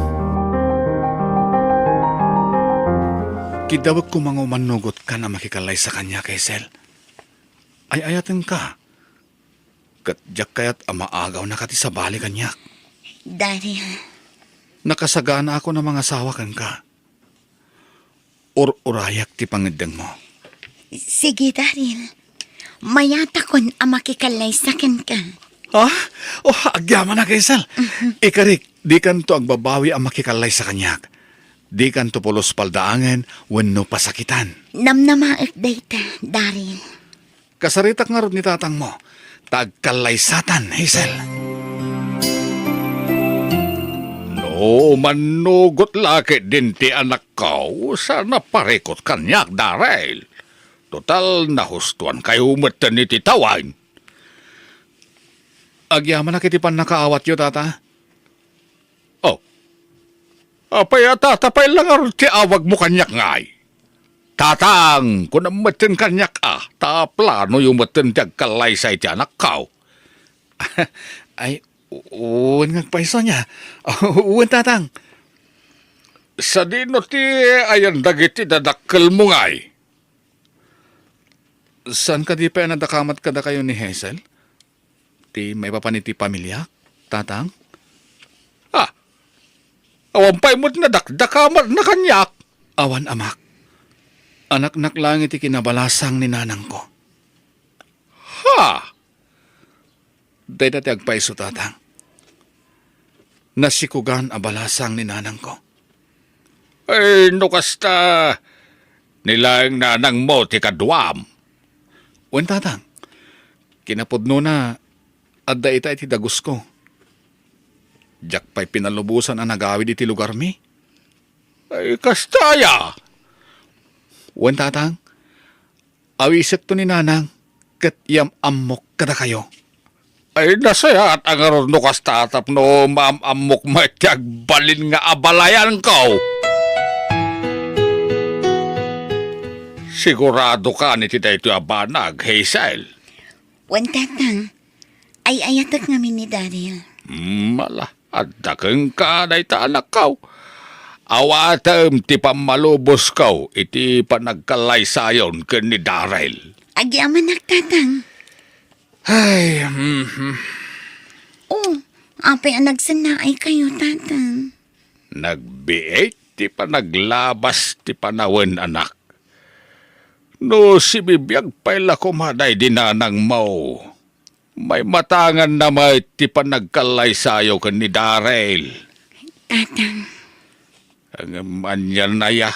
Kiddawek koma nga umannugotkan a makikallaysa kaniak, Hazel. Ay-ayatenka. Ket diak kayat a maagawnaka ti sabali kaniak. Daryl. Nakasaganaakon a mangasawa kenka. Ur-urayak ti pangeddengmo. Sige, Daryl. Mayatakon a makikallaysa kenka. Ah? Oh, agyamanak, Hazel. Mhm. Ikarik, dikanto agbabawi a makikallaysa kaniak. Dikanto pulos paldaangen wenno pasakitan. Namnamaek dayta, Daryl. Kasaritak ngarud ni tatangmo, ta agkallaysatan, Hazel. No mannugot la ketdin ti anakko, sa naparikut kaniak, Daryl. Total, nahustuankayo metten iti tawen. Agyamanak iti pannakaawatyo, tata. Oh. Apay a tata pay la ngarud ti awagmo kaniak ngay? Tatang, kunam metten kaniak a, ta planoyo metten ti agkallaysa iti anakko. Ay, u-, wen nga agpayso nia. Wen, tatang. Sadino ti ayan dagiti dadakkelmo ngay? Saan kadi pay a nadakamat kadakayo ni Hazel? Ti maipapan iti pamiliak, tatang? Ah, awan pay met nadakdakamatna kaniak. Awan, amak. Anaknak laeng iti kinabalasang ni nanangko. Ha? Dayta ti agpayso, tatang. Nasikugan a balasang ni nanangko. Ay, no kasta, ni laeng nanangmo ti kaduam. Wen, tatang. Kinapudnona, adda ita iti dagusko. Diak pay pinalubosan a nagawid iti lugarmi. Ay, kasta aya? Wen, tatang. Awisekto ni nanang. ket yam-ammok kadakayo. Ay, nasayaat a ngarud no kasta tapno maam-ammok met ti agbalin nga abalayanko. Sigurado ka ni ti daytoy a banag, Hazel? Wen, Tatang. Ay-ayatek ngamin ni Daryl. Hmm, ala, adda kenka dayta anakko. Awatem ti pammalubosko iti panagkallaysayon ken ni Daryl. Agyamanak, Tatang. Ay, mhm. Oh, apay a nagsennaaykayo, Tatang? Nagbiit ti panaglabas ti panawen, anak. No sibibiag pay la koma daydi nanangmo, maimatanganna met ti panagkallaysayo ken ni Daryl. Tatang. Ngem anian aya?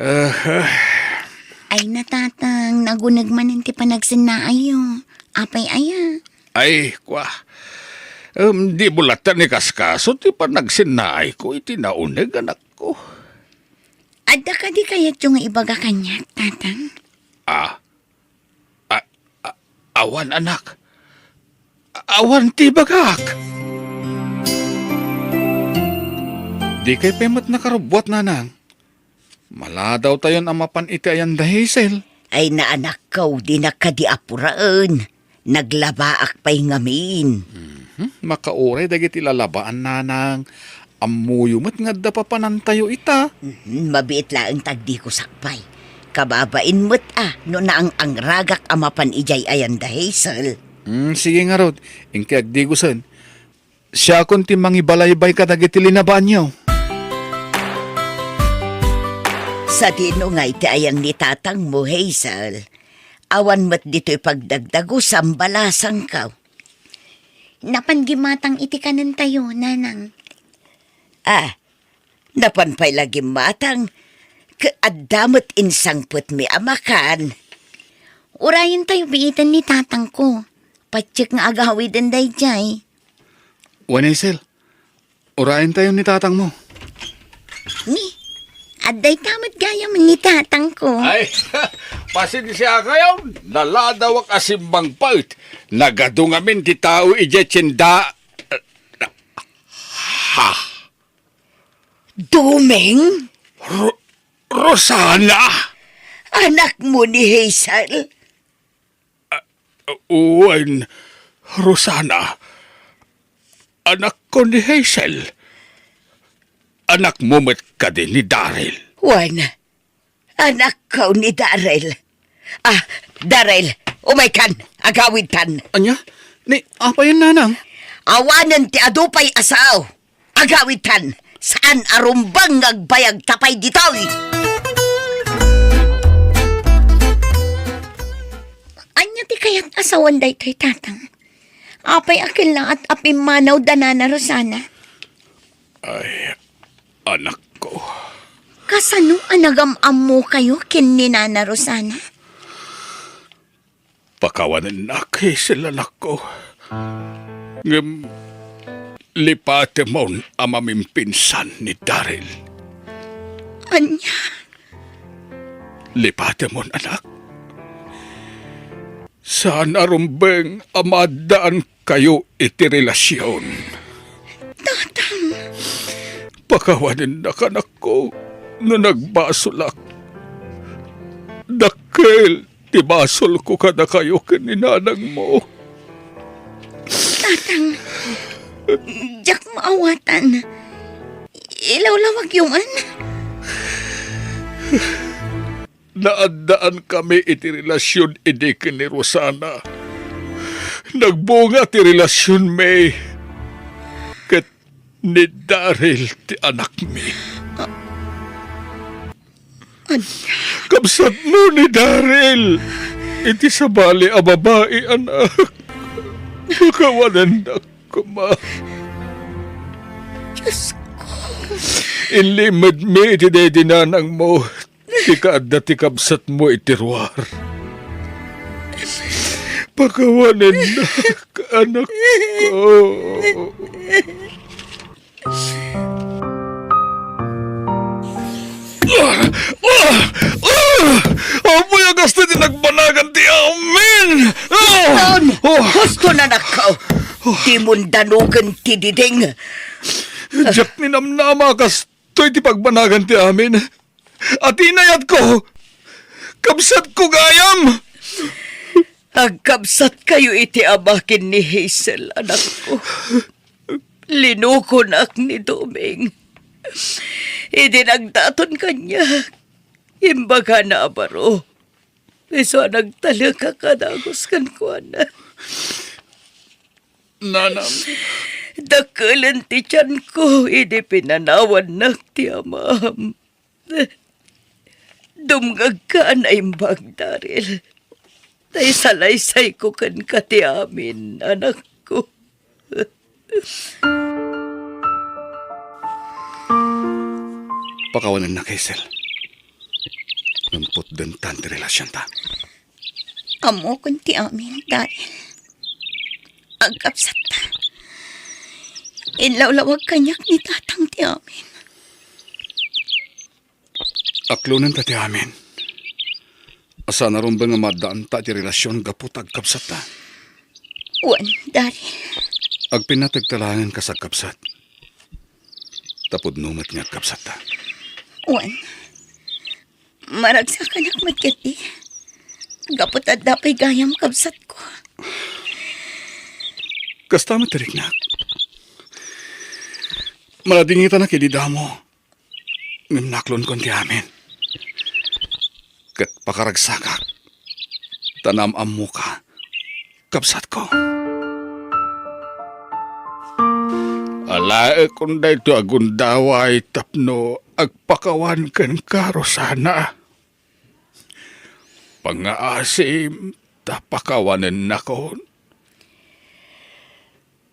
Ah, ah. Ay na, Tatang, naguneg manen ti panagsennaayyo. Apay aya? Ay, kua. Em, dimo latta ni kaskaso ti panagsennaayko iti nauneg, anakko. Adda kadi kayatyo nga ibaga kaniak, Tatang? Ah, A-, a-, awan, anak. Awan ti ibagak. Dikay pay met nakarubbuat, nanang. Maladawtayon a mapan iti ayan da Hazel. Ay, naanakko, dinak kadi apuraen. Naglabaak pay ngamin. Mhm. Makauray dagiti lalabaan, nanang. Ammoyo met nga adda papanantayo ita. Mhm, mabiit laeng ta agdigosak pay. Kababain met a no naang-angragak a mapan idiay ayan da Hazel. Hmm, sige ngarud, inka agdigosen. Siakon ti mangibalaybay kadagiti linabaanyo. Sadino ngay ti ayan ni tatangmo, Hazel? Awan met ditoy pagdagdagusam, balasangko. Napan gimmatang iti kanentayo, nanang. Ah, napan pay la gimmatang, ket adda met insangpetmi a makan. Urayentayo biiten ni tatangko. Patiek nga agawiden daydiay. Wen, Hazel, urayentayo ni tatangmo. Ni, adda ita met gayam ni tatangko. Ay, pasensiakayo, naladawak a simmangpet. Nagadu ngamin ti tao idiay tienda. Ha? Dumeng? Ro-, Rosana? Anakmo ni Hazel? Wen, Rosana, anakko ni Hazel. Anakmo met kadi ni Daryl. Wen, anakko ni Daryl. Ah, Daryl, umaykan, agawidtan. Ania? Ni, apayen, nanang? Awanen ti adu pay a sao. Agawidtan, saan a rumbeng nga agbayag ta pay ditoy. Ania ti kayat a sawen daytoy, tatang? Apay a kellaat a pimmanaw da Nana Rosana? Ay, anakko. Kasano a nagam-ammokayo ken ni Nana Rosana? Pakawanennak, Hazel, anakko. Ngem lipatemon a mamimpinsan ni Daryl. Ania? Lipatemon, anak. Saan a rumbeng a maaddaankayo iti relasion. Tatang. Pakawanennak, anakko, no nagbasolak. Dakkel ti basolko kadakayo ken ni nanangmo. Tatang, diak maawatan. Ilawlawagyo man. Naaddaankami iti relasion idi ken ni Rosana. Nagbunga ti relasionmi ket ni Daryl ti anakmi. Ania? Kabsatmo ni Daryl iti sabali a babai, anak. Pakawanennak koma. Diosko. Inlimedmi iti daydi nanangmo ti kaadda ti kabsatmo iti ruar. Pakawanennak, anakko. Ah! Ah! Ah! Apoy a kasta ti nagbanagan ti amin! Aston, anakko. Dimon danugen ti diding. Diak ninamnama a kastoy ti pagbanagan ti amin. Ati inayatko! Kabsatko gayam! Agkabsatkayo iti ama ken ni Hazel, anakko. Linukonak ni Doming. Idi nagdaton kaniak, imbagana a baro. Isu a nagtalek a kadagus kenkuana. Nanang. Dakkelen ti tianko idi pinanawannak ti amam. Dumngegka a naimbag, Daryl. Ta isalaysayko kenka ti amin, anakko. Pakawanennak, Hazel. Ngem putdenta ti relasionta. Ammokon ti amin, Daryl. Agkabsatta. Inlawlawag kaniak ni tatang ti amin. Aklonenta ti amin. Saan a rumbeng a maaddaanta ti relasion gapu ta agkabsatta. Wen, Daryl. Agpinnategta laengen kas agkabsat. Ta pudno met nga agkabsatta. Wen. Maragsakanak met ketdi. Gapu ta adda pay gayam kabsatko. Kasta met ti riknak. Maladingitanak idi damo. Ngem naklonkon ti amin. Ket pakaragsakak. Ta naam-ammoka. Kabsatko. Alaekon daytoy a gundaway tapno agpakawan kenka, Rosana. Pangngaasim ta pakawanennakon.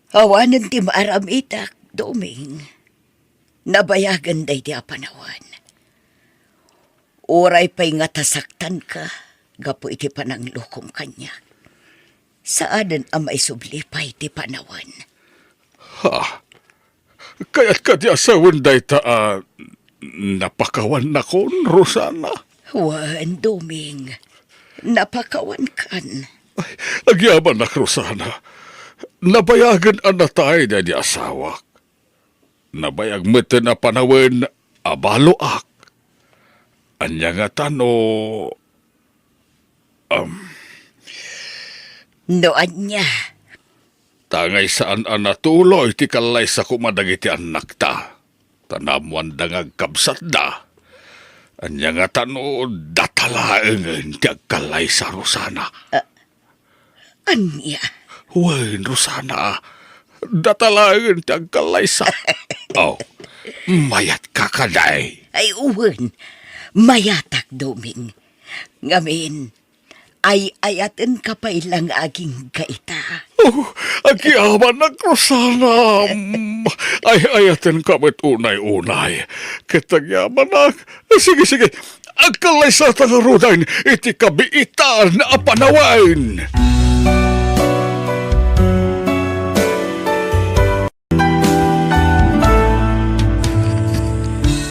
Awanen ti maaramidak, Doming. Nabayagen daydi a panawen. Uray pay nga ta saktanka gapu iti pananglukom kaniak, saanen a maisubli pay ti panawen. Ha? Kayat kadi a sawen dayta a napakawannakon, Rosana? Wen, Doming. Napakawankan. Ay, agyamanak, Rosana. Nabayagen a natay daydi asawak. Nabayag metten a panawen a baloak. Ania ngata no, um, No ania? Tangay saan a natuloy ti kallaysa koma dagiti annakta. Ta naammoanda nga agkabsatda. Ania ngata no data laengen ti agkallaysa, Rosana? Ah, Ania? Wen, Rosana, data laengen ti agkallaysa. Oh, mayatka kadi? Ay, wen, mayatak, Doming. Ngamin, ay-ayatenka pay la nga agingga ita. Oh, agyamanak, Rosana. Ay-ayatenka met unay-unay. Ket agyamanak, Sige, sige. Agkallaysata ngaruden iti kabiitan a panawen.